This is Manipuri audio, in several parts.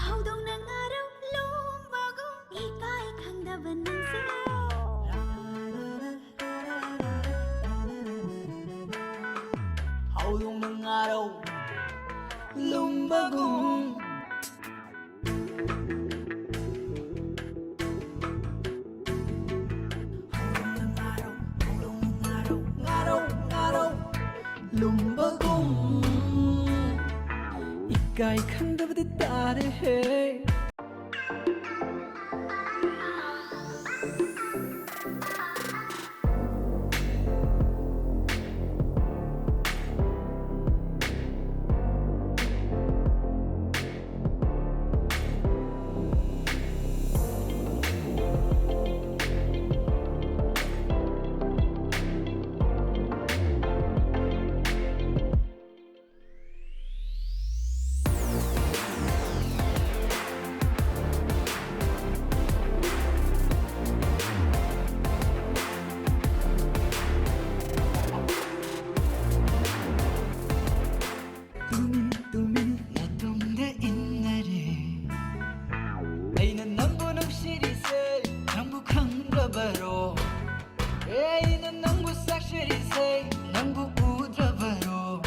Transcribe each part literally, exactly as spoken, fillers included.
ꯍꯧꯗꯣꯡꯅ ꯉꯥꯔꯧ ꯂꯣꯝꯕꯒꯨꯝ, ꯏꯀꯥꯏ ꯈꯪꯗꯕ ꯅꯪꯁꯦ꯫ ꯍꯧꯗꯣꯡꯅ ꯉꯥꯔꯧ ꯂꯨꯝꯕꯒꯨꯝ꯫ ꯍꯧꯗꯣꯡꯅ ꯉꯥꯔꯧ, ꯍꯧꯗꯣꯡꯅ ꯉꯥꯔꯧ, ꯉꯥꯔꯧ, ꯉꯥꯔꯧ ꯂꯨꯝꯕꯒꯨꯝ꯫ ꯏꯀꯥꯏ ꯈꯪꯗꯕꯗꯤ ꯇꯥꯔꯦꯍꯦ꯫ ꯑꯩꯅ ꯅꯪꯕꯨ ꯆꯥꯛꯆꯔꯤꯁꯦ ꯅꯪꯕꯨ ꯎꯗ꯭ꯔꯕꯔꯣ?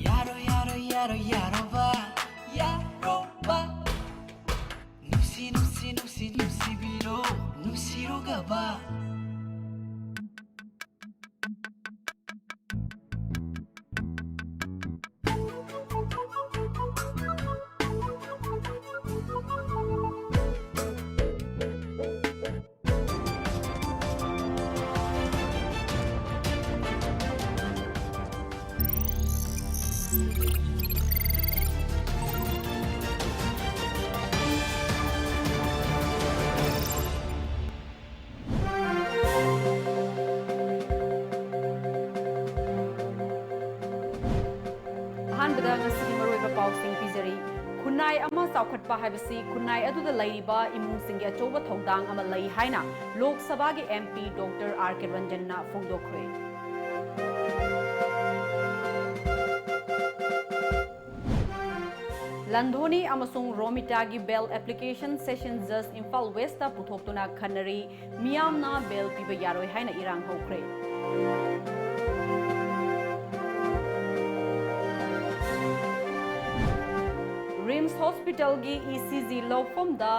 ꯌꯥꯔꯣ, ꯌꯥꯔꯣ, ꯌꯥꯔꯣ, ꯌꯥꯔꯣꯕ, ꯌꯥꯔꯣꯕ. ꯅꯨꯡꯁꯤ, ꯅꯨꯡꯁꯤ, ꯅꯨꯡꯁꯤ, ꯅꯨꯡꯁꯤꯕꯤꯔꯣ, ꯅꯨꯡꯁꯤꯔꯣꯒꯕ. ꯑꯍꯥꯟꯕꯗ ꯉꯁꯤꯒꯤ ꯃꯔꯨꯑꯣꯏꯕ ꯄꯥꯎꯁꯤꯡ ꯄꯤꯖꯔꯤ꯫ ꯈꯨꯟꯅꯥꯏ ꯑꯃ ꯆꯥꯎꯈꯠꯄ ꯍꯥꯏꯕꯁꯤ ꯈꯨꯟꯅꯥꯏ ꯑꯗꯨꯗ ꯂꯩꯔꯤꯕ ꯏꯃꯨꯡꯁꯤꯡꯒꯤ ꯑꯆꯧꯕ ꯊꯧꯗꯥꯡ ꯑꯃ ꯂꯩ ꯍꯥꯏꯅ ꯂꯣꯛ ꯁꯚꯥꯒꯤ ꯑꯦꯝ ꯄꯤ ꯗꯣꯛꯇꯔ ꯑꯥꯔ ꯀꯦ ꯔꯟꯖꯟꯅ ꯐꯣꯡꯗꯣꯛꯈ꯭ꯔꯦ꯫ ꯂꯟꯙꯣꯅꯤ ꯑꯃꯁꯨꯡ ꯔꯣꯃꯤꯇꯥꯒꯤ ꯕꯦꯜ ꯑꯦꯄ꯭ꯂꯤꯀꯦꯁꯟ ꯁꯦꯁꯟ ꯖꯖ ꯏꯝꯐꯥꯜ ꯋꯦꯁꯇ ꯄꯨꯊꯣꯛꯇꯨꯅ ꯈꯟꯅꯔꯤ꯫ ꯃꯤꯌꯥꯝꯅ ꯕꯦꯜ ꯄꯤꯕ ꯌꯥꯔꯣꯏ ꯍꯥꯏꯅ ꯏꯔꯥꯡ ꯍꯧꯈ꯭ꯔꯦ꯫ ꯔꯤꯝꯁ ꯍꯣꯁꯄꯤꯇꯥꯜꯒꯤ ꯏ ꯁꯤ ꯖꯤ ꯂꯧꯐꯝꯗ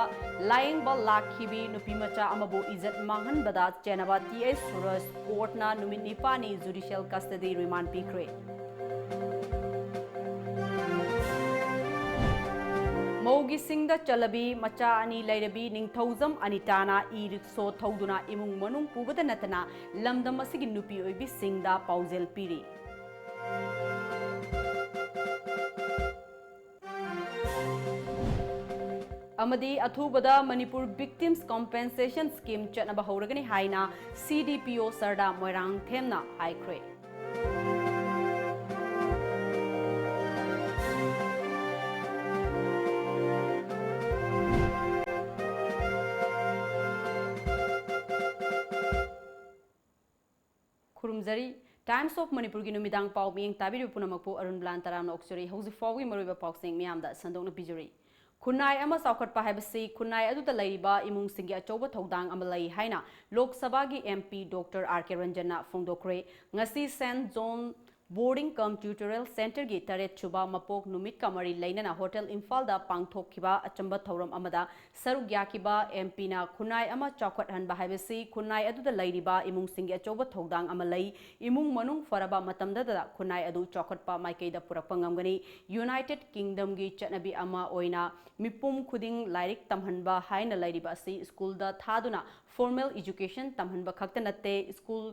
ꯂꯥꯌꯦꯡꯕ ꯂꯥꯛꯈꯤꯕꯤ ꯅꯨꯄꯤꯃꯆꯥ ꯑꯃꯕꯨ ꯏꯖꯠ ꯃꯥꯡꯍꯟꯕꯗ ꯆꯦꯟꯅꯕ ꯇꯤ ꯑꯩꯆ ꯁꯨꯔꯖ ꯀꯣꯔꯠꯅ ꯅꯨꯃꯤꯠ ꯅꯤꯄꯥꯟꯅꯤ ꯖꯨꯗꯤꯁꯤꯌꯦꯜ ꯀꯁꯇꯗꯤ ꯔꯤꯃꯥꯟ ꯄꯤꯈ꯭ꯔꯦ꯫ ꯃꯧꯒꯤ ꯁꯤꯡꯗ ꯆꯜꯂꯕꯤ ꯃꯆꯥ ꯑꯅꯤ ꯂꯩꯔꯕꯤ ꯅꯤꯡꯊꯧꯖꯝ ꯑꯅꯤꯇꯥꯅ ꯏ ꯔꯤꯛꯁꯣ ꯊꯧꯗꯨꯅ ꯏꯃꯨꯡ ꯃꯅꯨꯡ ꯄꯨꯕꯗ ꯅꯠꯇꯅ ꯂꯝꯗꯝ ꯑꯁꯤꯒꯤ ꯅꯨꯄꯤ ꯑꯣꯏꯕꯤꯁꯤꯡꯗ ꯄꯥꯎꯖꯦꯜ ꯄꯤꯔꯤ꯫ ꯑꯃꯗꯤ ꯑꯊꯨꯕꯗ ꯃꯅꯤꯄꯨꯔ ꯚꯤꯛꯇꯤꯝꯁ ꯀꯝꯄꯦꯟꯁꯦꯁꯟ ꯁ꯭ꯀꯤꯝ ꯆꯠꯅꯕ ꯍꯧꯔꯒꯅꯤ ꯍꯥꯏꯅ ꯁꯤ ꯗꯤ ꯄꯤ ꯑꯣ ꯁꯔꯗꯥ ꯃꯣꯏꯔꯥꯡꯊꯦꯝꯅ ꯍꯥꯏꯈ꯭ꯔꯦ꯫ ꯈꯨꯔꯨꯝꯖꯔꯤ꯫ Times of ꯃꯅꯤꯄꯨꯔꯒꯤ ꯅꯨꯃꯤꯗꯥꯡ ꯄꯥꯎ ꯃꯤꯠꯌꯦꯡ ꯇꯥꯕꯤꯔꯤꯕ ꯄꯨꯝꯅꯃꯛꯄꯨ ꯑꯔꯨꯟ ꯕ꯭ꯂꯥꯟ ꯇꯔꯥꯝꯅ ꯑꯣꯛꯆꯔꯤ꯫ ꯍꯧꯖꯤꯛ ꯐꯥꯎꯕꯒꯤ ꯃꯔꯨꯑꯣꯏꯕ ꯄꯥꯎꯁꯤꯡ ꯃꯤꯌꯥꯝꯗ ꯁꯟꯗꯣꯛꯅ ꯄꯤꯖꯔꯤ꯫ ꯈꯨꯟꯅꯥꯏ ꯑꯃ ꯆꯥꯎꯈꯠꯄ ꯍꯥꯏꯕꯁꯤ ꯈꯨꯟꯅꯥꯏ ꯑꯗꯨꯗ ꯂꯩꯔꯤꯕ ꯏꯃꯨꯡꯁꯤꯡꯒꯤ ꯑꯆꯧꯕ ꯊꯧꯗꯥꯡ ꯑꯃ ꯂꯩ ꯍꯥꯏꯅ ꯂꯣꯛ ꯁꯚꯥꯒꯤ MP Doctor R K Ranjan ꯅ ꯐꯣꯡꯗꯣꯛꯈ꯭ꯔꯦ꯫ ꯉꯁꯤ Saint John Boarding cum Tutorial Centre ꯒꯤ ꯇꯔꯦꯠ ꯁꯨꯕ ꯃꯄꯣꯛ ꯅꯨꯃꯤꯠꯀ ꯃꯔꯤ ꯂꯩꯅꯅ ꯍꯣꯇꯦꯜ ꯏꯝꯐꯥꯜꯗ ꯄꯥꯡꯊꯣꯛꯈꯤꯕ ꯑꯆꯝꯕ ꯊꯧꯔꯝ ꯑꯃꯗ ꯁꯔꯨꯛ ꯌꯥꯈꯤꯕ MP ꯅ ꯈꯨꯟꯅꯥꯏ ꯑꯃ ꯆꯥꯎꯈꯠꯍꯟꯕ ꯍꯥꯏꯕꯁꯤ ꯈꯨꯟꯅꯥꯏ ꯑꯗꯨꯗ ꯂꯩꯔꯤꯕ ꯏꯃꯨꯡꯁꯤꯡꯒꯤ ꯑꯆꯧꯕ ꯊꯧꯗꯥꯡ ꯑꯃ ꯂꯩ꯫ ꯏꯃꯨꯡ ꯃꯅꯨꯡ ꯐꯔꯕ ꯃꯇꯝꯗꯗ ꯈꯨꯟꯅꯥꯏ ꯑꯗꯨ ꯆꯥꯎꯈꯠꯄ ꯃꯥꯏꯀꯩꯗ ꯄꯨꯔꯛꯄ ꯉꯝꯒꯅꯤ꯫ United Kingdom ꯒꯤ ꯆꯠꯅꯕꯤ ꯑꯃ ꯑꯣꯏꯅ ꯃꯤꯄꯨꯝ ꯈꯨꯗꯤꯡ ꯂꯥꯏꯔꯤꯛ ꯇꯝꯍꯟꯕ ꯍꯥꯏꯅ ꯂꯩꯔꯤꯕ ꯑꯁꯤ ꯁ꯭ꯀꯨꯜꯗ ꯊꯥꯗꯨꯅ formal education ꯇꯝꯍꯟꯕ ꯈꯛꯇ ꯅꯠꯇꯦ, ꯁ꯭ꯀꯨꯜ,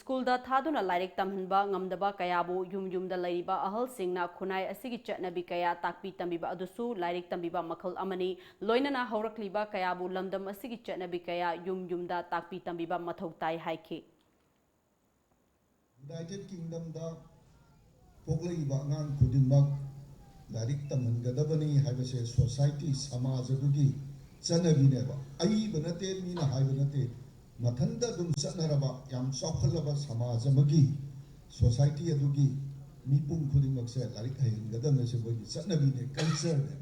ꯁ꯭ꯀꯨꯜꯗ ꯊꯥꯗꯨꯅ ꯂꯥꯏꯔꯤꯛ ꯇꯝꯍꯟꯕ ꯉꯝꯗꯕ ꯀꯌꯥꯕꯨ ꯌꯨꯝ ꯌꯨꯝꯗ ꯂꯩꯔꯤꯕ ꯑꯍꯜꯁꯤꯡꯅ ꯈꯨꯟꯅꯥꯏ ꯑꯁꯤꯒꯤ ꯆꯠꯅꯕꯤ ꯀꯌꯥ ꯇꯥꯛꯄꯤ ꯇꯝꯕꯤꯕ ꯑꯗꯨꯁꯨ ꯂꯥꯏꯔꯤꯛ ꯇꯝꯕꯤꯕ ꯃꯈꯜ ꯑꯃꯅꯤ꯫ ꯂꯣꯏꯅꯅ ꯍꯧꯔꯛꯂꯤꯕ ꯀꯌꯥꯕꯨ ꯂꯝꯗꯝ ꯑꯁꯤꯒꯤ ꯆꯠꯅꯕꯤ ꯀꯌꯥ ꯌꯨꯝ ꯌꯨꯝꯗ ꯇꯥꯛꯄꯤ ꯇꯝꯕꯤꯕ ꯃꯊꯧ ꯇꯥꯏ ꯍꯥꯏꯈꯤ꯫ United Kingdom ꯗ ꯄꯣꯛꯂꯛꯏꯕ ꯑꯉꯥꯡ ꯈꯨꯗꯤꯡꯃꯛ ꯂꯥꯏꯔꯤꯛ ꯇꯝꯍꯟꯒꯗꯕꯅꯤ ꯍꯥꯏꯕꯁꯦ society, ꯁꯃꯥꯖ ꯑꯗꯨꯒꯤ ꯆꯠꯅꯕꯤꯅꯦꯕ꯫ ꯑꯏꯕ ꯅꯠꯇꯦ, ꯃꯤꯅ ꯍꯥꯏꯕ ꯅꯠꯇꯦ, ꯃꯊꯟꯇ ꯑꯗꯨꯝ ꯆꯠꯅꯔꯕ ꯌꯥꯝ ꯆꯥꯎꯈꯠꯂꯕ ꯁꯃꯥꯖ ꯑꯃꯒꯤ, society ꯑꯗꯨꯒꯤ ꯃꯤꯄꯨꯝ ꯈꯨꯗꯤꯡꯃꯛꯁꯦ ꯂꯥꯏꯔꯤꯛ ꯍꯩꯍꯟꯒꯗꯕꯅꯦ꯫ ꯁꯤ ꯃꯣꯏꯒꯤ ꯆꯠꯅꯕꯤꯅꯦ, culture ꯅꯦ꯫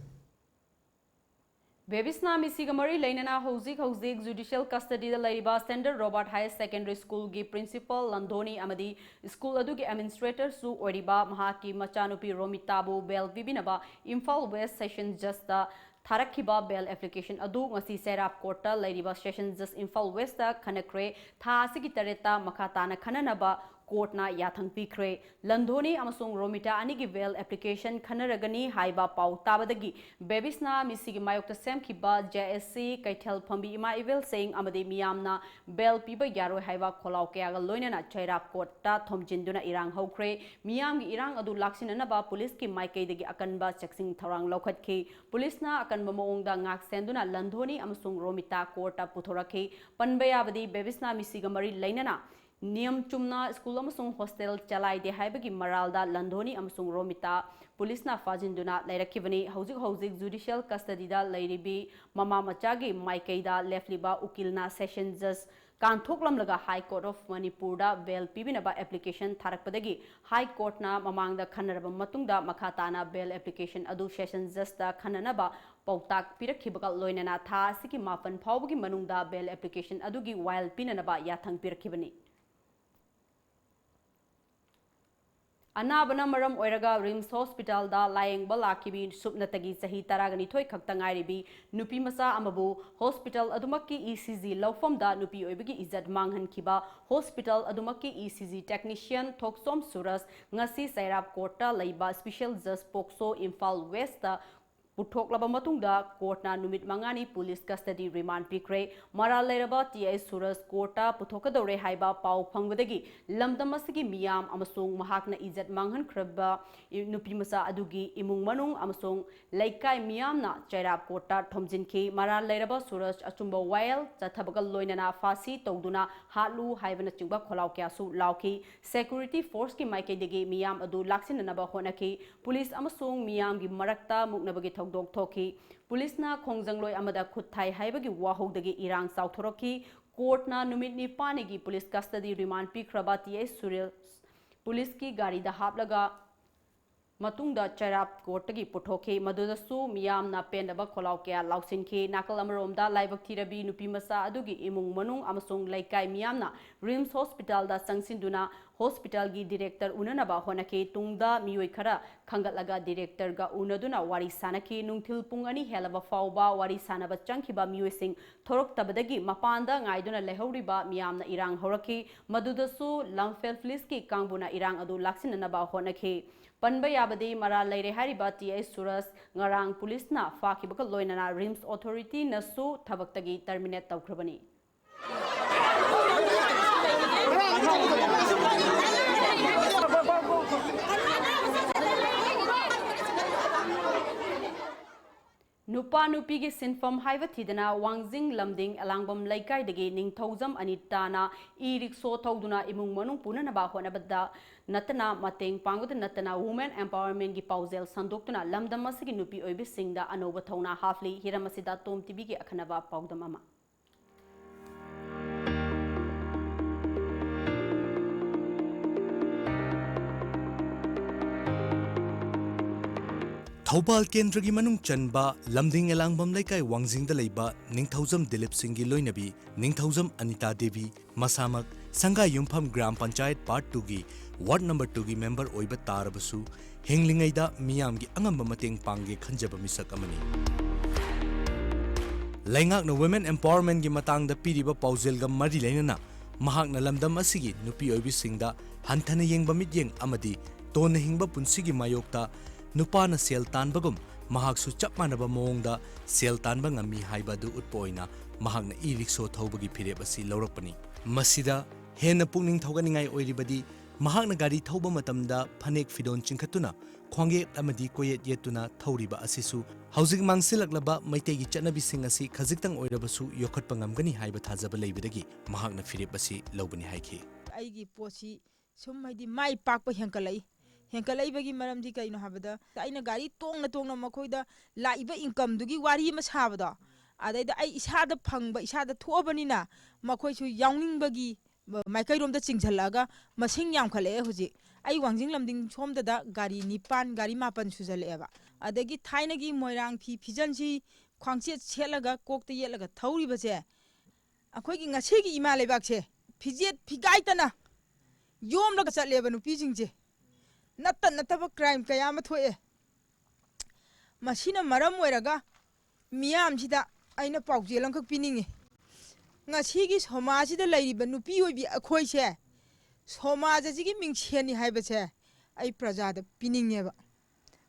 ꯕꯦꯕꯤꯁꯅꯥ ꯃꯤꯁꯤꯒ ꯃꯔꯤ ꯂꯩꯅꯅ ꯍꯧꯖꯤꯛ ꯍꯧꯖꯤꯛ judicial custody ꯗ ꯂꯩꯔꯤꯕ Saint Robert Higher Secondary School ꯒꯤ principal ꯂꯟꯗꯣꯅꯤ ꯑꯃꯗꯤ ꯁ꯭ꯀꯨꯜ ꯑꯗꯨꯒꯤ administrator ꯁꯨ ꯑꯣꯏꯔꯤꯕ ꯃꯍꯥꯛꯀꯤ ꯃꯆꯥꯅꯨꯄꯤ ꯔꯣꯃꯤꯇꯥꯕꯨ bail ꯄꯤꯕꯤꯅꯕ Imphal West Session Judge ꯇ ꯊꯥꯔꯛꯈꯤꯕ bail application ꯑꯗꯨ ꯉꯁꯤ ꯆꯩꯔꯥꯛ court ꯇ ꯂꯩꯔꯤꯕ Session Judge ꯏꯝꯐꯥꯜ West ꯇ ꯈꯟꯅꯈ꯭ꯔꯦ꯫ ꯊꯥ ꯑꯁꯤꯒꯤ ꯇꯔꯦꯠꯇ ꯃꯈꯥ ꯇꯥꯅ ꯈꯟꯅꯅꯕ court ꯅ ꯌꯥꯊꯪ ꯄꯤꯈ꯭ꯔꯦ꯫ ꯂꯟꯗꯣꯅꯤ ꯑꯃꯁꯨꯡ ꯔꯣꯃꯤꯇꯥ ꯑꯅꯤꯒꯤ bail application ꯈꯟꯅꯔꯒꯅꯤ ꯍꯥꯏꯕ ꯄꯥꯎ ꯇꯥꯕꯗꯒꯤ ꯕꯦꯕꯤꯁꯅꯥ ꯃꯤꯁꯤꯒꯤ ꯃꯥꯌꯣꯛꯇ ꯁꯦꯝꯈꯤꯕ JSC ꯀꯩꯊꯦꯜ ꯐꯝꯕꯤ ꯏꯃꯥ ꯏꯕꯦꯜꯁꯤꯡ ꯑꯃꯗꯤ ꯃꯤꯌꯥꯝꯅ bail ꯄꯤꯕ ꯌꯥꯔꯣꯏ ꯍꯥꯏꯕ ꯈꯣꯜꯂꯥꯎ ꯀꯌꯥꯒ ꯂꯣꯏꯅꯅ ꯆꯩꯔꯥꯛ court ꯇ ꯊꯣꯝꯖꯤꯟꯗꯨꯅ ꯏꯔꯥꯡ ꯍꯧꯈ꯭ꯔꯦ꯫ ꯃꯤꯌꯥꯝꯒꯤ ꯏꯔꯥꯡ ꯑꯗꯨ ꯂꯥꯛꯁꯤꯟꯅꯅꯕ ꯄꯨꯂꯤꯁꯀꯤ ꯃꯥꯏꯀꯩꯗꯒꯤ ꯑꯀꯟꯕ ꯆꯦꯛꯁꯤꯟ ꯊꯧꯔꯥꯡ ꯂꯧꯈꯠꯈꯤ꯫ ꯄꯨꯂꯤꯁꯅ ꯑꯀꯟꯕ ꯃꯑꯣꯡꯗ ꯉꯥꯛ ꯁꯦꯟꯗꯨꯅ ꯂꯟꯗꯣꯅꯤ ꯑꯃꯁꯨꯡ ꯔꯣꯃꯤꯇꯥ court ꯇ ꯄꯨꯊꯣꯔꯛꯈꯤ꯫ ꯄꯟꯕ ꯌꯥꯕꯗꯤ ꯕꯦꯕꯤꯁꯅꯥ ꯃꯤꯁꯤꯒ ꯃꯔꯤ ꯂꯩꯅꯅ ꯅꯤꯌꯝ ꯆꯨꯝꯅ ꯁ꯭ꯀꯨꯜ ꯑꯃꯁꯨꯡ ꯍꯣꯁꯇꯦꯜ ꯆꯂꯥꯏꯗꯦ ꯍꯥꯏꯕꯒꯤ ꯃꯔꯥꯜꯗ ꯂꯟꯙꯣꯅꯤ ꯑꯃꯁꯨꯡ ꯔꯣꯃꯤꯇꯥ ꯄꯨꯂꯤꯁꯅ ꯐꯥꯖꯤꯟꯗꯨꯅ ꯂꯩꯔꯛꯈꯤꯕꯅꯤ꯫ ꯍꯧꯖꯤꯛ ꯍꯧꯖꯤꯛ ꯖꯨꯗꯤꯁꯤꯌꯦꯜ ꯀꯁꯇꯗꯤꯗ ꯂꯩꯔꯤꯕꯤ ꯃꯃꯥ ꯃꯆꯥꯒꯤ ꯃꯥꯏꯀꯩꯗ ꯂꯦꯞꯂꯤꯕ ꯎꯀꯤꯜꯅ ꯁꯦꯁꯟ ꯖꯖ ꯀꯥꯟꯊꯣꯛꯂꯝꯂꯒ ꯍꯥꯏ ꯀꯣꯔꯠ ꯑꯣꯐ ꯃꯅꯤꯄꯨꯔꯗ ꯕꯦꯜ ꯄꯤꯕꯤꯅꯕ ꯑꯦꯄ꯭ꯂꯤꯀꯦꯁꯟ ꯊꯥꯔꯛꯄꯗꯒꯤ ꯍꯥꯏ ꯀꯣꯔꯠꯅ ꯃꯃꯥꯡꯗ ꯈꯟꯅꯔꯕ ꯃꯇꯨꯡꯗ ꯃꯈꯥ ꯇꯥꯅ ꯕꯦꯜ ꯑꯦꯄ꯭ꯂꯤꯀꯦꯁꯟ ꯑꯗꯨ ꯁꯦꯁꯟ ꯖꯖꯇ ꯈꯟꯅꯅꯕ ꯄꯥꯎꯇꯥꯛ ꯄꯤꯔꯛꯈꯤꯕꯒ ꯂꯣꯏꯅꯅ ꯊꯥ ꯑꯁꯤꯒꯤ ꯃꯥꯄꯟ ꯐꯥꯎꯕꯒꯤ ꯃꯅꯨꯡꯗ ꯕꯦꯜ ꯑꯦꯄ꯭ꯂꯤꯀꯦꯁꯟ ꯑꯗꯨꯒꯤ ꯋꯥꯏꯜ ꯄꯤꯅꯅꯕ ꯌꯥꯊꯪ ꯄꯤꯔꯛꯈꯤꯕꯅꯤ꯫ ꯑꯅꯥꯕꯅ ꯃꯔꯝ ꯑꯣꯏꯔꯒ ꯔꯤꯝꯁ ꯍꯣꯁꯄꯤꯇꯥꯜꯗ ꯂꯥꯌꯦꯡꯕ ꯂꯥꯛꯈꯤꯕꯤ ꯁꯨꯞꯅꯇꯒꯤ ꯆꯍꯤ ꯇꯔꯥꯒ ꯅꯤꯊꯣꯏ ꯈꯛꯇ ꯉꯥꯏꯔꯤꯕꯤ ꯅꯨꯄꯤ ꯃꯆꯥ ꯑꯃꯕꯨ ꯍꯣꯁꯄꯤꯇꯥꯜ ꯑꯗꯨꯃꯛꯀꯤ ꯏ ꯁꯤ ꯖꯤ ꯂꯧꯐꯝꯗ ꯅꯨꯄꯤ ꯑꯣꯏꯕꯒꯤ ꯏꯖꯠ ꯃꯥꯡꯍꯟꯈꯤꯕ hospital ꯑꯗꯨꯃꯛꯀꯤ E C G technician ꯊꯣꯛꯆꯣꯝ ꯁꯨꯔꯖ ꯉꯁꯤ ꯆꯩꯔꯥꯞ ꯀꯣꯔꯠꯇ ꯂꯩꯕ ꯁ꯭ꯄꯤꯁꯦꯜ ꯖꯖ ꯄꯣꯛꯁꯣ ꯏꯝꯐꯥꯜ ꯋꯦꯁꯇ ꯄꯨꯊꯣꯛꯂꯕ ꯃꯇꯨꯡꯗ ꯀꯣꯔꯠꯅ ꯅꯨꯃꯤꯠ ꯃꯉꯥꯅꯤ ꯄꯨꯂꯤꯁ ꯀꯁꯇꯗꯤ ꯔꯤꯃꯥꯟ ꯄꯤꯈ꯭ꯔꯦ꯫ ꯃꯔꯥꯜ ꯂꯩꯔꯕ ꯇꯤ ꯑꯩꯆ ꯁꯨꯔꯖ ꯀꯣꯔꯠꯇ ꯄꯨꯊꯣꯛꯀꯗꯧꯔꯦ ꯍꯥꯏꯕ ꯄꯥꯎ ꯐꯪꯕꯗꯒꯤ ꯂꯝꯗꯝ ꯑꯁꯤꯒꯤ ꯃꯤꯌꯥꯝ ꯑꯃꯁꯨꯡ ꯃꯍꯥꯛꯅ ꯏꯖꯠ ꯃꯥꯡꯍꯟꯈ꯭ꯔꯕ ꯅꯨꯄꯤ ꯃꯆꯥ ꯑꯗꯨꯒꯤ ꯏꯃꯨꯡ ꯃꯅꯨꯡ ꯑꯃꯁꯨꯡ ꯂꯩꯀꯥꯏ ꯃꯤꯌꯥꯝꯅ ꯆꯩꯔꯥꯞ ꯀꯣꯔꯠꯇ ꯊꯣꯝꯖꯤꯟꯈꯤ꯫ ꯃꯔꯥꯜ ꯂꯩꯔꯕ ꯁꯨꯔꯖ ꯑꯆꯨꯝꯕ ꯋꯥꯌꯦꯜ ꯆꯠꯊꯕꯒ ꯂꯣꯏꯅꯅ ꯐꯥꯁꯤ ꯇꯧꯗꯨꯅ ꯍꯥꯠꯂꯨ ꯍꯥꯏꯕꯅꯆꯤꯡꯕ ꯈꯣꯜꯂꯥꯎ ꯀꯌꯥꯁꯨ ꯂꯥꯎꯈꯤ꯫ ꯁꯦꯀ꯭ꯌꯨꯔꯤꯇꯤ ꯐꯣꯔꯁꯀꯤ ꯃꯥꯏꯀꯩꯗꯒꯤ ꯃꯤꯌꯥꯝ ꯑꯗꯨ ꯂꯥꯛꯁꯤꯟꯅꯅꯕ ꯍꯣꯠꯅꯈꯤ꯫ ꯄꯨꯂꯤꯁ ꯑꯃꯁꯨꯡ ꯃꯤꯌꯥꯝꯒꯤ ꯃꯔꯛꯇ ꯃꯨꯛꯅꯕꯒꯤ ꯊꯧꯗꯣꯛ ꯊꯣꯛꯈꯤ꯫ ꯄꯨꯂꯤꯁꯅ ꯈꯣꯡꯖꯪꯂꯣꯏ ꯑꯃꯗ ꯈꯨꯠ ꯊꯥꯏ ꯍꯥꯏꯕꯒꯤ ꯋꯥꯍꯧꯗꯒꯤ ꯏꯔꯥꯡ ꯆꯥꯎꯊꯣꯔꯛꯈꯤ꯫ ꯀꯣꯔꯠꯅ ꯅꯨꯃꯤꯠ ꯅꯤꯄꯥꯟꯅꯤꯒꯤ ꯄꯨꯂꯤꯁ ꯀꯁꯇꯗꯤ ꯔꯤꯃꯥꯟ ꯄꯤꯈ꯭ꯔꯕ ꯇꯤ ꯑꯩꯆ ꯁꯨꯔꯦꯁ ꯄꯨꯂꯤꯁꯀꯤ ꯒꯥꯔꯤꯗ ꯍꯥꯞꯂꯒ ꯃꯇꯨꯡꯗ ꯆꯩꯔꯥꯞ ꯀꯣꯔꯠꯇꯒꯤ ꯄꯨꯊꯣꯛꯈꯤ꯫ ꯃꯗꯨꯗꯁꯨ ꯃꯤꯌꯥꯝꯅ ꯄꯦꯟꯗꯕ ꯈꯣꯜꯂꯥꯎ ꯀꯌꯥ ꯂꯥꯎꯁꯤꯟꯈꯤ꯫ ꯅꯥꯀꯜ ꯑꯃꯔꯣꯝꯗ ꯂꯥꯏꯕꯛ ꯊꯤꯔꯕꯤ ꯅꯨꯄꯤ ꯃꯆꯥ ꯑꯗꯨꯒꯤ ꯏꯃꯨꯡ ꯃꯅꯨꯡ ꯑꯃꯁꯨꯡ ꯂꯩꯀꯥꯏ ꯃꯤꯌꯥꯝꯅ ꯔꯤꯝꯁ ꯍꯣꯁꯄꯤꯇꯥꯜꯗ ꯆꯪꯁꯤꯟꯗꯨꯅ ꯍꯣꯁꯄꯤꯇꯥꯜꯒꯤ ꯗꯤꯔꯦꯛꯇꯔ ꯎꯅꯅꯕ ꯍꯣꯠꯅꯈꯤ꯫ ꯇꯨꯡꯗ ꯃꯤꯑꯣꯏ ꯈꯔ ꯈꯟꯒꯠꯂꯒ ꯗꯤꯔꯦꯛꯇꯔꯒ ꯎꯅꯗꯨꯅ ꯋꯥꯔꯤ ꯁꯥꯅꯈꯤ꯫ ꯅꯨꯡꯊꯤꯜ ꯄꯨꯡ ꯑꯅꯤ ꯍꯦꯜꯂꯕ ꯐꯥꯎꯕ ꯋꯥꯔꯤ ꯁꯥꯅꯕ ꯆꯪꯈꯤꯕ ꯃꯤꯑꯣꯏꯁꯤꯡ ꯊꯣꯔꯛꯇꯕꯗꯒꯤ ꯃꯄꯥꯟꯗ ꯉꯥꯏꯗꯨꯅ ꯂꯩꯍꯧꯔꯤꯕ ꯃꯤꯌꯥꯝꯅ ꯏꯔꯥꯡ ꯍꯧꯔꯛꯈꯤ꯫ ꯃꯗꯨꯗꯁꯨ ꯂꯝꯐꯦꯜ ꯄꯨꯂꯤꯁꯀꯤ ꯀꯥꯡꯕꯨꯅ ꯏꯔꯥꯡ ꯑꯗꯨ ꯂꯥꯛꯁꯤꯟꯅꯅꯕ ꯍꯣꯠꯅꯈꯤ꯫ ꯄꯟꯕ ꯌꯥꯕꯗꯤ ꯃꯔꯥꯜ ꯂꯩꯔꯦ ꯍꯥꯏꯔꯤꯕ ꯇꯤ ꯑꯩꯆ ꯁꯨꯔꯖ ꯉꯔꯥꯡ ꯄꯨꯂꯤꯁꯅ ꯐꯥꯈꯤꯕꯒ ꯂꯣꯏꯅꯅ ꯔꯤꯝꯁ ꯑꯣꯊꯣꯔꯤꯇꯤꯅꯁꯨ ꯊꯕꯛꯇꯒꯤ ꯇꯔꯃꯤꯅꯦꯠ ꯇꯧꯈ꯭ꯔꯕꯅꯤ꯫ ꯅꯨꯄꯥ ꯅꯨꯄꯤꯒꯤ ꯁꯤꯟꯐꯝ ꯍꯥꯏꯕ ꯊꯤꯗꯅ ꯋꯥꯡꯖꯤꯡ ꯂꯝꯗꯤꯡ ꯑꯦꯂꯥꯡꯕꯝ ꯂꯩꯀꯥꯏꯗꯒꯤ ꯅꯤꯡꯊꯧꯖꯝ ꯑꯅꯤꯇꯥꯅ ꯏ ꯔꯤꯛꯁꯣ ꯊꯧꯗꯨꯅ ꯏꯃꯨꯡ ꯃꯅꯨꯡ ꯄꯨꯅꯅꯕ ꯍꯣꯠꯅꯕꯗ ꯅꯠꯇꯅ ꯃꯇꯦꯡ ꯄꯥꯡꯕꯗ ꯅꯠꯇꯅ Women Empowerment ꯒꯤ ꯄꯥꯎꯖꯦꯜ ꯁꯟꯗꯣꯛꯇꯨꯅ ꯂꯝꯗꯝ ꯑꯁꯤꯒꯤ ꯅꯨꯄꯤ ꯑꯣꯏꯕꯤꯁꯤꯡꯗ ꯑꯅꯧꯕ ꯊꯧꯅꯥ ꯍꯥꯞꯂꯤ꯫ ꯍꯤꯔꯝ ꯑꯁꯤꯗ ꯇꯣꯝ ꯇꯤꯚꯤꯒꯤ ꯑꯈꯟꯅꯕ ꯄꯥꯎꯗꯝ ꯑꯃ꯫ ꯊꯧꯕꯥꯜ ꯀꯦꯟꯗ꯭ꯔꯒꯤ ꯃꯅꯨꯡ ꯆꯟꯕ ꯂꯝꯗꯤꯡ ꯑꯦꯂꯥꯡꯕꯝ ꯂꯩꯀꯥꯏ ꯋꯥꯡꯖꯤꯡꯗ ꯂꯩꯕ ꯅꯤꯡꯊꯧꯖꯝ ꯗꯤꯂꯤꯞ ꯁꯤꯡꯒꯤ ꯂꯣꯏꯅꯕꯤ ꯅꯤꯡꯊꯧꯖꯝ ꯑꯅꯤꯇꯥ ꯗꯦꯕꯤ, ꯃꯁꯥꯃꯛ ꯁꯪꯒꯥꯏ ꯌꯨꯝꯐꯝ ꯒ꯭ꯔꯥꯝ ꯄꯟꯆꯥꯌꯠ ꯄꯥꯔꯠ ꯇꯨꯒꯤ ꯋꯥꯔꯗ ꯅꯝꯕꯔ ꯇꯨꯒꯤ ꯃꯦꯝꯕꯔ ꯑꯣꯏꯕ ꯇꯥꯔꯕꯁꯨ, ꯍꯤꯡꯂꯤꯉꯩꯗ ꯃꯤꯌꯥꯝꯒꯤ ꯑꯉꯝꯕ ꯃꯇꯦꯡ ꯄꯥꯡꯒꯦ ꯈꯟꯖꯕ ꯃꯤꯁꯛ ꯑꯃꯅꯤ꯫ ꯂꯩꯉꯥꯛꯅ Women Empowerment ꯒꯤ ꯃꯇꯥꯡꯗ ꯄꯤꯔꯤꯕ ꯄꯥꯎꯖꯦꯜꯒ ꯃꯔꯤ ꯂꯩꯅꯅ ꯃꯍꯥꯛꯅ ꯂꯝꯗꯝ ꯑꯁꯤꯒꯤ ꯅꯨꯄꯤ ꯑꯣꯏꯕꯤꯁꯤꯡꯗ ꯍꯟꯊꯅ ꯌꯦꯡꯕ ꯃꯤꯠꯌꯦꯡ ꯑꯃꯗꯤ ꯇꯣꯟꯅ ꯍꯤꯡꯕ ꯄꯨꯟꯁꯤꯒꯤ ꯃꯥꯌꯣꯛꯇ ꯅꯨꯄꯥꯅ ꯁꯦꯜ ꯇꯥꯟꯕꯒꯨꯝ ꯃꯍꯥꯛꯁꯨ ꯆꯞ ꯃꯥꯟꯅꯕ ꯃꯑꯣꯡꯗ ꯁꯦꯜ ꯇꯥꯟꯕ ꯉꯝꯃꯤ ꯍꯥꯏꯕ ꯑꯗꯨ ꯎꯠꯄ ꯑꯣꯏꯅ ꯃꯍꯥꯛꯅ ꯏ ꯔꯤꯛꯁꯣ ꯊꯧꯕꯒꯤ ꯐꯤꯔꯦꯞ ꯑꯁꯤ ꯂꯧꯔꯛꯄꯅꯤ꯫ ꯃꯁꯤꯗ ꯍꯦꯟꯅ ꯄꯨꯛꯅꯤꯡ ꯊꯧꯒꯠꯅꯤꯡꯉꯥꯏ ꯑꯣꯏꯔꯤꯕꯗꯤ, ꯃꯍꯥꯛꯅ ꯒꯥꯔꯤ ꯊꯧꯕ ꯃꯇꯝꯗ ꯐꯅꯦꯛ ꯐꯤꯗꯣꯟ ꯆꯤꯡꯈꯠꯇꯨꯅ, ꯈ꯭ꯋꯥꯡꯌꯦꯠ ꯑꯃꯗꯤ ꯀꯣꯌꯦꯠ ꯌꯦꯠꯇꯨꯅ ꯊꯧꯔꯤꯕ ꯑꯁꯤꯁꯨ ꯍꯧꯖꯤꯛ ꯃꯥꯡꯁꯤꯜꯂꯛꯂꯕ ꯃꯩꯇꯩꯒꯤ ꯆꯠꯅꯕꯤꯁꯤꯡ ꯑꯁꯤ ꯈꯖꯤꯛꯇꯪ ꯑꯣꯏꯔꯕꯁꯨ ꯌꯣꯛꯈꯠꯄ ꯉꯝꯒꯅꯤ ꯍꯥꯏꯕ ꯊꯥꯖꯕ ꯂꯩꯕꯗꯒꯤ ꯃꯍꯥꯛꯅ ꯐꯤꯔꯦꯞ ꯑꯁꯤ ꯂꯧꯕꯅꯤ ꯍꯥꯏꯈꯤ꯫ ꯑꯩꯒꯤ ꯄꯣꯠꯁꯤ ꯁꯨꯝ, ꯍꯥꯏꯗꯤ, ꯃꯥꯏ ꯄꯥꯛꯄ ꯍꯦꯟꯀꯠꯂꯛꯏ꯫ ꯍꯦꯟꯀꯠꯂꯛꯏꯕꯒꯤ ꯃꯔꯝꯗꯤ ꯀꯩꯅꯣ ꯍꯥꯏꯕꯗ, ꯑꯩꯅ ꯒꯥꯔꯤ ꯇꯣꯡꯅ ꯇꯣꯡꯅ ꯃꯈꯣꯏꯗ ꯂꯥꯛꯏꯕ ꯏꯟꯀꯝꯗꯨꯒꯤ ꯋꯥꯔꯤ ꯑꯃ ꯁꯥꯕꯗꯣ, ꯑꯗꯩꯗ ꯑꯩ ꯏꯁꯥꯗ ꯐꯪꯕ, ꯏꯁꯥꯗ ꯊꯣꯛꯑꯕꯅꯤꯅ ꯃꯈꯣꯏꯁꯨ ꯌꯥꯎꯅꯤꯡꯕꯒꯤ ꯃ-, ꯃꯥꯏꯀꯩꯔꯣꯝꯗ ꯆꯤꯡꯁꯤꯜꯂꯛꯑꯒ ꯃꯁꯤꯡ ꯌꯥꯝꯈꯠꯂꯛꯑꯦ ꯍꯧꯖꯤꯛ꯫ ꯑꯩ ꯋꯥꯡꯖꯤꯡ ꯂꯝꯗꯤꯡ ꯁꯣꯝꯗꯗ ꯒꯥꯔꯤ ꯅꯤꯄꯥꯟ, ꯒꯥꯔꯤ ꯃꯥꯄꯟ ꯁꯨꯖꯜꯂꯛꯑꯦꯕ꯫ ꯑꯗꯒꯤ ꯊꯥꯏꯅꯒꯤ ꯃꯣꯏꯔꯥꯡ ꯐꯤ ꯐꯤꯖꯟꯁꯤ ꯈ꯭ꯋꯥꯡꯆꯦꯠ ꯁꯦꯠꯂꯒ, ꯀꯣꯛꯇ ꯌꯦꯠꯂꯒ ꯊꯧꯔꯤꯕꯁꯦ, ꯑꯩꯈꯣꯏꯒꯤ ꯉꯁꯤꯒꯤ ꯏꯃꯥ ꯂꯩꯕꯥꯛꯁꯦ ꯐꯤꯖꯦꯠ ꯐꯤꯒꯥꯏꯇꯅ ꯌꯣꯝꯂꯒ ꯆꯠꯂꯦꯕ ꯅꯨꯄꯤꯁꯤꯡꯁꯦ꯫ ꯅꯠꯇ ꯅꯠꯇꯕ ꯀ꯭ꯔꯥꯏꯝ ꯀꯌꯥ ꯑꯃ ꯊꯣꯛꯑꯦ꯫ ꯃꯁꯤꯅ ꯃꯔꯝ ꯑꯣꯏꯔꯒ ꯃꯤꯌꯥꯝꯁꯤꯗ ꯑꯩꯅ ꯄꯥꯎꯖꯦꯜ ꯑꯃꯈꯛ ꯄꯤꯅꯤꯡꯉꯤ꯫ ꯉꯁꯤꯒꯤ ꯁꯃꯥꯖꯁꯤꯗ ꯂꯩꯔꯤꯕ ꯅꯨꯄꯤ ꯑꯣꯏꯕꯤ ꯑꯩꯈꯣꯏꯁꯦ ꯁꯃꯥꯖ ꯑꯁꯤꯒꯤ ꯃꯤꯡꯁꯦꯟꯅꯤ ꯍꯥꯏꯕꯁꯦ ꯑꯩ ꯄ꯭ꯔꯖꯥꯗ ꯄꯤꯅꯤꯡꯉꯦꯕ꯫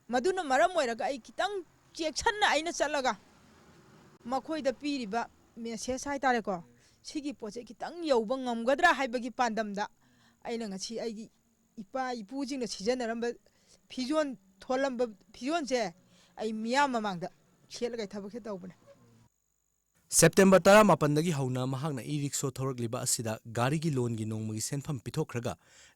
ꯃꯗꯨꯅ ꯃꯔꯝ ꯑꯣꯏꯔꯒ ꯑꯩ ꯈꯤꯇꯪ ꯆꯦꯛꯁꯟꯅ ꯑꯩꯅ ꯆꯠꯂꯒ ꯃꯈꯣꯏꯗ ꯄꯤꯔꯤꯕ ꯃꯦꯁꯦꯖ ꯍꯥꯏꯇꯥꯔꯦꯀꯣ, ꯁꯤꯒꯤ ꯄꯣꯠꯁꯦ ꯈꯤꯇꯪ ꯌꯧꯕ ꯉꯝꯒꯗ꯭ꯔꯥ ꯍꯥꯏꯕꯒꯤ ꯄꯥꯟꯗꯝꯗ ꯑꯩꯅ ꯉꯁꯤ ꯑꯩꯒꯤ ꯏꯄꯥ ꯏꯄꯨꯁꯤꯡꯅ ꯁꯤꯖꯤꯟꯅꯔꯝꯕ ꯐꯤꯖꯣꯜ, ꯊꯣꯜꯂꯝꯕ ꯐꯤꯖꯣꯜꯁꯦ ꯑꯩ ꯃꯤꯌꯥꯝ ꯃꯃꯥꯡꯗ ꯁꯦꯠꯂꯒ ꯑꯩ ꯊꯕꯛꯁꯦ ꯇꯧꯕꯅꯦ꯫ ꯁꯦꯞꯇꯦꯝꯕꯔ ꯇꯔꯥꯃꯥꯄꯟꯗꯒꯤ ꯍꯧꯅ ꯃꯍꯥꯛꯅ ꯏ ꯔꯤꯛꯁꯣ ꯊꯧꯔꯛꯂꯤꯕ ꯑꯁꯤꯗ ꯒꯥꯔꯤꯒꯤ ꯂꯣꯟꯒꯤ ꯅꯣꯡꯃꯒꯤ ꯁꯦꯟꯐꯝ ꯄꯤꯊꯣꯛꯈ꯭ꯔꯒ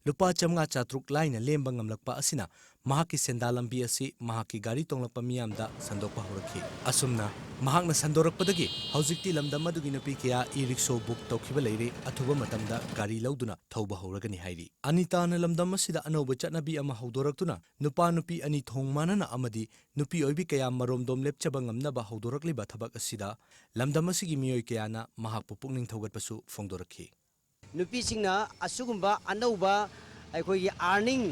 ꯂꯨꯄꯥ ꯆꯥꯝꯃꯉꯥ ꯆꯥꯇ꯭ꯔꯨꯛ ꯂꯥꯏꯅ ꯂꯦꯝꯕ ꯉꯝꯂꯛꯄ ꯑꯁꯤꯅ ꯃꯍꯥꯛꯀꯤ ꯁꯦꯟꯗꯥ ꯂꯝꯕꯤ ꯑꯁꯤ ꯃꯍꯥꯛꯀꯤ ꯒꯥꯔꯤ ꯇꯣꯡꯂꯛꯄ ꯃꯤꯌꯥꯝꯗ ꯁꯟꯗꯣꯛꯄ ꯍꯧꯔꯛꯈꯤ꯫ ꯑꯁꯨꯝꯅ ꯃꯍꯥꯛꯅ ꯁꯟꯗꯣꯔꯛꯄꯗꯒꯤ ꯍꯧꯖꯤꯛꯇꯤ ꯂꯝꯗꯝ ꯑꯗꯨꯒꯤ ꯅꯨꯄꯤ ꯀꯌꯥ ꯏ ꯔꯤꯛꯁꯣ ꯕꯨꯛ ꯇꯧꯈꯤꯕ ꯂꯩꯔꯦ, ꯑꯊꯨꯕ ꯃꯇꯝꯗ ꯒꯥꯔꯤ ꯂꯧꯗꯨꯅ ꯊꯧꯕ ꯍꯧꯔꯒꯅꯤ ꯍꯥꯏꯔꯤ꯫ ꯑꯅꯤꯇꯥꯅ ꯂꯝꯗꯝ ꯑꯁꯤꯗ ꯑꯅꯧꯕ ꯆꯠꯅꯕꯤ ꯑꯃ ꯍꯧꯗꯣꯔꯛꯇꯨꯅ ꯅꯨꯄꯥ ꯅꯨꯄꯤ ꯑꯅꯤ ꯊꯣꯡ ꯃꯥꯟꯅꯅ ꯑꯃꯗꯤ ꯅꯨꯄꯤ ꯑꯣꯏꯕꯤ ꯀꯌꯥ ꯃꯔꯣꯝꯗꯣꯝ ꯂꯦꯞꯆꯕ ꯉꯝꯅꯕ ꯍꯧꯗꯣꯔꯛꯂꯤꯕ ꯊꯕꯛ ꯑꯁꯤꯗ ꯂꯝꯗꯝ ꯑꯁꯤꯒꯤ ꯃꯤꯑꯣꯏ ꯀꯌꯥꯅ ꯃꯍꯥꯛꯄꯨ ꯄꯨꯛꯅꯤꯡ ꯊꯧꯒꯠꯄꯁꯨ ꯐꯣꯡꯗꯣꯔꯛꯈꯤ꯫ ꯅꯨꯄꯤꯁꯤꯡꯅ ꯑꯁꯤꯒꯨꯝꯕ ꯑꯅꯧꯕ ꯑꯩꯈꯣꯏꯒꯤ ꯑꯥꯔꯅꯤꯡ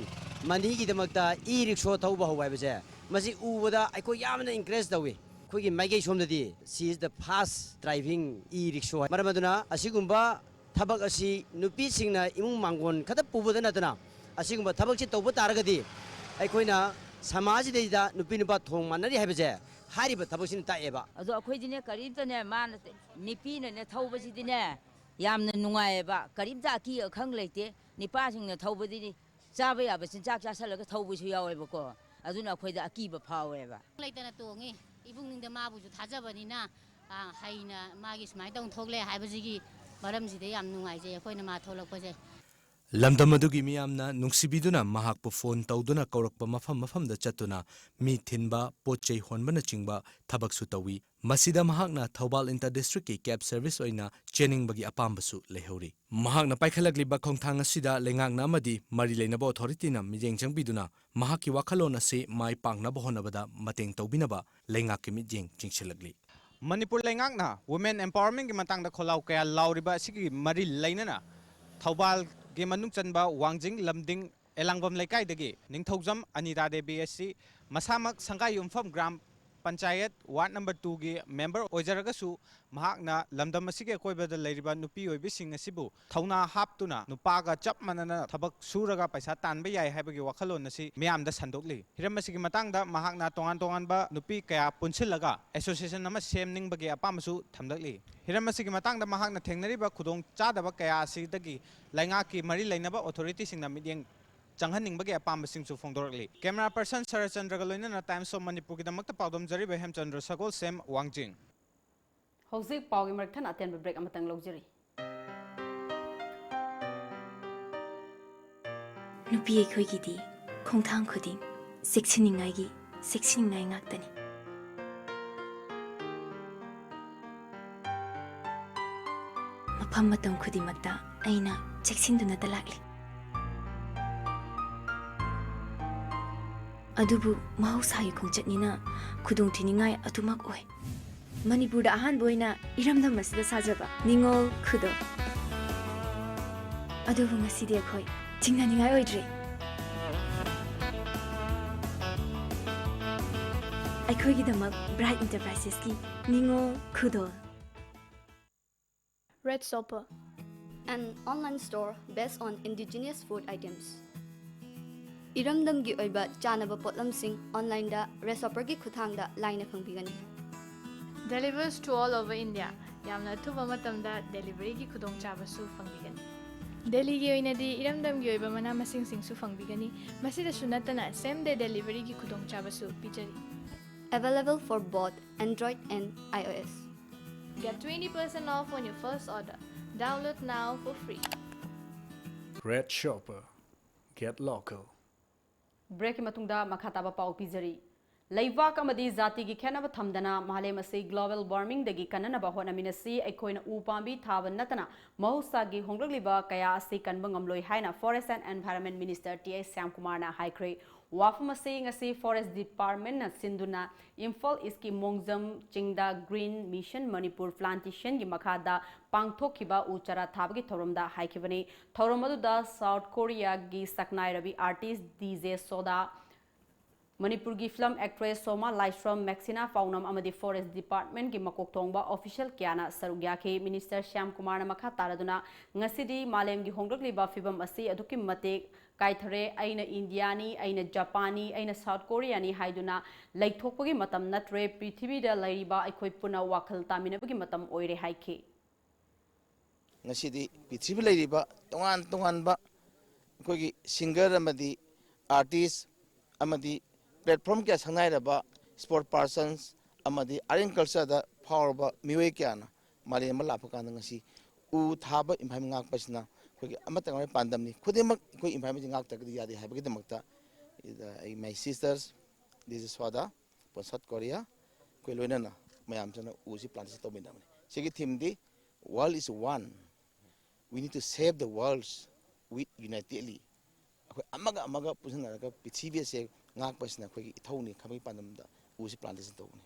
ꯃꯅꯤꯒꯤꯗꯃꯛꯇ ꯏ ꯔꯤꯛꯁꯣ ꯊꯧꯕ ꯍꯧꯕ ꯍꯥꯏꯕꯁꯦ, ꯃꯁꯤ ꯎꯕꯗ ꯑꯩꯈꯣꯏ ꯌꯥꯝꯅ ꯏꯟꯀꯔꯦꯖ ꯇꯧꯏ꯫ ꯑꯩꯈꯣꯏꯒꯤ ꯃꯥꯏꯀꯩ ꯁꯣꯝꯗꯗꯤ she is the fast driving e-rickshaw꯫ ꯃꯔꯝ ꯑꯗꯨꯅ ꯑꯁꯤꯒꯨꯝꯕ ꯊꯕꯛ ꯑꯁꯤ ꯅꯨꯄꯤꯁꯤꯡꯅ ꯏꯃꯨꯡ ꯃꯥꯡꯒꯣꯟ ꯈꯛꯇ ꯄꯨꯕꯗ ꯅꯠꯇꯅ ꯑꯁꯤꯒꯨꯝꯕ ꯊꯕꯛꯁꯤ ꯇꯧꯕ ꯇꯥꯔꯒꯗꯤ ꯑꯩꯈꯣꯏꯅ ꯁꯃꯥꯖꯁꯤꯗꯩꯗ ꯅꯨꯄꯤ ꯅꯨꯄꯥ ꯊꯣꯡ ꯃꯥꯟꯅꯔꯤ ꯍꯥꯏꯕꯁꯦ ꯍꯥꯏꯔꯤꯕ ꯊꯕꯛꯁꯤꯅ ꯇꯥꯛꯑꯦꯕ꯫ ꯑꯗꯣ ꯑꯩꯈꯣꯏꯗꯤꯅꯦ ꯀꯔꯤꯝꯇꯅꯦ ꯃꯥꯅ ꯅꯨꯄꯤꯅꯅꯦ ꯊꯧꯕꯁꯤꯗꯤꯅꯦ ꯌꯥꯝꯅ ꯅꯨꯡꯉꯥꯏꯌꯦꯕ꯫ ꯀꯔꯤꯝꯇ ꯑꯀꯤ ꯑꯈꯪ ꯂꯩꯇꯦ꯫ ꯅꯤꯄꯥꯁꯤꯡꯅ ꯊꯧꯕꯗꯤ ꯆꯥꯕ ꯌꯥꯕ ꯆꯤꯟꯖꯥꯛ ꯆꯥꯁꯜꯂꯒ ꯊꯧꯕꯁꯨ ꯌꯥꯎꯋꯦꯕꯀꯣ꯫ ꯑꯗꯨꯅ ꯑꯩꯈꯣꯏꯗ ꯑꯀꯤꯕ ꯐꯥꯎꯋꯦꯕ꯫ ꯂꯩꯇꯅ ꯇꯣꯡꯉꯤ꯫ ꯏꯕꯨꯡꯅꯤꯡꯗ ꯃꯥꯕꯨꯁꯨ ꯊꯥꯖꯕꯅꯤꯅ, ꯑ, ꯍꯩꯅ ꯃꯥꯒꯤ ꯁꯨꯃꯥꯏꯅ ꯇꯧꯅ ꯊꯣꯛꯂꯦ ꯍꯥꯏꯕꯁꯤꯒꯤ ꯃꯔꯝꯁꯤꯗ ꯌꯥꯝ ꯅꯨꯡꯉꯥꯏꯖꯩ ꯑꯩꯈꯣꯏꯅ ꯃꯥ ꯊꯣꯛꯂꯛꯄꯁꯦ꯫ ꯂꯝꯗꯝ ꯑꯗꯨꯒꯤ ꯃꯤꯌꯥꯝꯅ ꯅꯨꯡꯁꯤꯕꯤꯗꯨꯅ ꯃꯍꯥꯛꯄꯨ ꯐꯣꯟ ꯇꯧꯗꯨꯅ ꯀꯧꯔꯛꯄ ꯃꯐꯝ ꯃꯐꯝꯗ ꯆꯠꯇꯨꯅ ꯃꯤ ꯊꯤꯟꯕ, ꯄꯣꯠ ꯆꯩ ꯍꯣꯟꯕꯅꯆꯤꯡꯕ ꯊꯕꯛꯁꯨ ꯇꯧꯏ꯫ ꯃꯁꯤꯗ ꯃꯍꯥꯛꯅ ꯊꯧꯕꯥꯜ ꯏꯟꯇꯔ ꯗꯤꯁꯇ꯭ꯔꯤꯛꯀꯤ ꯀꯦꯕ ꯁꯔꯚꯤꯁ ꯑꯣꯏꯅ ꯆꯦꯟꯅꯤꯡꯕꯒꯤ ꯑꯄꯥꯝꯕꯁꯨ ꯂꯩꯍꯧꯔꯤ꯫ ꯃꯍꯥꯛꯅ ꯄꯥꯏꯈꯠꯂꯛꯂꯤꯕ ꯈꯣꯡꯊꯥꯡ ꯑꯁꯤꯗ ꯂꯩꯉꯥꯛꯅ ꯑꯃꯗꯤ ꯃꯔꯤ ꯂꯩꯅꯕ ꯑꯣꯊꯣꯔꯤꯇꯤꯅ ꯃꯤꯠꯌꯦꯡ ꯆꯪꯕꯤꯗꯨꯅ ꯃꯍꯥꯛꯀꯤ ꯋꯥꯈꯜꯂꯣꯟ ꯑꯁꯤ ꯃꯥꯏ ꯄꯥꯛꯅꯕ ꯍꯣꯠꯅꯕꯗ ꯃꯇꯦꯡ ꯇꯧꯕꯤꯅꯕ ꯂꯩꯉꯥꯛꯀꯤ ꯃꯤꯠꯌꯦꯡ ꯆꯤꯡꯁꯤꯜꯂꯛꯂꯤ꯫ ꯃꯅꯤꯄꯨꯔ ꯂꯩꯉꯥꯛꯅ ꯋꯨꯃꯦꯟ ꯑꯦꯝꯄꯥꯋꯔꯃꯦꯟꯒꯤ ꯃꯇꯥꯡꯗ ꯈꯣꯜꯂꯥꯎ ꯀꯌꯥ ꯂꯥꯎꯔꯤꯕ ꯑꯁꯤꯒꯤ ꯃꯔꯤ ꯂꯩꯅꯅ ꯊꯧꯕꯥꯜꯒꯤ ꯃꯅꯨꯡ ꯆꯟꯕ ꯋꯥꯡꯖꯤꯡ ꯂꯝꯗꯤꯡ ꯑꯦꯂꯥꯡꯕꯝ ꯂꯩꯀꯥꯏꯗꯒꯤ ꯅꯤꯡꯊꯧꯖꯝ ꯑꯅꯤꯇꯥ ꯗꯦꯕꯤ ꯑꯁꯤ ꯃꯁꯥꯃꯛ ꯁꯪꯒꯥꯏꯌꯨꯝꯐꯝ ꯒ꯭ꯔꯥꯝ ꯄꯟꯆꯥꯌꯠ ꯋꯥꯔꯗ ꯅꯝꯕꯔ ꯇꯨꯒꯤ ꯃꯦꯝꯕꯔ ꯑꯣꯏꯖꯔꯒꯁꯨ ꯃꯍꯥꯛꯅ ꯂꯝꯗꯝ ꯑꯁꯤꯒꯤ ꯑꯀꯣꯏꯕꯗ ꯂꯩꯔꯤꯕ ꯅꯨꯄꯤ ꯑꯣꯏꯕꯤꯁꯤꯡ ꯑꯁꯤꯕꯨ ꯊꯧꯅꯥ ꯍꯥꯞꯇꯨꯅ ꯅꯨꯄꯥꯒ ꯆꯞ ꯃꯥꯟꯅꯅ ꯊꯕꯛ ꯁꯨꯔꯒ ꯄꯩꯁꯥ ꯇꯥꯟꯕ ꯌꯥꯏ ꯍꯥꯏꯕꯒꯤ ꯋꯥꯈꯜꯂꯣꯟ ꯑꯁꯤ ꯃꯤꯌꯥꯝꯗ ꯁꯟꯗꯣꯛꯂꯤ꯫ ꯍꯤꯔꯝ ꯑꯁꯤꯒꯤ ꯃꯇꯥꯡꯗ ꯃꯍꯥꯛꯅ ꯇꯣꯉꯥꯟ ꯇꯣꯉꯥꯟꯕ ꯅꯨꯄꯤ ꯀꯌꯥ ꯄꯨꯟꯁꯤꯜꯂꯒ ꯑꯦꯁꯣꯁꯤꯌꯦꯁꯟ ꯑꯃ ꯁꯦꯝꯅꯤꯡꯕꯒꯤ ꯑꯄꯥꯝꯕꯁꯨ ꯊꯝꯂꯛꯂꯤ꯫ ꯍꯤꯔꯝ ꯑꯁꯤꯒꯤ ꯃꯇꯥꯡꯗ ꯃꯍꯥꯛꯅ ꯊꯦꯡꯅꯔꯤꯕ ꯈꯨꯗꯣꯡ ꯆꯥꯗꯕ ꯀꯌꯥ ꯑꯁꯤꯗꯒꯤ ꯂꯩꯉꯥꯛꯀꯤ ꯃꯔꯤ ꯂꯩꯅꯕ ꯑꯣꯊꯣꯔꯤꯇꯤꯁꯤꯡꯅ ꯃꯤꯠꯌꯦꯡ ꯆꯪꯍꯟꯅꯤꯡꯕꯒꯤ ꯑꯄꯥꯝꯕꯁꯤꯡꯁꯨ ꯐꯣꯡꯗꯣꯔꯛꯂꯤ꯫ Camera person ꯁꯔꯠꯆꯟꯗ꯭ꯔꯒ ꯂꯣꯏꯅꯅ Times of ꯃꯅꯤꯄꯨꯔꯒꯤꯗꯃꯛꯇ ꯄꯥꯎꯗꯝꯖꯔꯤꯕ ꯍꯦꯝꯆꯟꯗ꯭ꯔ ꯁꯒꯣꯜꯁꯦꯝ ꯋꯥꯡꯖꯤꯡ꯫ ꯍꯧꯖꯤꯛ ꯄꯥꯎꯒꯤ ꯃꯔꯛ ꯊꯠꯅ ꯑꯇꯦꯟꯕ break ꯑꯃꯇꯪ ꯂꯧꯖꯔꯤ꯫ ꯅꯨꯄꯤ ꯑꯩꯈꯣꯏꯒꯤꯗꯤ ꯈꯣꯡꯊꯥꯡ ꯈꯨꯗꯤꯡ ꯆꯦꯛꯁꯤꯟꯅꯤꯡꯉꯥꯏꯒꯤ ꯆꯦꯛꯁꯤꯟꯅꯤꯡꯉꯥꯏ ꯉꯥꯛꯇꯅꯤ꯫ ꯃꯐꯝ ꯃꯇꯝ ꯈꯨꯗꯤꯡꯃꯛꯇ ꯑꯩꯅ ꯆꯦꯛꯁꯤꯟꯗꯨꯅꯇ ꯂꯥꯛꯂꯤ꯫ ꯑꯗꯨꯕꯨ ꯃꯍꯧꯁꯥꯒꯤ ꯈꯣꯡꯆꯠꯅꯤꯅ ꯈꯨꯗꯣꯡꯊꯤꯅꯤꯡꯉꯥꯏ ꯑꯗꯨꯃꯛ ꯑꯣꯏ꯫ ꯃꯅꯤꯄꯨꯔꯗ ꯑꯍꯥꯟꯕ ꯑꯣꯏꯅ ꯏꯔꯝꯗꯝ ꯑꯁꯤꯗ ꯁꯥꯖꯕ ꯅꯤꯉꯣꯜ ꯈꯨꯗꯣꯜ꯫ ꯑꯗꯨꯕꯨ ꯉꯁꯤꯗꯤ ꯑꯩꯈꯣꯏ ꯆꯤꯡꯅꯅꯤꯡꯉꯥꯏ ꯑꯣꯏꯗ꯭ꯔꯦ꯫ ꯑꯩꯈꯣꯏꯒꯤꯗꯃꯛ Bright Enterprisesꯀꯤ ꯅꯤꯉꯣꯜ ꯈꯨꯗꯣꯜ꯫ Red Shopper, an online store based on indigenous food items. ꯏꯔꯝꯗꯝꯒꯤ ꯑꯣꯏꯕ ꯆꯥꯅꯕ ꯄꯣꯠꯂꯝꯁꯤꯡ onlineꯗ Red Shopperꯒꯤ ꯈꯨꯠꯊꯥꯡꯗ ꯂꯥꯏꯅ ꯐꯪꯕꯤꯒꯅꯤ꯫ Delivers to all over India. ꯌꯥꯝꯅ ꯑꯊꯨꯕ ꯃꯇꯝꯗ deliveryꯒꯤ ꯈꯨꯗꯣꯡꯆꯥꯕꯁꯨ ꯐꯪꯕꯤꯒꯅꯤ꯫ ꯗꯦꯜꯂꯤꯒꯤ ꯑꯣꯏꯅꯗꯤ ꯏꯔꯝꯗꯝꯒꯤ ꯑꯣꯏꯕ ꯃꯅꯥ ꯃꯁꯤꯡꯁꯤꯡꯁꯨ ꯐꯪꯕꯤꯒꯅꯤ꯫ ꯃꯁꯤꯗꯁꯨ ꯅꯠꯇꯅ same day deliveryꯒꯤ ꯈꯨꯗꯣꯡꯆꯥꯕꯁꯨ ꯄꯤꯖꯔꯤ꯫ Available for both Android and iOS. Get twenty percent off on your first order. Download now for free. Red Shopper. Get local. Breakꯀꯤ ꯃꯇꯨꯡꯗ ꯃꯈꯥ ꯇꯥꯕ ꯄꯥꯎ ꯄꯤꯖꯔꯤ꯫ ꯂꯩꯕꯥꯛ ꯑꯃꯗꯤ ꯖꯥꯇꯤꯒꯤ ꯈꯦꯠꯅꯕ ꯊꯝꯗꯅ ꯃꯥꯂꯦꯝ ꯑꯁꯤ global warmingꯗꯒꯤ ꯀꯟꯅꯅꯕ ꯍꯣꯠꯅꯃꯤꯟꯅꯁꯤ꯫ ꯑꯩꯈꯣꯏꯅ ꯎ ꯄꯥꯝꯕꯤ ꯊꯥꯕ ꯅꯠꯇꯅ ꯃꯍꯧꯁꯥꯒꯤ ꯍꯣꯡꯂꯛꯂꯤꯕ ꯀꯌꯥ ꯑꯁꯤ ꯀꯟꯕ ꯉꯝꯂꯣꯏ ꯍꯥꯏꯅ Forest and Environment Minister T H ꯁ꯭ꯌꯥꯝꯀꯨꯃꯥꯔꯅ ꯍꯥꯏꯈ꯭ꯔꯦ꯫ ꯋꯥꯐꯝ ꯑꯁꯤ ꯉꯁꯤ Forest Departmentꯅ ꯁꯤꯟꯗꯨꯅ ꯏꯝꯐꯥꯜ ꯏꯁꯀꯤ ꯃꯣꯡꯖꯝ ꯆꯤꯡꯗ Green Mission Manipur Plantationꯒꯤ ꯃꯈꯥꯗ ꯄꯥꯡꯊꯣꯛꯈꯤꯕ ꯎ ꯆꯥꯔꯥ ꯊꯥꯕꯒꯤ ꯊꯧꯔꯝꯗ ꯍꯥꯏꯈꯤꯕꯅꯤ꯫ ꯊꯧꯔꯝ ꯑꯗꯨꯗ ꯁꯥꯎꯠ ꯀꯣꯔꯤꯌꯥꯒꯤ ꯁꯛꯅꯥꯏꯔꯕꯤ artist ꯗꯤ ꯖꯦ ꯁꯣꯗꯥ, ꯃꯅꯤꯄꯨꯔꯒꯤ film actress ꯁꯣꯃꯥ ꯂꯥꯏꯁ꯭ꯔꯝ, ꯃꯦꯛꯁꯤꯅꯥ ꯄꯥꯎꯅꯝ ꯑꯃꯗꯤ Forest Departmentꯀꯤ ꯃꯀꯣꯛ ꯊꯣꯡꯕ official ꯀꯌꯥꯅ ꯁꯔꯨꯛ ꯌꯥꯈꯤ꯫ Minister ꯁ꯭ꯌꯥꯝ ꯀꯨꯃꯥꯔꯅ ꯃꯈꯥ ꯇꯥꯔꯗꯨꯅ, ꯉꯁꯤꯗꯤ ꯃꯥꯂꯦꯝꯒꯤ ꯍꯣꯡꯂꯛꯂꯤꯕ ꯐꯤꯕꯝ ꯑꯁꯤ ꯑꯗꯨꯛꯀꯤ ꯃꯇꯤꯛ ꯀꯥꯏꯊꯔꯦ꯫ ꯑꯩꯅ ꯏꯟꯗꯤꯌꯥꯅꯤ, ꯑꯩꯅ ꯖꯄꯥꯟꯅꯤ, ꯑꯩꯅ ꯁꯥꯎꯠ ꯀꯣꯔꯤꯌꯥꯅꯤ ꯍꯥꯏꯗꯨꯅ ꯂꯩꯊꯣꯛꯄꯒꯤ ꯃꯇꯝ ꯅꯠꯇ꯭ꯔꯦ꯫ ꯄ꯭ꯔꯤꯊꯤꯕꯤꯗ ꯂꯩꯔꯤꯕ ꯑꯩꯈꯣꯏ ꯄꯨꯟꯅ ꯋꯥꯈꯜ ꯇꯥꯃꯤꯟꯅꯕꯒꯤ ꯃꯇꯝ ꯑꯣꯏꯔꯦ ꯍꯥꯏꯈꯤ꯫ ꯉꯁꯤꯗꯤ ꯄ꯭ꯔꯤꯊꯤꯕꯤ ꯂꯩꯔꯤꯕ ꯇꯣꯉꯥꯟ ꯇꯣꯉꯥꯟꯕ ꯑꯩꯈꯣꯏꯒꯤ ꯁꯤꯡꯒꯔ ꯑꯃꯗꯤ ꯑꯥꯔꯇꯤꯁ ꯑꯃꯗꯤ ꯄ꯭ꯂꯦꯠꯐꯣꯝ ꯀꯌꯥ ꯁꯪꯅꯥꯏꯔꯕ ꯁ꯭ꯄꯣꯔꯠ ꯄꯥꯔꯁꯟꯁ ꯑꯃꯗꯤ ꯑꯥꯔꯠ ꯑꯦꯟ ꯀꯜꯆꯔꯗ ꯐꯥꯎꯔꯕ ꯃꯤꯑꯣꯏ ꯀꯌꯥꯅ ꯃꯥꯂꯦꯝ ꯑꯃ ꯂꯥꯛꯄ ꯀꯥꯟꯗ ꯉꯁꯤ ꯎ ꯊꯥꯕ ꯏꯟꯚꯥꯏꯔꯣꯟꯃꯦꯟ ꯉꯥꯛꯄꯁꯤꯅ ꯑꯩꯈꯣꯏꯒꯤ ꯑꯃꯠꯇ ꯉꯥꯏꯔꯕ ꯄꯥꯟꯗꯝꯅꯤ꯫ ꯈꯨꯗꯤꯡꯃꯛ ꯑꯩꯈꯣꯏ ꯏꯟꯚꯥꯏꯔꯣꯟꯃꯦꯟꯁꯤ ꯉꯥꯛꯇ꯭ꯔꯒꯗꯤ ꯌꯥꯗꯦ ꯍꯥꯏꯕꯒꯤꯗꯃꯛꯇ ꯑꯩ, my sisters, this is Swada from South Korea, ꯑꯩꯈꯣꯏ ꯂꯣꯏꯅꯅ ꯃꯌꯥꯝꯁꯤꯅ ꯎꯁꯤ ꯄ꯭ꯂꯥꯟꯇꯦꯁꯟ ꯇꯧꯃꯤꯟꯅꯕꯅꯤ꯫ ꯁꯤꯒꯤ ꯊꯤꯝꯗꯤ World is One, we need to save the world with unitedly꯫ ꯑꯩꯈꯣꯏ ꯑꯃꯒ ꯑꯃꯒ ꯄꯨꯟꯁꯤꯟꯅꯔꯒ ꯄ꯭ꯔꯤꯊꯤꯕꯤ ꯑꯁꯦ ꯉꯥꯛꯄꯁꯤꯅ ꯑꯩꯈꯣꯏꯒꯤ ꯏꯊꯧꯅꯤ ꯈꯟꯕꯒꯤ ꯄꯥꯟꯗꯝꯗ ꯎꯁꯤ ꯄ꯭ꯂꯥꯟꯇꯦꯁꯟ ꯇꯧꯕꯅꯤ꯫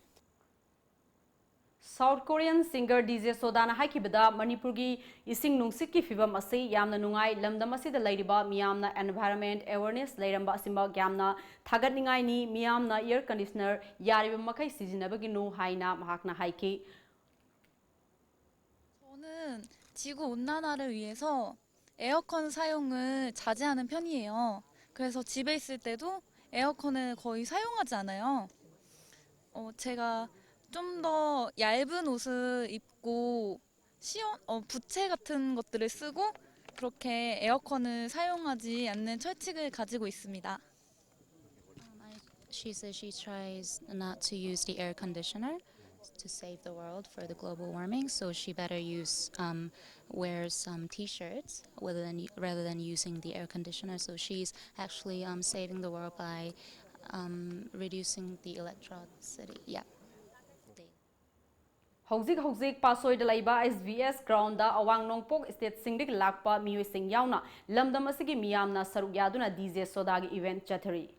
South Korean singer D J ꯁꯣꯗꯥꯅ ꯍꯥꯏꯈꯤꯕꯗ, ꯃꯅꯤꯄꯨꯔꯒꯤ ꯏꯁꯤꯡ ꯅꯨꯡꯁꯤꯠꯀꯤ ꯐꯤꯕꯝ ꯑꯁꯤ ꯌꯥꯝꯅ ꯅꯨꯡꯉꯥꯏ, ꯂꯝꯗꯝ ꯑꯁꯤꯗ ꯂꯩꯔꯤꯕ ꯃꯤꯌꯥꯝꯅ environment awareness ꯂꯩꯔꯝꯕ ꯑꯁꯤꯃꯛ ꯌꯥꯝꯅ ꯊꯥꯒꯠꯅꯤꯡꯉꯥꯏꯅꯤ, ꯃꯤꯌꯥꯝꯅ air conditioner ꯌꯥꯔꯤꯕ ꯃꯈꯩ ꯁꯤꯖꯤꯟꯅꯕꯒꯤꯅꯨ ꯍꯥꯏꯅ ꯃꯍꯥꯛꯅ ꯍꯥꯏꯈꯤ꯫ 저는 지구 온난화를 위해서 에어컨 사용을 자제하는 편이에요. 그래서 집에 있을 때도 에어컨을 거의 사용하지 않아요. 어, 제가 좀 더 얇은 옷을 입고 시원, 어, 부채 같은 것들을 쓰고 그렇게 에어컨을 사용하지 않는 철칙을 가지고 있습니다. Um, I, she says she tries not to use the air conditioner to save the world for the global warming, so she better use um, wear some t-shirts rather than rather than using the air conditioner. So she's actually um, saving the world by um, reducing the electricity. Yeah. They- ꯍꯧꯖꯤꯛ ꯍꯧꯖꯤꯛ ꯄꯥꯁꯣꯏꯗ ꯂꯩꯕ S B S groundꯗ ꯑꯋꯥꯡ ꯅꯣꯡꯄꯣꯛ stateꯁꯤꯡꯗꯒꯤ ꯂꯥꯛꯄ ꯃꯤꯑꯣꯏꯁꯤꯡ ꯌꯥꯎꯅ ꯂꯝꯗꯝ ꯑꯁꯤꯒꯤ ꯃꯤꯌꯥꯝꯅ ꯁꯔꯨꯛ ꯌꯥꯗꯨꯅ D J ꯁꯣꯗꯥꯒꯤ event ꯆꯠꯊꯔꯤ꯫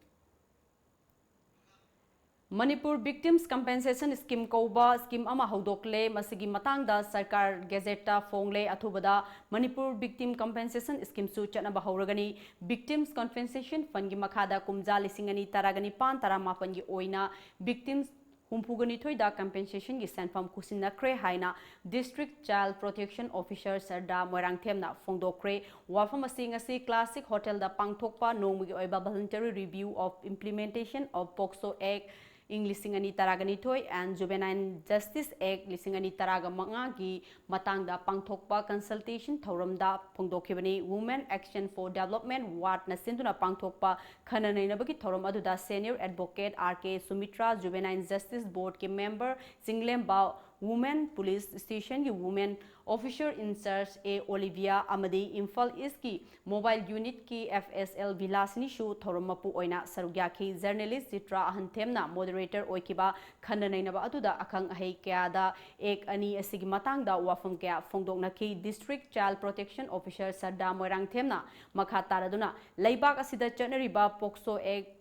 ꯃꯅꯤꯄꯨꯔ Victims Compensation Scheme ꯀꯧꯕ scheme ꯑꯃ ꯍꯧꯗꯣꯛꯂꯦ꯫ ꯃꯁꯤꯒꯤ ꯃꯇꯥꯡꯗ ꯁꯔꯀꯥꯔ gazetteꯇ ꯐꯣꯡꯂꯦ꯫ ꯑꯊꯨꯕꯗ ꯃꯅꯤꯄꯨꯔ Victim Compensation Schemeꯁꯨ ꯆꯠꯅꯕ ꯍꯧꯔꯒꯅꯤ꯫ Victims Compensation Fundꯀꯤ ꯃꯈꯥꯗ ꯀꯨꯝꯖꯥ ꯂꯤꯁꯤꯡ ꯑꯅꯤ ꯇꯔꯥꯒ ꯅꯤꯄꯥꯟ ꯇꯔꯥꯃꯥꯄꯟꯒꯤ ꯑꯣꯏꯅ victims ꯍꯨꯝꯐꯨꯒ ꯅꯤꯊꯣꯏꯗ compensationꯒꯤ ꯁꯦꯟꯐꯝ ꯈꯨꯠꯁꯤꯟꯅꯈ꯭ꯔꯦ ꯍꯥꯏꯅ District Child Protection Officer ꯁꯔꯗꯥ ꯃꯣꯏꯔꯥꯡꯊꯦꯝꯅ ꯐꯣꯡꯗꯣꯛꯈ꯭ꯔꯦ꯫ ꯋꯥꯐꯝ ꯑꯁꯤ ꯉꯁꯤ Classic Hotelꯗ ꯄꯥꯡꯊꯣꯛꯄ ꯅꯣꯡꯃꯒꯤ ꯑꯣꯏꯕ Voluntary Review of Implementation of POCSO Act ꯏꯪ ꯂꯤꯁꯤꯡ ꯑꯅꯤ ꯇꯔꯥꯒ ꯅꯤꯊꯣꯏ and Juvenile Justice Act ꯂꯤꯁꯤꯡ ꯑꯅꯤ ꯇꯔꯥꯒ ꯃꯉꯥꯒꯤ ꯃꯇꯥꯡꯗ ꯄꯥꯡꯊꯣꯛꯄ consultation ꯊꯧꯔꯝꯗ ꯐꯣꯡꯗꯣꯛꯈꯤꯕꯅꯤ꯫ Women Action for Development, WAAD ꯅ ꯁꯤꯟꯗꯨꯅ ꯄꯥꯡꯊꯣꯛꯄ ꯈꯟꯅ ꯅꯩꯅꯕꯒꯤ ꯊꯧꯔꯝ ꯑꯗꯨꯗ senior advocate R K Sumitra, Juvenile Justice Board ꯀꯤ member ꯆꯤꯡꯂꯦꯝꯕ Women Police Station ꯒꯤ women officer in charge A Olivia ꯑꯃꯗꯤ ꯏꯝꯐꯥꯜ East ꯀꯤ mobile unit ꯀꯤ F S L ꯕꯤꯂꯥꯁꯤꯅꯤꯁꯨ ꯊꯧꯔꯝ ꯃꯄꯨ ꯑꯣꯏꯅ ꯁꯔꯨꯛ ꯌꯥꯈꯤ꯫ Journalist ꯆꯤꯇ꯭ꯔꯥ ꯑꯍꯟꯊꯦꯝꯅ moderator ꯑꯣꯏꯈꯤꯕ ꯈꯟꯅ ꯅꯩꯅꯕ ꯑꯗꯨꯗ ꯑꯈꯪ ꯑꯍꯩ ꯀꯌꯥꯗ Act ꯑꯅꯤ ꯑꯁꯤꯒꯤ ꯃꯇꯥꯡꯗ ꯋꯥꯐꯝ ꯀꯌꯥ ꯐꯣꯡꯗꯣꯛꯅꯈꯤ꯫ District Child Protection Officer ꯁꯔꯗꯥ ꯃꯣꯏꯔꯥꯡꯊꯦꯝꯅ ꯃꯈꯥ ꯇꯥꯔꯗꯨꯅ ꯂꯩꯕꯥꯛ ꯑꯁꯤꯗ ꯆꯠꯅꯔꯤꯕ POCSO Act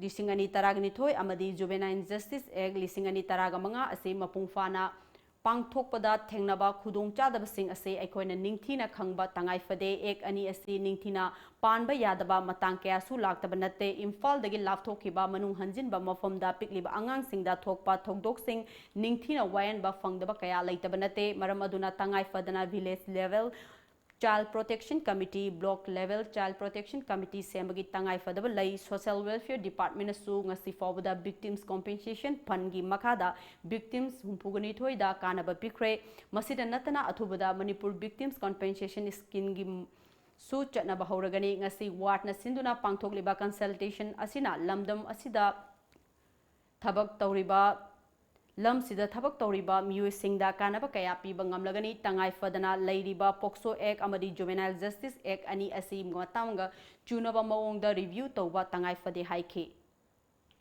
ꯂꯤꯁꯤꯡ ꯑꯅꯤ ꯇꯔꯥꯒ ꯅꯤꯊꯣꯏ ꯑꯃꯗꯤ Juvenile Justice Act ꯂꯤꯁꯤꯡ ꯑꯅꯤ ꯇꯔꯥꯒ ꯃꯉꯥ ꯑꯁꯤ ꯃꯄꯨꯡ ꯐꯥꯅ ꯄꯥꯡꯊꯣꯛꯄꯗ ꯊꯦꯡꯅꯕ ꯈꯨꯗꯣꯡꯆꯥꯗꯕꯁꯤꯡ ꯑꯁꯤ ꯑꯩꯈꯣꯏꯅ ꯅꯤꯡꯊꯤꯅ ꯈꯪꯕ ꯇꯉꯥꯏ ꯐꯗꯦ꯫ Act ꯑꯅꯤ ꯑꯁꯤ ꯅꯤꯡꯊꯤꯅ ꯄꯥꯟꯕ ꯌꯥꯗꯕ ꯃꯇꯥꯡ ꯀꯌꯥꯁꯨ ꯂꯥꯛꯇꯕ ꯅꯠꯇꯦ꯫ ꯏꯝꯐꯥꯜꯗꯒꯤ ꯂꯥꯞꯊꯣꯛꯈꯤꯕ ꯃꯅꯨꯡ ꯍꯟꯖꯤꯟꯕ ꯃꯐꯝꯗ ꯄꯤꯛꯂꯤꯕ ꯑꯉꯥꯡꯁꯤꯡꯗ ꯊꯣꯛꯄ ꯊꯧꯗꯣꯛꯁꯤꯡ ꯅꯤꯡꯊꯤꯅ ꯋꯥꯌꯦꯟꯕ ꯐꯪꯗꯕ ꯀꯌꯥ ꯂꯩꯇꯕ ꯅꯠꯇꯦ꯫ ꯃꯔꯝ ꯑꯗꯨꯅ ꯇꯉꯥꯏ ꯐꯗꯅ village level Child Protection Committee, Block Level Child Protection Committee ꯁꯦꯝꯕꯒꯤ ꯇꯉꯥꯏ ꯐꯗꯕ ꯂꯩ꯫ Social Welfare Department ꯅꯁꯨ ꯉꯁꯤ ꯐꯥꯎꯕꯗ Victims Compensation Fund ꯒꯤ ꯃꯈꯥꯗ victims ꯍꯨꯝꯐꯨꯒ ꯅꯤꯊꯣꯏꯗ ꯀꯥꯟꯅꯕ ꯄꯤꯈ꯭ꯔꯦ꯫ ꯃꯁꯤꯗ ꯅꯠꯇꯅ ꯑꯊꯨꯕꯗ Manipur Victims Compensation Scheme ꯒꯤ ꯁꯨ ꯆꯠꯅꯕ ꯍꯧꯔꯒꯅꯤ꯫ ꯉꯁꯤ WAAD ꯅ ꯁꯤꯟꯗꯨꯅ ꯄꯥꯡꯊꯣꯛꯂꯤꯕ consultation ꯑꯁꯤꯅ ꯂꯝꯗꯝ ꯑꯁꯤꯗ ꯊꯕꯛ ꯇꯧꯔꯤꯕ ꯂꯝꯁꯤꯗ ꯊꯕꯛ ꯇꯧꯔꯤꯕ ꯃꯤꯑꯣꯏꯁꯤꯡꯗ ꯀꯥꯟꯅꯕ ꯀꯌꯥ ꯄꯤꯕ ꯉꯝꯂꯒꯅꯤ꯫ ꯇꯉꯥꯏ ꯐꯗꯅ ꯂꯩꯔꯤꯕ POCSO Act ꯑꯃꯗꯤ Juvenile Justice Act ꯑꯅꯤ ꯑꯁꯤ ꯃꯇꯥꯡꯒ ꯆꯨꯅꯕ ꯃꯑꯣꯡꯗ review ꯇꯧꯕ ꯇꯉꯥꯏ ꯐꯗꯦ ꯍꯥꯏꯈꯤ꯫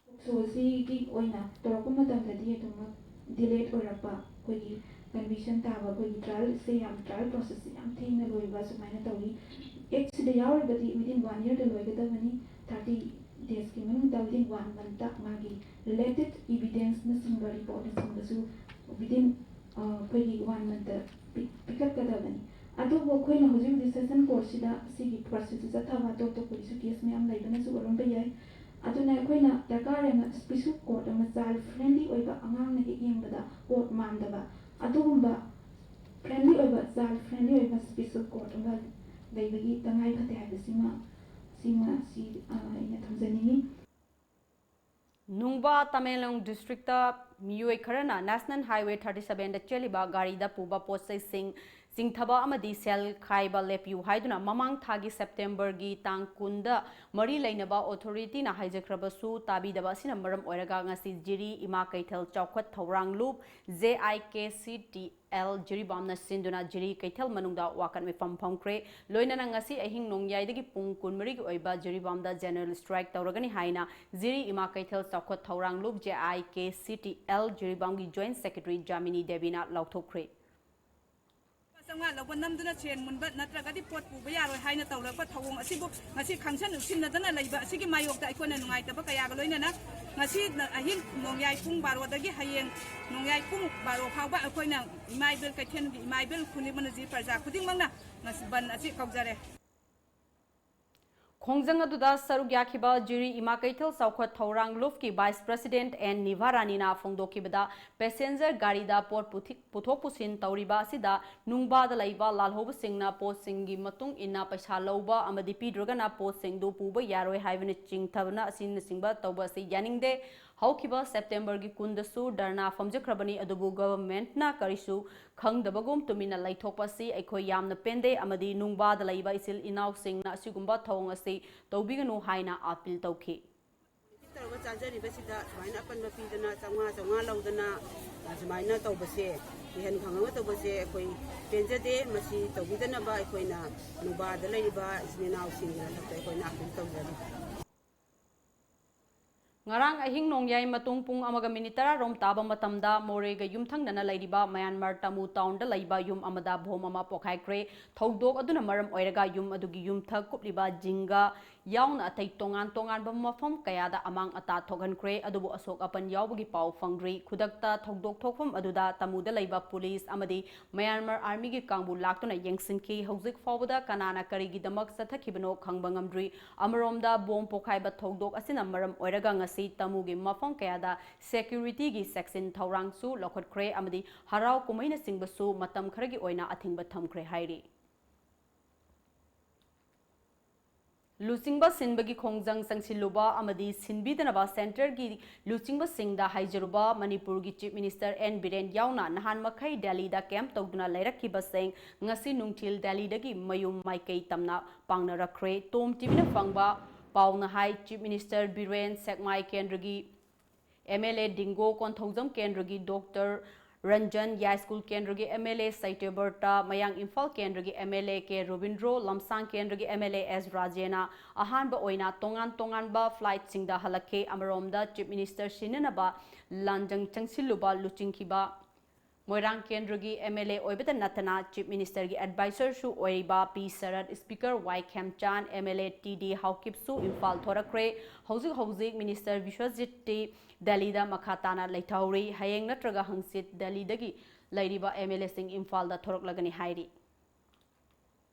POCSO ꯑꯁꯤꯒꯤ ꯑꯣꯏꯅ ꯇꯧꯔꯛꯄ ꯃꯇꯝꯗꯗꯤ ꯑꯗꯨꯃꯛ delay ꯑꯣꯏꯔꯛꯄ, ꯑꯩꯈꯣꯏꯒꯤ conviction ꯇꯥꯕ, ꯑꯩꯈꯣꯏꯒꯤ trial ꯁꯦ ꯌꯥꯝ, trial process ꯁꯦ ꯌꯥꯝ ꯊꯦꯡꯅ ꯂꯣꯏꯕ ꯁꯨꯃꯥꯏꯅ ꯇꯧꯏ꯫ Act ꯁꯤꯗ ꯌꯥꯎꯔꯒꯗꯤ within one year ꯗ ꯂꯣꯏꯒꯗꯕꯅꯤ꯫ Thirty days ꯀꯤ ꯃꯅꯨꯡꯗ, within one month ꯇ ꯃꯥꯒꯤ related evidence ꯅꯆꯤꯡꯕ, report ꯅꯆꯤꯡꯕꯁꯨ within, ꯑ, ꯑꯩꯈꯣꯏꯒꯤ one month ꯇ ꯄꯤ-, ꯄꯤꯈꯠꯀꯗꯕꯅꯤ꯫ ꯑꯗꯨꯕꯨ ꯑꯩꯈꯣꯏꯅ ꯍꯧꯖꯤꯛ ꯍꯧꯖꯤꯛ session court ꯁꯤꯗ ꯁꯤꯒꯤ process ꯁꯤ ꯆꯠꯊꯕ ꯑꯇꯣꯞ ꯑꯇꯣꯞꯄꯒꯤꯁꯨ case ꯃꯌꯥꯝ ꯂꯩꯕꯅꯁꯨ ꯑꯣꯏꯔꯝꯕ ꯌꯥꯏ꯫ ꯑꯗꯨꯅ ꯑꯩꯈꯣꯏꯅ ꯗꯔꯀꯥꯔ ꯌꯥꯝꯅ special court ꯑꯃ, child friendly ꯑꯣꯏꯕ, ꯑꯉꯥꯡꯅ ꯍꯦꯛ ꯌꯦꯡꯕꯗ court ꯃꯥꯟꯗꯕ ꯑꯗꯨꯒꯨꯝꯕ friendly ꯑꯣꯏꯕ, child friendly ꯑꯣꯏꯕ special court ꯑꯃ ꯂꯩꯕꯒꯤ ꯇꯉꯥꯏ ꯐꯗꯦ ꯍꯥꯏꯕꯁꯤꯃ, ꯁꯤꯃ ꯁꯤ, ꯑ, ꯑꯩꯅ ꯊꯝꯖꯅꯤꯡꯉꯤ꯫ ꯅꯨꯡꯕꯥ ꯇꯃꯦꯡꯂꯣꯡ ꯗꯤꯁꯇ꯭ꯔꯤꯛꯇ ꯃꯤꯑꯣꯏ ꯈꯔꯅ National Highway thirty sevenꯗ ꯆꯦꯜꯂꯤꯕ ꯒꯥꯔꯤꯗ ꯄꯨꯕ ꯄꯣꯠ ꯆꯩꯁꯤꯡ ꯆꯤꯡꯊꯕ ꯑꯃꯗꯤ ꯁꯦꯜ ꯈꯥꯏꯕ ꯂꯦꯞꯄꯤꯌꯨ ꯍꯥꯏꯗꯨꯅ ꯃꯃꯥꯡ ꯊꯥꯒꯤ ꯁꯦꯞꯇꯦꯝꯕꯔꯒꯤ ꯇꯥꯡ ꯀꯨꯟꯗ ꯃꯔꯤ ꯂꯩꯅꯕ ꯑꯣꯊꯣꯔꯤꯇꯤꯅ ꯍꯥꯏꯖꯈ꯭ꯔꯕꯁꯨ ꯇꯥꯕꯤꯗꯕ ꯑꯁꯤꯅ ꯃꯔꯝ ꯑꯣꯏꯔꯒ ꯉꯁꯤ ꯖꯤꯔꯤ ꯏꯃꯥ ꯀꯩꯊꯦꯜ ꯆꯥꯎꯈꯠ ꯊꯧꯔꯥꯡ ꯂꯨꯞ, J I K C T L ꯖꯤꯔꯤꯕꯥꯝꯅ ꯁꯤꯟꯗꯨꯅ ꯖꯤꯔꯤ ꯀꯩꯊꯦꯜ ꯃꯅꯨꯡꯗ ꯋꯥꯀꯠ ꯃꯤꯐꯝ ꯐꯝꯈ꯭ꯔꯦ꯫ ꯂꯣꯏꯅꯅ ꯉꯁꯤ ꯑꯍꯤꯡ ꯅꯣꯡꯌꯥꯏꯗꯒꯤ ꯄꯨꯡ ꯀꯨꯟꯃꯔꯤꯒꯤ ꯑꯣꯏꯕ ꯖꯤꯔꯤꯕꯥꯝꯗ general strike ꯇꯧꯔꯒꯅꯤ ꯍꯥꯏꯅ ꯖꯤꯔꯤ ꯏꯃꯥ ꯀꯩꯊꯦꯜ ꯆꯥꯎꯈꯠ ꯊꯧꯔꯥꯡ ꯂꯨꯞ, J I K C T L ꯖꯤꯔꯤꯕꯥꯝꯒꯤ Joint Secretary ꯖꯥꯃꯤꯅꯤ ꯗꯦꯕꯤꯅ ꯂꯥꯎꯊꯣꯛꯈ꯭ꯔꯦ꯫ ꯆꯥꯝꯃꯉꯥ ꯂꯧꯕ ꯅꯝꯗꯨꯅ ꯁꯦꯟ ꯃꯨꯟꯕ ꯅꯠꯇ꯭ꯔꯒꯗꯤ ꯄꯣꯠ ꯄꯨꯕ ꯌꯥꯔꯣꯏ ꯍꯥꯏꯅ ꯇꯧꯔꯛꯄ ꯊꯧꯑꯣꯡ ꯑꯁꯤꯕꯨ ꯉꯁꯤ ꯈꯪꯁꯟ ꯎꯠꯁꯤꯟꯅꯗꯅ ꯂꯩꯕ ꯑꯁꯤꯒꯤ ꯃꯥꯌꯣꯛꯇ ꯑꯩꯈꯣꯏꯅ ꯅꯨꯡꯉꯥꯏꯇꯕ ꯀꯌꯥꯒ ꯂꯣꯏꯅꯅ ꯉꯁꯤ ꯑꯍꯤꯡ ꯅꯣꯡꯌꯥꯏ ꯄꯨꯡ ꯕꯥꯔꯣꯗꯒꯤ ꯍꯌꯦꯡ ꯅꯣꯡꯌꯥꯏ ꯄꯨꯡ ꯕꯥꯔꯣ ꯐꯥꯎꯕ ꯑꯩꯈꯣꯏꯅ ꯏꯃꯥ ꯏꯕꯦꯜ ꯀꯩꯊꯦꯜꯒꯤ ꯏꯃꯥ ꯏꯕꯦꯜ ꯈꯨꯗꯤꯡꯃꯛꯅ ꯖꯤ ꯄ꯭ꯔꯖꯥ ꯈꯨꯗꯤꯡꯃꯛꯅ ꯉꯁꯤ ꯕꯟ ꯑꯁꯤ ꯀꯧꯖꯔꯦ꯫ ꯈꯣꯡꯖꯪ ꯑꯗꯨꯗ ꯁꯔꯨꯛ ꯌꯥꯈꯤꯕ ꯖꯤꯔꯤ ꯏꯃꯥ ꯀꯩꯊꯦꯜ ꯆꯥꯎꯈꯠ ꯊꯧꯔꯥꯡ ꯂꯨꯞꯀꯤ Vice President ꯑꯦꯟ ꯅꯤꯚꯥ ꯔꯥꯅꯤꯅ ꯐꯣꯡꯗꯣꯛꯈꯤꯕꯗ, passenger ꯒꯥꯔꯤꯗ ꯄꯣꯠ ꯄꯨꯊꯤ-, ꯄꯨꯊꯣꯛ ꯄꯨꯁꯤꯟ ꯇꯧꯔꯤꯕ ꯑꯁꯤꯗ ꯅꯨꯡꯕꯥꯗ ꯂꯩꯕ ꯂꯥꯜꯍꯧꯕꯁꯤꯡꯅ ꯄꯣꯠꯁꯤꯡꯒꯤ ꯃꯇꯨꯡ ꯏꯟꯅ ꯄꯩꯁꯥ ꯂꯧꯕ ꯑꯃꯗꯤ ꯄꯤꯗ꯭ꯔꯒꯅ ꯄꯣꯠꯁꯤꯡꯗꯨ ꯄꯨꯕ ꯌꯥꯔꯣꯏ ꯍꯥꯏꯕꯅ ꯆꯤꯡꯊꯕꯅ ꯑꯁꯤꯅꯆꯤꯡꯕ ꯇꯧꯕ ꯑꯁꯤ ꯌꯥꯅꯤꯡꯗꯦ꯫ ꯍꯧꯈꯤꯕ ꯁꯦꯞꯇꯦꯝꯕꯔꯒꯤ ꯀꯨꯟꯗꯁꯨ ꯙꯔꯅꯥ ꯐꯝꯖꯈ꯭ꯔꯕꯅꯤ, ꯑꯗꯨꯕꯨ government ꯅ ꯀꯔꯤꯁꯨ ꯈꯪꯗꯕꯒꯨꯝ ꯇꯨꯃꯤꯟꯅ ꯂꯩꯊꯣꯛꯄ ꯑꯁꯤ ꯑꯩꯈꯣꯏ ꯌꯥꯝꯅ ꯄꯦꯟꯗꯦ ꯑꯃꯗꯤ ꯅꯨꯡꯕꯥꯗ ꯂꯩꯕ ꯏꯆꯤꯜ ꯏꯅꯥꯎꯁꯤꯡꯅ ꯑꯁꯤꯒꯨꯝꯕ ꯊꯧꯑꯣꯡ ꯑꯁꯤ ꯇꯧꯕꯤꯒꯅꯨ ꯍꯥꯏꯅ appeal ꯇꯧꯈꯤ꯫ ꯇꯧꯔꯒ ꯆꯥꯖꯔꯤꯕꯁꯤꯗ ꯁꯨꯃꯥꯏꯅ ꯑꯄꯟꯕ ꯄꯤꯗꯅ ꯆꯥꯝꯃꯉꯥ ꯆꯥꯝꯃꯉꯥ ꯂꯧꯗꯅ ꯁꯨꯃꯥꯏꯅ ꯇꯧꯕꯁꯦ, ꯏꯍꯟ ꯈꯪꯍꯟꯕ ꯇꯧꯕꯁꯦ ꯑꯩꯈꯣꯏ ꯄꯦꯟꯖꯗꯦ꯫ ꯃꯁꯤ ꯇꯧꯕꯤꯗꯅꯕ ꯑꯩꯈꯣꯏꯅ ꯅꯨꯡꯕꯥꯗ ꯂꯩꯔꯤꯕ ꯏꯆꯤꯜ ꯏꯅꯥꯎꯁꯤꯡꯒꯤ ꯃꯊꯛꯇ ꯑꯩꯈꯣꯏꯅ appeal ꯇꯧꯖꯔꯤ꯫ ꯉꯔꯥꯡ ꯑꯍꯤꯡ ꯅꯣꯡꯌꯥꯏ ꯃꯇꯨꯡ ꯄꯨꯡ ꯑꯃꯒ ꯃꯤꯅꯤꯠ ꯇꯔꯥ ꯔꯣꯝ ꯇꯥꯕ ꯃꯇꯝꯗ ꯃꯣꯔꯦꯒ ꯌꯨꯝꯊꯪꯅꯅ ꯂꯩꯔꯤꯕ ꯃꯌꯥꯟꯃꯥꯔ ꯇꯥꯃꯨ ꯇꯥꯎꯟꯗ ꯂꯩꯕ ꯌꯨꯝ ꯑꯃꯗ ꯕꯣꯝ ꯑꯃ ꯄꯣꯈꯥꯏꯈ꯭ꯔꯦ꯫ ꯊꯧꯗꯣꯛ ꯑꯗꯨꯅ ꯃꯔꯝ ꯑꯣꯏꯔꯒ ꯌꯨꯝ ꯑꯗꯨꯒꯤ ꯌꯨꯝꯊꯛ ꯀꯨꯞꯂꯤꯕ ꯖꯤꯡꯒ ꯌꯥꯎꯅ ꯑꯇꯩ ꯇꯣꯉꯥꯟ ꯇꯣꯉꯥꯟꯕ ꯃꯐꯝ ꯀꯌꯥꯗ ꯑꯃꯥꯡ ꯑꯇꯥ ꯊꯣꯛꯍꯟꯈ꯭ꯔꯦ, ꯑꯗꯨꯕꯨ ꯑꯁꯣꯛ ꯑꯄꯟ ꯌꯥꯎꯕꯒꯤ ꯄꯥꯎ ꯐꯪꯗ꯭ꯔꯤ꯫ ꯈꯨꯗꯛꯇ ꯊꯧꯗꯣꯛ ꯊꯣꯛꯐꯝ ꯑꯗꯨꯗ ꯇꯥꯃꯨꯗ ꯂꯩꯕ ꯄꯨꯂꯤꯁ ꯑꯃꯗꯤ ꯃꯌꯥꯟꯃꯥꯔ ꯑꯥꯔꯃꯤꯒꯤ ꯀꯥꯡꯕꯨ ꯂꯥꯛꯇꯨꯅ ꯌꯦꯡꯁꯤꯟꯈꯤ꯫ ꯍꯧꯖꯤꯛ ꯐꯥꯎꯕꯗ ꯀꯅꯥꯅ ꯀꯔꯤꯒꯤꯗꯃꯛ ꯆꯠꯊꯈꯤꯕꯅꯣ ꯈꯪꯕ ꯉꯝꯗ꯭ꯔꯤ꯫ ꯑꯃꯔꯣꯝꯗ, ꯕꯣꯝ ꯄꯣꯈꯥꯏꯕ ꯊꯧꯗꯣꯛ ꯑꯁꯤꯅ ꯃꯔꯝ ꯑꯣꯏꯔꯒ ꯉꯁꯤ ꯇꯥꯃꯨꯒꯤ ꯃꯐꯝ ꯀꯌꯥꯗ security ꯒꯤ ꯆꯦꯛꯁꯤꯟ ꯊꯧꯔꯥꯡꯁꯨ ꯂꯧꯈꯠꯈ꯭ꯔꯦ ꯑꯃꯗꯤ ꯍꯔꯥꯎ ꯀꯨꯝꯍꯩꯅꯆꯤꯡꯕꯁꯨ ꯃꯇꯝ ꯈꯔꯒꯤ ꯑꯣꯏꯅ ꯑꯊꯤꯡꯕ ꯊꯝꯈ꯭ꯔꯦ ꯍꯥꯏꯔꯤ꯫ ꯂꯨꯆꯤꯡꯕ ꯁꯤꯟꯕꯒꯤ ꯈꯣꯡꯖꯪ ꯆꯪꯁꯤꯜꯂꯨꯕ ꯑꯃꯗꯤ ꯁꯤꯟꯕꯤꯗꯅꯕ centreꯒꯤ ꯂꯨꯆꯤꯡꯕꯁꯤꯡꯗ ꯍꯥꯏꯖꯔꯨꯕ ꯃꯅꯤꯄꯨꯔꯒꯤ Chief Minister N ꯕꯤꯔꯦꯟ ꯌꯥꯎꯅ ꯅꯍꯥꯟ ꯃꯈꯩ ꯗꯦꯜꯂꯤꯗ camp ꯇꯧꯗꯨꯅ ꯂꯩꯔꯛꯈꯤꯕꯁꯤꯡ ꯉꯁꯤ ꯅꯨꯡꯊꯤꯜ ꯗꯦꯜꯂꯤꯗꯒꯤ ꯃꯌꯨꯝ ꯃꯥꯏꯀꯩ ꯇꯝꯅ ꯄꯥꯡꯅꯔꯛꯈ꯭ꯔꯦ꯫ TOM TVꯅ ꯐꯪꯕ ꯄꯥꯎꯅ ꯍꯥꯏ, Chief Minister ꯕꯤꯔꯦꯟ ꯁꯦꯛꯃꯥꯏ ꯀꯦꯟꯗ꯭ꯔꯒꯤ MLA ꯗꯤꯡꯒꯣ, ꯀꯣꯟꯊꯧꯖꯝ ꯀꯦꯟꯗ꯭ꯔꯒꯤ Doctor ꯔꯟꯖꯟ, ꯌꯥꯏꯁ꯭ꯀꯨꯜ ꯀꯦꯟꯗ꯭ꯔꯒꯤ MLA ꯁꯇ꯭ꯌꯕ꯭ꯔꯇ, ꯃꯌꯥꯡ ꯏꯝꯐꯥꯜ ꯀꯦꯟꯗ꯭ꯔꯒꯤ MLA ꯀꯦ ꯔꯣꯕꯤꯟꯗ꯭ꯔꯣ, ꯂꯝꯁꯥꯡ ꯀꯦꯟꯗ꯭ꯔꯒꯤ MLA ꯑꯦꯁ ꯔꯥꯖꯦꯅ ꯑꯍꯥꯟꯕ ꯑꯣꯏꯅ ꯇꯣꯉꯥꯟ ꯇꯣꯉꯥꯟꯕ flightꯁꯤꯡꯗ ꯍꯜꯂꯛꯈꯤ꯫ ꯑꯃꯔꯣꯝꯗ Chief Minister ꯁꯤꯟꯅꯅꯕ ꯂꯥꯟꯖꯪ ꯆꯪꯁꯤꯜꯂꯨꯕ ꯂꯨꯆꯤꯡꯈꯤꯕ ꯃꯣꯏꯔꯥꯡ ꯀꯦꯟꯗ꯭ꯔꯒꯤ MLA ꯑꯣꯏꯕꯇ ꯅꯠꯇꯅ Chief Ministerꯒꯤ advisorꯁꯨ ꯑꯣꯏꯔꯤꯕ ꯄꯤ ꯁꯔꯠ, Speaker ꯋꯥꯏ ꯈꯦꯝꯆꯥꯟ, MLA ꯇꯤ ꯗꯤ ꯍꯥꯎꯀꯤꯞꯁꯨ ꯏꯝꯐꯥꯜ ꯊꯣꯔꯛꯈ꯭ꯔꯦ꯫ ꯍꯧꯖꯤꯛ ꯍꯧꯖꯤꯛ Minister ꯕꯤꯁ꯭ꯋꯖꯤꯠꯇꯤ ꯗꯦꯜꯂꯤꯗ ꯃꯈꯥ ꯇꯥꯅ ꯂꯩꯊꯍꯧꯔꯤ꯫ ꯍꯌꯦꯡ ꯅꯠꯇ꯭ꯔꯒ ꯍꯪꯆꯤꯠ ꯗꯦꯜꯂꯤꯗꯒꯤ ꯂꯩꯔꯤꯕ MLAꯁꯤꯡ ꯏꯝꯐꯥꯜꯗ ꯊꯣꯔꯛꯂꯒꯅꯤ ꯍꯥꯏꯔꯤ꯫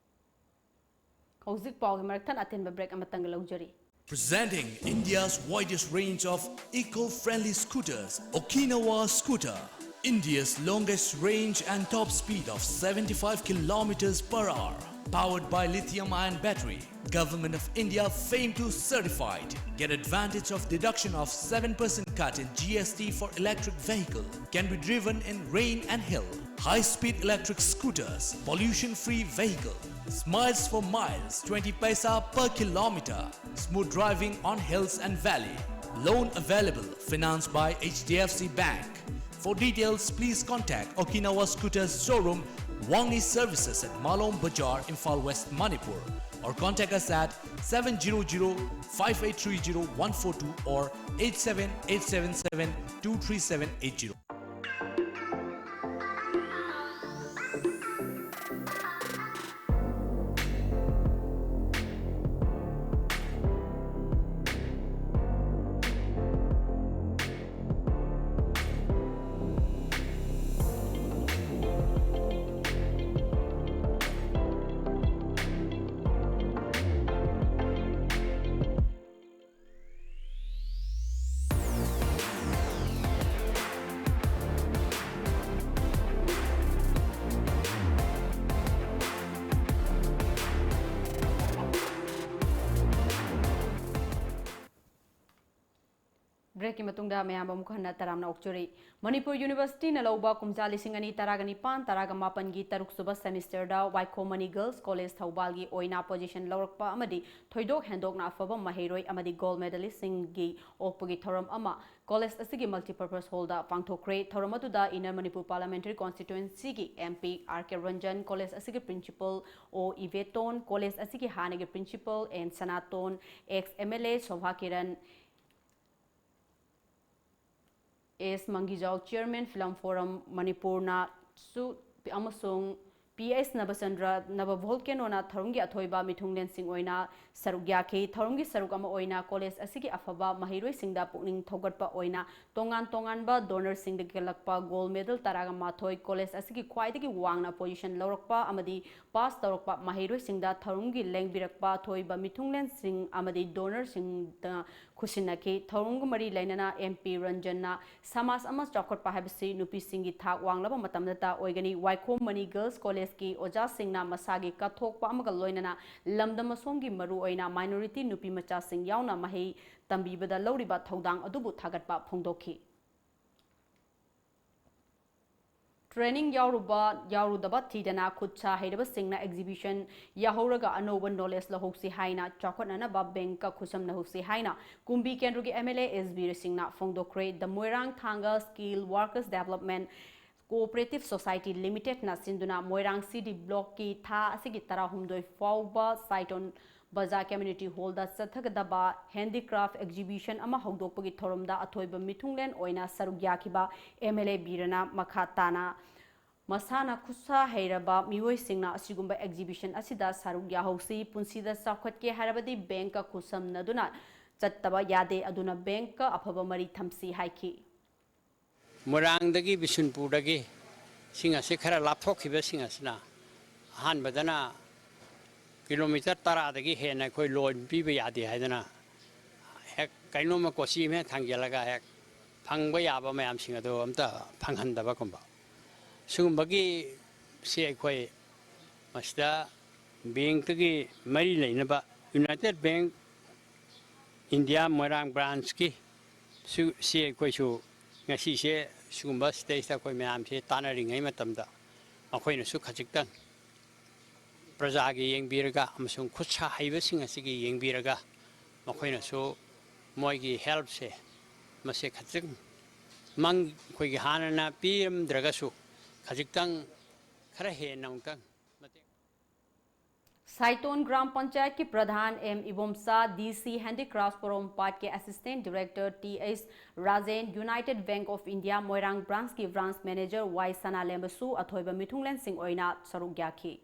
ꯍꯧꯖꯤꯛ ꯄꯥꯎꯒꯤ ꯃꯔꯛ ꯊꯠꯅ ꯑꯇꯦꯟꯕ break ꯑꯃꯇꯪꯒ ꯂꯧꯖꯔꯤ꯫ Presenting India's widest range of eco-friendly scooters, Okinawa Scooter. India's longest range and top speed of seventy-five kilometers per hour. Powered by lithium-ion battery. Government of India FAME two certified. Get advantage of deduction of seven percent cut in G S T for electric vehicle. Can be driven in rain and hill. High-speed electric scooters, pollution-free vehicle. Smiles for miles, twenty paisa per kilometer. Smooth driving on hills and valley. Loan available, financed by H D F C Bank. For details, please contact Okinawa Scooters showroom, Wangi Services at Malom Bazar, Imphal West, Manipur, or contact us at seven zero zero five eight three zero one four two or eight seven eight seven seven two three seven eight zero. ꯕ꯭ꯔꯦꯛꯀꯤ ꯃꯇꯨꯡꯗ ꯃꯌꯥꯝ ꯑꯃꯨꯛ ꯍꯟꯅ ꯇꯔꯥꯝꯅ ꯑꯣꯛꯆꯔꯤ꯫ ꯃꯅꯤꯄꯨꯔ ꯌꯨꯅꯤꯚꯔꯁꯤꯇꯤꯅ ꯂꯧꯕ ꯀꯨꯝꯖꯥ ꯂꯤꯁꯤꯡ ꯑꯅꯤ ꯇꯔꯥꯒ ꯅꯤꯄꯥꯟ ꯇꯔꯥꯒ ꯃꯥꯄꯟꯒꯤ ꯇꯔꯨꯛ ꯁꯨꯕ ꯁꯦꯃꯤꯁꯇꯔꯗ ꯋꯥꯏꯈꯣꯝ ꯃꯅꯤ ꯒꯔꯜꯁ ꯀꯣꯂꯦꯖ ꯊꯧꯕꯥꯜꯒꯤ ꯑꯣꯏꯅ ꯄꯣꯖꯤꯁꯟ ꯂꯧꯔꯛꯄ ꯑꯃꯗꯤ ꯊꯣꯏꯗꯣꯛ ꯍꯦꯟꯗꯣꯛꯅ ꯑꯐꯕ ꯃꯍꯩꯔꯣꯏ ꯑꯃꯗꯤ ꯒꯣꯜꯗ ꯃꯦꯗꯥꯂꯤꯁꯁꯤꯡꯒꯤ ꯑꯣꯛꯄꯒꯤ ꯊꯧꯔꯝ ꯑꯃ ꯀꯣꯂꯦꯖ ꯑꯁꯤꯒꯤ ꯃꯜꯇꯤꯄꯔꯄꯁ ꯍꯣꯜꯗ ꯄꯥꯡꯊꯣꯛꯈ꯭ꯔꯦ꯫ ꯊꯧꯔꯝ ꯑꯗꯨꯗ ꯏꯟꯅꯔ ꯃꯅꯤꯄꯨꯔ ꯄꯥꯔꯂꯤꯌꯥꯃꯦꯟꯇꯔꯤ ꯀꯣꯟꯁꯇꯤꯇ꯭ꯋꯦꯟꯁꯤꯒꯤ M P R K Ranjan, college ꯑꯁꯤꯒꯤ ꯄ꯭ꯔꯤꯟꯁꯤꯄꯜ ꯑꯣ ꯏꯕꯦꯇꯣꯟ, ꯀꯣꯂꯦꯖ ꯑꯁꯤꯒꯤ ꯍꯥꯟꯅꯒꯤ principal N Sanaton, ex M L A Sobha Kiran, S Mangijao, chairman film forum ꯃꯅꯤꯄꯨꯔꯅꯁꯨ ꯑꯃꯁꯨꯡ ꯄꯤ ꯑꯦꯁ ꯅꯕꯆꯟꯗ꯭ꯔ ꯅꯕ ꯚꯣꯜꯀꯦꯅꯣꯅ ꯊꯧꯔꯝꯒꯤ ꯑꯊꯣꯏꯕ ꯃꯤꯊꯨꯡꯂꯦꯟꯁꯤꯡ ꯑꯣꯏꯅ ꯁꯔꯨꯛ ꯌꯥꯈꯤ꯫ ꯊꯧꯔꯝꯒꯤ ꯁꯔꯨꯛ ꯑꯃ ꯑꯣꯏꯅ ꯀꯣꯂꯦꯖ ꯑꯁꯤꯒꯤ ꯑꯐꯕ ꯃꯍꯩꯔꯣꯏꯁꯤꯡꯗ ꯄꯨꯛꯅꯤꯡ ꯊꯧꯒꯠꯄ ꯑꯣꯏꯅ ꯇꯣꯉꯥꯟ ꯇꯣꯉꯥꯟꯕ ꯗꯣꯅꯔꯁꯤꯡꯗꯒꯤ ꯀꯜꯂꯛꯄ ꯒꯣꯜꯗ ꯃꯦꯗꯜ ꯇꯔꯥꯒ ꯃꯥꯊꯣꯏ, ꯀꯣꯂꯦꯖ ꯑꯁꯤꯒꯤ ꯈ꯭ꯋꯥꯏꯗꯒꯤ ꯋꯥꯡꯅ ꯄꯣꯖꯤꯁꯟ ꯂꯧꯔꯛꯄ ꯑꯃꯗꯤ ꯄꯥꯁ ꯇꯧꯔꯛꯄ ꯃꯍꯩꯔꯣꯏꯁꯤꯡꯗ ꯊꯧꯔꯝꯒꯤ ꯂꯦꯡꯕꯤꯔꯛꯄ ꯑꯊꯣꯏꯕ ꯃꯤꯊꯨꯡꯂꯦꯟꯁꯤꯡ ꯑꯃꯗꯤ ꯗꯣꯅꯔꯁꯤꯡꯗ ꯈꯨꯠꯁꯤꯟꯅꯈꯤ꯫ ꯊꯧꯔꯝꯒ ꯃꯔꯤ ꯂꯩꯅꯅ ꯑꯦꯝ ꯄꯤ ꯔꯟꯖꯟꯅ ꯁꯃꯥꯖ ꯑꯃ ꯆꯥꯎꯈꯠꯄ ꯍꯥꯏꯕꯁꯤ ꯅꯨꯄꯤꯁꯤꯡꯒꯤ ꯊꯥꯛ ꯋꯥꯡꯂꯕ ꯃꯇꯝꯗꯇ ꯑꯣꯏꯒꯅꯤ꯫ ꯋꯥꯏꯈꯣꯝ ꯃꯅꯤ ꯒꯔꯜꯁ ꯀꯣꯂꯦꯖꯀꯤ ꯑꯣꯖꯥꯁꯤꯡꯅ ꯃꯁꯥꯒꯤ ꯀꯠꯊꯣꯛꯄ ꯑꯃꯒ ꯂꯣꯏꯅꯅ ꯂꯝꯗꯝ ꯑꯁꯣꯝꯒꯤ ꯃꯔꯨꯑꯣꯏꯅ ꯃꯥꯏꯅꯣꯔꯤꯇꯤ ꯅꯨꯄꯤ ꯃꯆꯥꯁꯤꯡ ꯌꯥꯎꯅ ꯃꯍꯩ ꯇꯝꯕꯤꯕꯗ ꯂꯧꯔꯤꯕ ꯊꯧꯗꯥꯡ ꯑꯗꯨꯕꯨ ꯊꯥꯒꯠꯄ ꯐꯣꯡꯗꯣꯛꯈꯤ꯫ ꯇ꯭ꯔꯦꯅꯤꯡ ꯌꯥꯎꯔꯨꯕ ꯌꯥꯎꯔꯨꯗꯕ ꯊꯤꯗꯅ ꯈꯨꯠ ꯁꯥ ꯍꯩꯔꯕꯁꯤꯡꯅ ꯑꯦꯛꯖꯤꯕꯤꯁꯟ ꯌꯥꯍꯧꯔꯒ ꯑꯅꯧꯕ ꯅꯣꯂꯦꯖ ꯂꯧꯍꯧꯁꯤ ꯍꯥꯏꯅ ꯆꯥꯎꯈꯠꯅꯅꯕ ꯕꯦꯡꯛꯀ ꯈꯨꯠꯁꯝꯅꯍꯧꯁꯤ ꯍꯥꯏꯅ ꯀꯨꯝꯕꯤ ꯀꯦꯟꯗ꯭ꯔꯒꯤ ꯑꯦꯝ ꯑꯦꯜ ꯑꯦ ꯑꯦꯁ ꯕꯤꯔꯦꯁꯤꯡꯅ ꯐꯣꯡꯗꯣꯛꯈ꯭ꯔꯦ꯫ ꯗ Moirang Thanga skill workers development cooperative society ꯂꯤꯃꯤꯇꯦꯗꯅ ꯁꯤꯟꯗꯨꯅ ꯃꯣꯏꯔꯥꯡ ꯁꯤ ꯗꯤ ꯕ꯭ꯂꯣꯛꯀꯤ ꯊꯥ ꯑꯁꯤꯒꯤ ꯇꯔꯥꯍꯨꯝꯗꯣꯏ ꯐꯥꯎꯕ ꯁꯥꯏꯇꯣꯟ ꯕꯖꯥꯔ ꯀꯝꯃ꯭ꯌꯨꯅꯤꯇꯤ ꯍꯣꯜꯗ ꯆꯠꯊꯒꯗꯕ ꯍꯦꯟꯗꯤꯀ꯭ꯔꯥꯐ ꯑꯦꯛꯖꯤꯕꯤꯁꯟ ꯑꯃ ꯍꯧꯗꯣꯛꯄꯒꯤ ꯊꯧꯔꯝꯗ ꯑꯊꯣꯏꯕ ꯃꯤꯊꯨꯡꯂꯦꯟ ꯑꯣꯏꯅ ꯁꯔꯨꯛ ꯌꯥꯈꯤꯕ ꯑꯦꯝ ꯑꯦꯜ ꯑꯦ ꯕꯤꯔꯅ ꯃꯈꯥ ꯇꯥꯅ ꯃꯁꯥꯅ ꯈꯨꯠꯁꯥ ꯍꯩꯔꯕ ꯃꯤꯑꯣꯏꯁꯤꯡꯅ ꯑꯁꯤꯒꯨꯝꯕ ꯑꯦꯛꯖꯤꯕꯤꯁꯟ ꯑꯁꯤꯗ ꯁꯔꯨꯛ ꯌꯥꯍꯧꯁꯤ꯫ ꯄꯨꯟꯁꯤꯗ ꯆꯥꯎꯈꯠꯀꯦ ꯍꯥꯏꯔꯕꯗꯤ ꯕꯦꯡꯛꯀ ꯈꯨꯠꯁꯝꯅꯗꯨꯅ ꯆꯠꯇꯕ ꯌꯥꯗꯦ꯫ ꯑꯗꯨꯅ ꯕꯦꯡꯛꯀ ꯑꯐꯕ ꯃꯔꯤ ꯊꯝꯁꯤ ꯍꯥꯏꯈꯤ꯫ ꯃꯣꯏꯔꯥꯡꯗꯒꯤ, ꯕꯤꯁꯨꯟꯄꯨꯔꯗꯒꯤ ꯁꯤꯡ ꯑꯁꯤ ꯈꯔ ꯂꯥꯞꯊꯣꯛꯈꯤꯕꯁꯤꯡ ꯑꯁꯤꯅ ꯑꯍꯥꯟꯕꯗꯅ ꯀꯤꯂꯣꯃꯤꯇꯔ ꯇꯔꯥꯗꯒꯤ ꯍꯦꯟꯅ ꯑꯩꯈꯣꯏ ꯂꯣꯟ ꯄꯤꯕ ꯌꯥꯗꯦ ꯍꯥꯏꯗꯅ ꯍꯦꯛ ꯀꯩꯅꯣꯝꯃ ꯀꯣꯆꯤ ꯑꯃ ꯍꯦꯛ ꯊꯥꯡꯖꯤꯜꯂꯒ ꯍꯦꯛ ꯐꯪꯕ ꯌꯥꯕ ꯃꯌꯥꯝꯁꯤꯡ ꯑꯗꯨ ꯑꯝꯇ ꯐꯪꯍꯟꯗꯕꯒꯨꯝꯕ, ꯁꯤꯒꯨꯝꯕꯒꯤ ꯁꯤ ꯑꯩꯈꯣꯏ ꯃꯁꯤꯗ ꯕꯦꯡꯛꯇꯒꯤ ꯃꯔꯤ ꯂꯩꯅꯕ ꯌꯨꯅꯥꯏꯇꯦꯠ ꯕꯦꯡꯛ ꯏꯟꯗꯤꯌꯥ ꯃꯣꯏꯔꯥꯡ ꯕ꯭ꯔꯥꯟꯁꯀꯤ ꯁꯤ ꯑꯩꯈꯣꯏꯁꯨ ꯉꯁꯤꯁꯦ ꯁꯤꯒꯨꯝꯕ ꯁ꯭ꯇꯦꯖꯇ ꯑꯩꯈꯣꯏ ꯃꯌꯥꯝꯁꯦ ꯇꯥꯟꯅꯔꯤꯉꯩ ꯃꯇꯝꯗ ꯃꯈꯣꯏꯅꯁꯨ ꯈꯖꯤꯛꯇꯪ ꯄ꯭ꯔꯖꯥꯒꯤ ꯌꯦꯡꯕꯤꯔꯒ ꯑꯃꯁꯨꯡ ꯈꯨꯠ ꯁꯥ ꯍꯩꯕꯁꯤꯡ ꯑꯁꯤꯒꯤ ꯌꯦꯡꯕꯤꯔꯒ ꯃꯈꯣꯏꯅꯁꯨ ꯃꯣꯏꯒꯤ ꯍꯦꯜꯞꯁꯦ ꯃꯁꯦ ꯈꯖꯤꯛ ꯃꯪ ꯑꯩꯈꯣꯏꯒꯤ ꯍꯥꯟꯅꯅ ꯄꯤꯔꯝꯗ꯭ꯔꯒꯁꯨ ꯈꯖꯤꯛꯇꯪ ꯈꯔ ꯍꯦꯟꯅ ꯑꯃꯨꯛꯇꯪ ꯃꯇꯦꯡ ꯁꯥꯏꯇꯣꯟ ꯒ꯭ꯔꯥꯝ ꯄꯟꯆꯥꯌꯠꯀꯤ ꯄ꯭ꯔꯙꯥꯟ M Ibomcha, D C handicraft ꯄꯣꯔꯣꯝꯄꯥꯠꯀꯤ assistant director T H Rajen, united bank of India Moirang ꯕ꯭ꯔꯥꯟꯁꯀꯤ ꯕ꯭ꯔꯥꯟꯁ ꯃꯦꯅꯦꯖꯔ ꯋꯥꯏ ꯁꯅꯥꯂꯦꯝꯕꯁꯨ ꯑꯊꯣꯏꯕ ꯃꯤꯊꯨꯡꯂꯦꯟꯁꯤꯡ ꯑꯣꯏꯅ ꯁꯔꯨꯛ ꯌꯥꯈꯤ꯫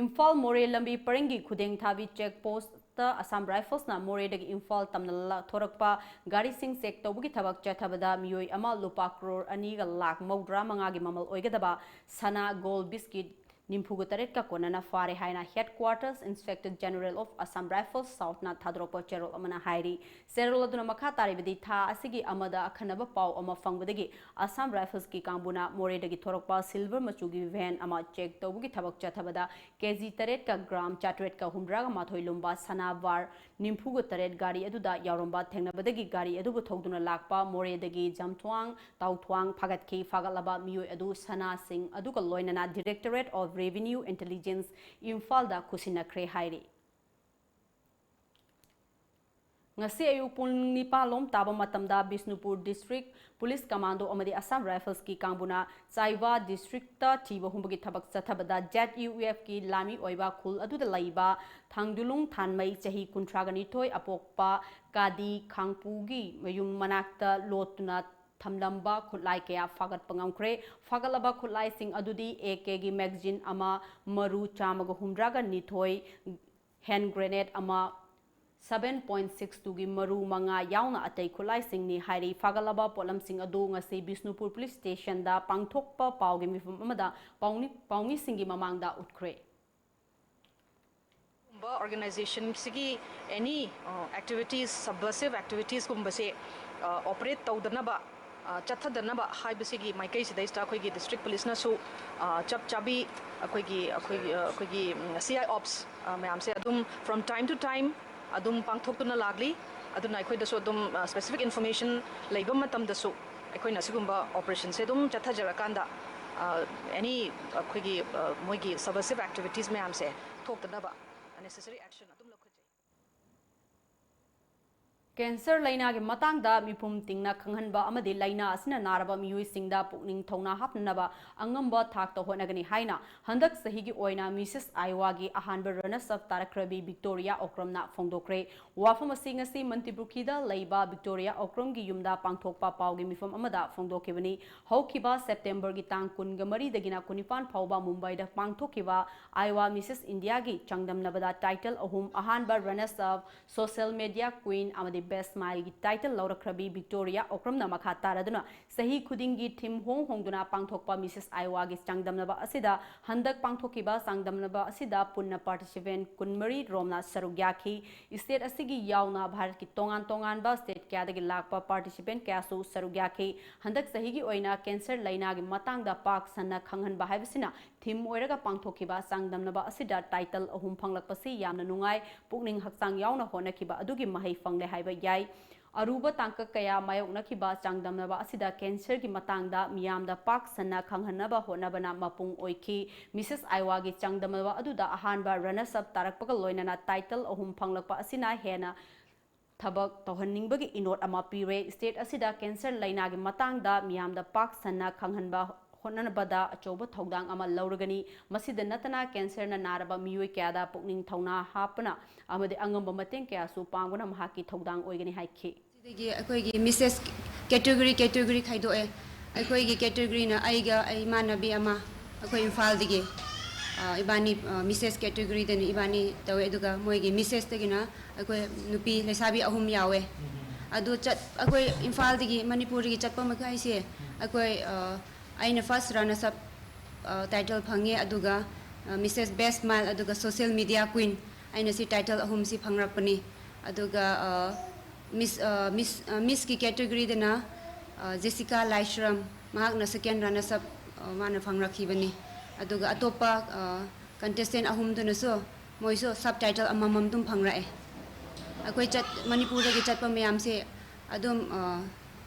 ꯏꯝꯐꯥꯜ ꯃꯣꯔꯦ ꯂꯝꯕꯤ ꯄꯔꯤꯡꯒꯤ ꯈꯨꯗꯦꯡꯊꯥꯕꯤ ꯆꯦꯛ ꯄꯣꯁꯇ ꯑꯁꯥꯝ ꯔꯥꯏꯐꯜꯁꯅ ꯃꯣꯔꯦꯗꯒꯤ ꯏꯝꯐꯥꯜ ꯇꯝꯅ ꯂ-, ꯊꯣꯔꯛꯄ ꯒꯥꯔꯤꯁꯤꯡ ꯆꯦꯛ ꯇꯧꯕꯒꯤ ꯊꯕꯛ ꯆꯠꯊꯕꯗ ꯃꯤꯑꯣꯏ ꯑꯃ ꯂꯨꯄꯥ ꯀ꯭ꯔꯣꯔ ꯑꯅꯤꯒ ꯂꯥꯈ ꯃꯧꯗ꯭ꯔꯥ ꯃꯉꯥꯒꯤ ꯃꯃꯜ ꯑꯣꯏꯒꯗꯕ ꯁꯅꯥ, ꯒꯣꯜ, ꯕꯤꯁꯀꯤꯠ ꯅꯤꯐꯨꯒ ꯇꯔꯦꯠꯀ ꯀꯣꯟꯅꯅ ꯐꯥꯔꯦ ꯍꯥꯏꯅ Headquarters Inspector General of Assam Rifles Southꯅ ꯊꯥꯗꯣꯔꯛꯄ ꯆꯦꯔꯣꯜ ꯑꯃꯅ ꯍꯥꯏꯔꯤ꯫ ꯆꯦꯔꯣꯜ ꯑꯗꯨꯅ ꯃꯈꯥ ꯇꯥꯔꯤꯕꯗꯤ, ꯊꯥ ꯑꯁꯤꯒꯤ ꯑꯃꯗ ꯑꯈꯟꯅꯕ ꯄꯥꯎ ꯑꯃ ꯐꯪꯕꯗꯒꯤ ꯑꯁꯥꯝ ꯔꯥꯏꯐꯜꯁꯀꯤ ꯀꯥꯡꯕꯨꯅ ꯃꯣꯔꯦꯗꯒꯤ ꯊꯣꯔꯛꯄ ꯁꯤꯜꯚꯔ ꯃꯆꯨꯒꯤ ꯚꯦꯟ ꯑꯃ ꯆꯦꯛ ꯇꯧꯕꯒꯤ ꯊꯕꯛ ꯆꯠꯊꯕꯗ ꯀꯦꯖꯤ ꯇꯔꯦꯠꯀ ꯒ꯭ꯔꯥꯝ ꯆꯥꯇ꯭ꯔꯦꯠꯀ ꯍꯨꯝꯗ꯭ꯔꯥꯒ ꯃꯥꯊꯣꯏ ꯂꯨꯝꯕ ꯁꯅꯥ ꯕꯥꯔ ꯅꯤꯐꯨꯒ ꯇꯔꯦꯠ ꯒꯥꯔꯤ ꯑꯗꯨꯗ ꯌꯥꯎꯔꯝꯕ ꯊꯦꯡꯅꯕꯗꯒꯤ ꯒꯥꯔꯤ ꯑꯗꯨꯕꯨ ꯊꯧꯗꯨꯅ ꯂꯥꯛꯄ ꯃꯣꯔꯦꯗꯒꯤ ꯖꯝꯊ꯭ꯋꯥꯡ ꯇꯥꯎꯊ꯭ꯋꯥꯡ ꯐꯥꯒꯠꯈꯤ꯫ ꯐꯥꯒꯠꯂꯕ ꯃꯤꯑꯣꯏ ꯑꯗꯨ ꯁꯅꯥꯁꯤꯡ ꯑꯗꯨꯒ ꯂꯣꯏꯅꯅ Directorate of Revenue Intelligence ꯏꯝꯐꯥꯜꯗ ꯈꯨꯠꯁꯤꯟꯅꯈ꯭ꯔꯦ ꯍꯥꯏꯔꯤ꯫ ꯉꯁꯤ ꯑꯌꯨꯛ ꯄꯨꯡ ꯅꯤꯄꯥꯟ ꯂꯣꯝ ꯇꯥꯕ ꯃꯇꯝꯗ ꯕꯤꯁꯅꯨꯄꯨꯔ ꯗꯤꯁꯇ꯭ꯔꯤꯛ ꯄꯨꯂꯤꯁ ꯀꯃꯥꯟꯗꯣ ꯑꯃꯗꯤ ꯑꯁꯥꯝ ꯔꯥꯏꯐꯜꯁꯀꯤ ꯀꯥꯡꯕꯨꯅ ꯆꯥꯏꯕꯥ ꯗꯤꯁꯇ꯭ꯔꯤꯛꯇ ꯊꯤꯕ ꯍꯨꯝꯕꯒꯤ ꯊꯕꯛ ꯆꯠꯊꯕꯗ ZUFꯀꯤ ꯂꯥꯟꯃꯤ ꯑꯣꯏꯕ ꯈꯨꯜ ꯑꯗꯨꯗ ꯂꯩꯕ ꯊꯥꯡꯗꯨꯂꯨꯡ ꯊꯥꯟꯃꯩ, ꯆꯍꯤ ꯀꯨꯟꯊ꯭ꯔꯥꯒ ꯅꯤꯊꯣꯏ, ꯑꯄꯣꯛꯄ ꯀꯥꯗꯤ ꯈꯥꯡꯄꯨꯒꯤ ꯃꯌꯨꯝ ꯃꯅꯥꯛꯇ ꯂꯣꯠꯇꯨꯅ ꯊꯝꯂꯝꯕ ꯈꯨꯠꯂꯥꯏ ꯀꯌꯥ ꯐꯥꯒꯠꯄ ꯉꯝꯈ꯭ꯔꯦ꯫ ꯐꯥꯒꯠꯂꯕ ꯈꯨꯠꯂꯥꯏꯁꯤꯡ ꯑꯗꯨꯗꯤ ꯑꯦ ꯀꯦꯒꯤ ꯃꯦꯒꯖꯤꯟ ꯑꯃ, ꯃꯔꯨ ꯆꯥꯝꯃꯒ ꯍꯨꯝꯗ꯭ꯔꯥꯒ ꯅꯤꯊꯣꯏ, ꯍꯦꯟ ꯒ꯭ꯔꯦꯅꯦꯗ ꯑꯃ, seven point six twoꯒꯤ ꯃꯔꯨ ꯃꯉꯥ ꯌꯥꯎꯅ ꯑꯇꯩ ꯈꯨꯠꯂꯥꯏꯁꯤꯡꯅꯤ ꯍꯥꯏꯔꯤ꯫ ꯐꯥꯒꯠꯂꯕ ꯄꯣꯠꯂꯝꯁꯤꯡ ꯑꯗꯨ ꯉꯁꯤ ꯕꯤꯁꯅꯨꯄꯨꯔ ꯄꯨꯂꯤꯁ ꯁ꯭ꯇꯦꯁꯟꯗ ꯄꯥꯡꯊꯣꯛꯄ ꯄꯥꯎꯒꯤ ꯃꯤꯐꯝ ꯑꯃꯗ ꯄꯥꯎꯃꯤ-, ꯄꯥꯎꯃꯤꯁꯤꯡꯒꯤ ꯃꯃꯥꯡꯗ ꯎꯠꯈ꯭ꯔꯦ꯫ ꯒꯨꯝꯕ ꯑꯣꯔꯒꯅꯥꯏꯖꯦꯁꯟꯁꯤꯒꯤ ꯑꯦꯅꯤ ꯑꯦꯛꯇꯤꯚꯤꯇꯤꯁ, ꯁꯕꯚꯔꯁꯤꯚ ꯑꯦꯛꯇꯤꯚꯤꯇꯤꯁꯀꯨꯝꯕꯁꯦ ꯑꯣꯄꯔꯦꯠ ꯇꯧꯗꯅꯕ, ꯑ, ꯆꯠꯊꯗꯅꯕ ꯍꯥꯏꯕꯁꯤꯒꯤ ꯃꯥꯏꯀꯩꯁꯤꯗꯩꯁꯤꯗ ꯑꯩꯈꯣꯏꯒꯤ ꯗꯤꯁꯇ꯭ꯔꯤꯛ ꯄꯨꯂꯤꯁꯅꯁꯨ, ꯑ, ꯆꯞ ꯆꯥꯕꯤ ꯑꯩꯈꯣꯏꯒꯤ, ꯑꯩꯈꯣꯏꯒꯤ, ꯑ, ꯑꯩꯈꯣꯏꯒꯤ ꯁꯤ ꯑꯥꯏ ꯑꯣꯞꯁ ꯃꯌꯥꯝꯁꯦ ꯑꯗꯨꯝ from time to time ꯑꯗꯨꯝ ꯄꯥꯡꯊꯣꯛꯇꯨꯅ ꯂꯥꯛꯂꯤ꯫ ꯑꯗꯨꯅ ꯑꯩꯈꯣꯏꯗꯁꯨ ꯑꯗꯨꯝ, ꯑ, specific information ꯂꯩꯕ ꯃꯇꯝꯗꯁꯨ ꯑꯩꯈꯣꯏꯅ ꯑꯁꯤꯒꯨꯝꯕ operationꯁꯦ ꯑꯗꯨꯝ ꯆꯠꯊꯖꯔꯀꯥꯟꯗ, ꯑ, any ꯑꯩꯈꯣꯏꯒꯤ, ꯑ, ꯃꯣꯏꯒꯤ subversive activities ꯃꯌꯥꯝꯁꯦ ꯊꯣꯛꯇꯅꯕ necessary action ꯑꯗꯨꯝ ꯂꯧꯈꯠꯆꯩ꯫ ꯀꯦꯟꯁꯔ ꯂꯥꯏꯅꯥꯒꯤ ꯃꯇꯥꯡꯗ ꯃꯤꯄꯨꯝ ꯇꯤꯡꯅ ꯈꯪꯍꯟꯕ ꯑꯃꯗꯤ ꯂꯥꯏꯅꯥ ꯑꯁꯤꯅ ꯅꯥꯔꯕ ꯃꯤꯑꯣꯏꯁꯤꯡꯗ ꯄꯨꯛꯅꯤꯡ ꯊꯧꯅꯥ ꯍꯥꯞꯅꯅꯕ ꯑꯉꯝꯕ ꯊꯥꯛꯇ ꯍꯣꯠꯅꯒꯅꯤ ꯍꯥꯏꯅ ꯍꯟꯗꯛ ꯆꯍꯤꯒꯤ ꯑꯣꯏꯅ Missus Iowaꯒꯤ ꯑꯍꯥꯟꯕ runners up ꯇꯥꯔꯛꯈ꯭ꯔꯕꯤ ꯕꯤꯛꯇꯣꯔꯤꯌꯥ ꯑꯣꯀ꯭ꯔꯝꯅ ꯐꯣꯡꯗꯣꯛꯈ꯭ꯔꯦ꯫ ꯋꯥꯐꯝ ꯑꯁꯤ ꯉꯁꯤ ꯃꯟꯇꯤꯄꯨꯈꯤꯗ ꯂꯩꯕ ꯕꯤꯛꯇꯣꯔꯤꯌꯥ ꯑꯣꯀ꯭ꯔꯝꯒꯤ ꯌꯨꯝꯗ ꯄꯥꯡꯊꯣꯛꯄ ꯄꯥꯎꯒꯤ ꯃꯤꯐꯝ ꯑꯃꯗ ꯐꯣꯡꯗꯣꯛꯈꯤꯕꯅꯤ꯫ ꯍꯧꯈꯤꯕ Septemberꯒꯤ ꯇꯥꯡ ꯀꯨꯟꯒ ꯃꯔꯤꯗꯒꯤꯅ ꯀꯨꯟꯅꯤꯄꯥꯟ ꯐꯥꯎꯕ ꯃꯨꯝꯕꯥꯏꯗ ꯄꯥꯡꯊꯣꯛꯈꯤꯕ Iowa Missus Indiaꯒꯤ ꯆꯥꯡꯗꯝꯅꯕꯗ title ꯑꯍꯨꯝ, ꯑꯍꯥꯟꯕ runners up, social media queen ꯑꯃꯗꯤ best smileꯒꯤ title ꯂꯧꯔꯛꯈ꯭ꯔꯕꯤ ꯕꯤꯛꯇꯣꯔꯤꯌꯥ ꯑꯣꯀ꯭ꯔꯝꯅ ꯃꯈꯥ ꯇꯥꯔꯗꯨꯅ ꯆꯍꯤ ꯈꯨꯗꯤꯡꯒꯤ theme ꯍꯣꯡ ꯍꯣꯡꯗꯨꯅ ꯄꯥꯡꯊꯣꯛꯄ Missus Iowaꯒꯤ ꯆꯥꯡꯗꯝꯅꯕ ꯑꯁꯤꯗ ꯍꯟꯗꯛ ꯄꯥꯡꯊꯣꯛꯈꯤꯕ ꯆꯥꯡꯗꯝꯅꯕ ꯑꯁꯤꯗ ꯄꯨꯟꯅ participant ꯀꯨꯟꯃꯔꯤ ꯔꯣꯝꯅ ꯁꯔꯨꯛ ꯌꯥꯈꯤ꯫ State ꯑꯁꯤꯒꯤ ꯌꯥꯎꯅ ꯚꯥꯔꯠꯀꯤ ꯇꯣꯉꯥꯟ ꯇꯣꯉꯥꯟꯕ state ꯀꯌꯥꯗꯒꯤ ꯂꯥꯛꯄ participant ꯀꯌꯥꯁꯨ ꯁꯔꯨꯛ ꯌꯥꯈꯤ꯫ ꯍꯟꯗꯛ ꯆꯍꯤꯒꯤ ꯑꯣꯏꯅ ꯀꯦꯟꯁꯔ ꯂꯥꯏꯅꯥꯒꯤ ꯃꯇꯥꯡꯗ ꯄꯥꯛ ꯁꯟꯅ ꯈꯪꯍꯟꯕ ꯍꯥꯏꯕꯁꯤꯅ theme ꯑꯣꯏꯔꯒ ꯄꯥꯡꯊꯣꯛꯈꯤꯕ ꯆꯥꯡꯗꯝꯅꯕ ꯑꯁꯤꯗ title ꯑꯍꯨꯝ ꯐꯪꯂꯛꯄꯁꯤ ꯌꯥꯝꯅ ꯅꯨꯡꯉꯥꯏ꯫ ꯄꯨꯛꯅꯤꯡ ꯍꯛꯆꯥꯡ ꯌꯥꯎꯅ ꯍꯣꯠꯅꯈꯤꯕ ꯑꯗꯨꯒꯤ ꯃꯍꯩ ꯐꯪꯂꯦ ꯍꯥꯏꯕ ꯌꯥꯏ꯫ ꯑꯔꯨꯕ ꯇꯥꯡꯀꯛ ꯀꯌꯥ ꯃꯥꯌꯣꯛꯅꯈꯤꯕ ꯆꯥꯡꯗꯝꯅꯕ ꯑꯁꯤꯗ ꯀꯦꯟꯁꯔꯒꯤ ꯃꯇꯥꯡꯗ ꯃꯤꯌꯥꯝꯗ ꯄꯥꯛ ꯁꯟꯅ ꯈꯪꯍꯟꯅꯕ ꯍꯣꯠꯅꯕꯅ ꯃꯄꯨꯡ ꯑꯣꯏꯈꯤ꯫ Missus Iowaꯒꯤ ꯆꯥꯡꯗꯝꯅꯕ ꯑꯗꯨꯗ ꯑꯍꯥꯟꯕ runners up ꯇꯥꯔꯛꯄꯒ ꯂꯣꯏꯅꯅ title ꯑꯍꯨꯝ ꯐꯪꯂꯛꯄ ꯑꯁꯤꯅ ꯍꯦꯟꯅ ꯊꯕꯛ ꯇꯧꯍꯟꯅꯤꯡꯕꯒꯤ ꯏꯅꯣꯠ ꯑꯃ ꯄꯤꯔꯦ꯫ State ꯑꯁꯤꯗ ꯀꯦꯟꯁꯔ ꯂꯥꯏꯅꯥꯒꯤ ꯃꯇꯥꯡꯗ ꯃꯤꯌꯥꯝꯗ ꯄꯥꯛ ꯁꯟꯅ ꯈꯪꯍꯟꯕ ꯍꯣꯠꯅꯕꯗ ꯑꯆꯧꯕ ꯊꯧꯗꯥꯡ ꯑꯃ ꯂꯧꯔꯒꯅꯤ꯫ ꯃꯁꯤꯗ ꯅꯠꯇꯅ ꯀꯦꯟꯁꯔꯅ ꯅꯥꯔꯕ ꯃꯤꯑꯣꯏ ꯀꯌꯥꯗ ꯄꯨꯛꯅꯤꯡ ꯊꯧꯅꯥ ꯍꯥꯞꯄꯅ ꯑꯃꯗꯤ ꯑꯉꯝꯕ ꯃꯇꯦꯡ ꯀꯌꯥꯁꯨ ꯄꯥꯡꯕꯅ ꯃꯍꯥꯛꯀꯤ ꯊꯧꯗꯥꯡ ꯑꯣꯏꯒꯅꯤ ꯍꯥꯏꯈꯤ꯫ ꯁꯤꯗꯒꯤ ꯑꯩꯈꯣꯏꯒꯤ Missus category category ꯈꯥꯏꯗꯣꯛꯑꯦ꯫ ꯑꯩꯈꯣꯏꯒꯤ categoryꯅ ꯑꯩꯒ ꯑꯩ ꯏꯃꯥꯟꯅꯕꯤ ꯑꯃ, ꯑꯩꯈꯣꯏ ꯏꯝꯐꯥꯜꯗꯒꯤ, ꯑ, ꯏꯕꯥꯅꯤ, ꯑ, Missus categoryꯗꯅ ꯏꯕꯥꯅꯤ ꯇꯧꯋꯦ, ꯑꯗꯨꯒ ꯃꯣꯏꯒꯤ Missesꯇꯒꯤꯅ ꯑꯩꯈꯣꯏ ꯅꯨꯄꯤ ꯂꯩꯁꯥꯕꯤ ꯑꯍꯨꯝ ꯌꯥꯎꯋꯦ꯫ ꯑꯗꯨ ꯆꯠ-, ꯑꯩꯈꯣꯏ ꯏꯝꯐꯥꯜꯗꯒꯤ, ꯃꯅꯤꯄꯨꯔꯗꯒꯤ ꯆꯠꯄ ꯃꯈꯩꯁꯦ ꯑꯩꯈꯣꯏ, ꯑ, ꯑꯩꯅ first runners up, ꯑ, title ꯐꯪꯉꯦ, ꯑꯗꯨꯒ, ꯑ, Missus Best Smile, ꯑꯗꯨꯒ Social Media Queen, ꯑꯩꯅ ꯁꯤ title ꯑꯍꯨꯝꯁꯤ ꯐꯪꯂꯛꯄꯅꯤ꯫ ꯑꯗꯨꯒ, ꯑ, Miss, ꯑ, Miss, ꯑ, Missꯀꯤ categoryꯗꯅ, ꯑ, ꯖꯦꯁꯤꯀꯥ ꯂꯥꯏꯁ꯭ꯔꯝ, ꯃꯍꯥꯛꯅ second runners up, ꯑ, ꯃꯥꯅ ꯐꯪꯂꯛꯈꯤꯕꯅꯤ꯫ ꯑꯗꯨꯒ ꯑꯇꯣꯞꯄ, ꯑ, contestant ꯑꯍꯨꯝꯗꯨꯅꯁꯨ ꯃꯣꯏꯁꯨ sub title ꯑꯃꯃꯝ ꯑꯗꯨꯝ ꯐꯪꯂꯛꯑꯦ꯫ ꯑꯩꯈꯣꯏ ꯆꯠ ꯃꯅꯤꯄꯨꯔꯗꯒꯤ ꯆꯠꯄ ꯃꯌꯥꯝꯁꯦ ꯑꯗꯨꯝ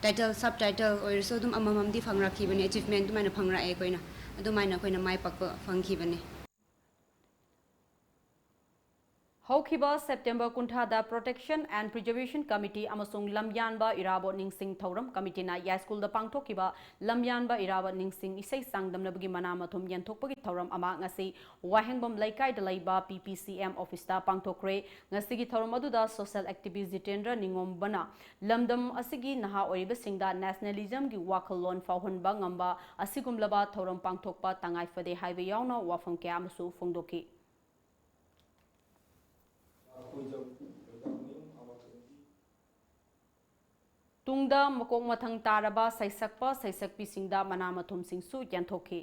ꯇꯥꯏꯇꯜ ꯁꯕ ꯇꯥꯏꯇꯜ ꯑꯣꯏꯔꯁꯨ ꯑꯗꯨꯝ ꯑꯃꯃꯝꯗꯤ ꯐꯪꯂꯛꯈꯤꯕꯅꯦ, ꯑꯦꯆꯤꯞꯃꯦꯟ ꯑꯗꯨꯃꯥꯏꯅ ꯐꯪꯂꯛꯑꯦ ꯑꯩꯈꯣꯏꯅ꯫ ꯑꯗꯨꯃꯥꯏꯅ ꯑꯩꯈꯣꯏꯅ ꯃꯥꯏ ꯄꯥꯛꯄ ꯐꯪꯈꯤꯕꯅꯦ꯫ ꯍꯧꯈꯤꯕ September ꯀꯨꯟꯊ꯭ꯔꯥꯗ Protection and Preservation Committee ꯑꯃꯁꯨꯡ ꯂꯝꯌꯥꯟꯕ ꯏꯔꯥꯕꯣꯠ ꯅꯤꯡꯁꯤꯡ ꯊꯧꯔꯝ ꯀꯃꯤꯇꯤꯅ ꯌꯥꯏꯁ꯭ꯀꯨꯜꯗ ꯄꯥꯡꯊꯣꯛꯈꯤꯕ ꯂꯝꯌꯥꯟꯕ ꯏꯔꯥꯕꯣꯠ ꯅꯤꯡꯁꯤꯡ ꯏꯁꯩ ꯆꯥꯡꯗꯝꯅꯕꯒꯤ ꯃꯅꯥ ꯃꯊꯨꯝ ꯌꯦꯟꯊꯣꯛꯄꯒꯤ ꯊꯧꯔꯝ ꯑꯃ ꯉꯁꯤ ꯋꯥꯍꯦꯡꯕꯝ ꯂꯩꯀꯥꯏꯗ ꯂꯩꯕ P P C M officeꯇ ꯄꯥꯡꯊꯣꯛꯈ꯭ꯔꯦ꯫ ꯉꯁꯤꯒꯤ ꯊꯧꯔꯝ ꯑꯗꯨꯗ social activist ꯖꯤꯇꯦꯟꯗ꯭ꯔ ꯅꯤꯉꯣꯝꯕꯅ ꯂꯝꯗꯝ ꯑꯁꯤꯒꯤ ꯅꯍꯥ ꯑꯣꯏꯔꯤꯕꯁꯤꯡꯗ nationalismꯒꯤ ꯋꯥꯈꯜꯂꯣꯟ ꯐꯥꯎꯍꯟꯕ ꯉꯝꯕ ꯑꯁꯤꯒꯨꯝꯂꯕ ꯊꯧꯔꯝ ꯄꯥꯡꯊꯣꯛꯄ ꯇꯉꯥꯏ ꯐꯗꯦ ꯍꯥꯏꯕ ꯌꯥꯎꯅ ꯋꯥꯐꯝ ꯀꯌꯥ ꯑꯃꯁꯨ ꯐꯣꯡꯗꯣꯛꯈꯤ꯫ ꯇꯨꯡꯗ ꯃꯀꯣꯛ ꯃꯊꯪ ꯇꯥꯔꯕ ꯁꯩꯁꯛꯄ ꯁꯩꯁꯛꯄꯤꯁꯤꯡꯗ ꯃꯅꯥ ꯃꯊꯨꯝꯁꯤꯡꯁꯨ ꯌꯦꯟꯊꯣꯛꯈꯤ꯫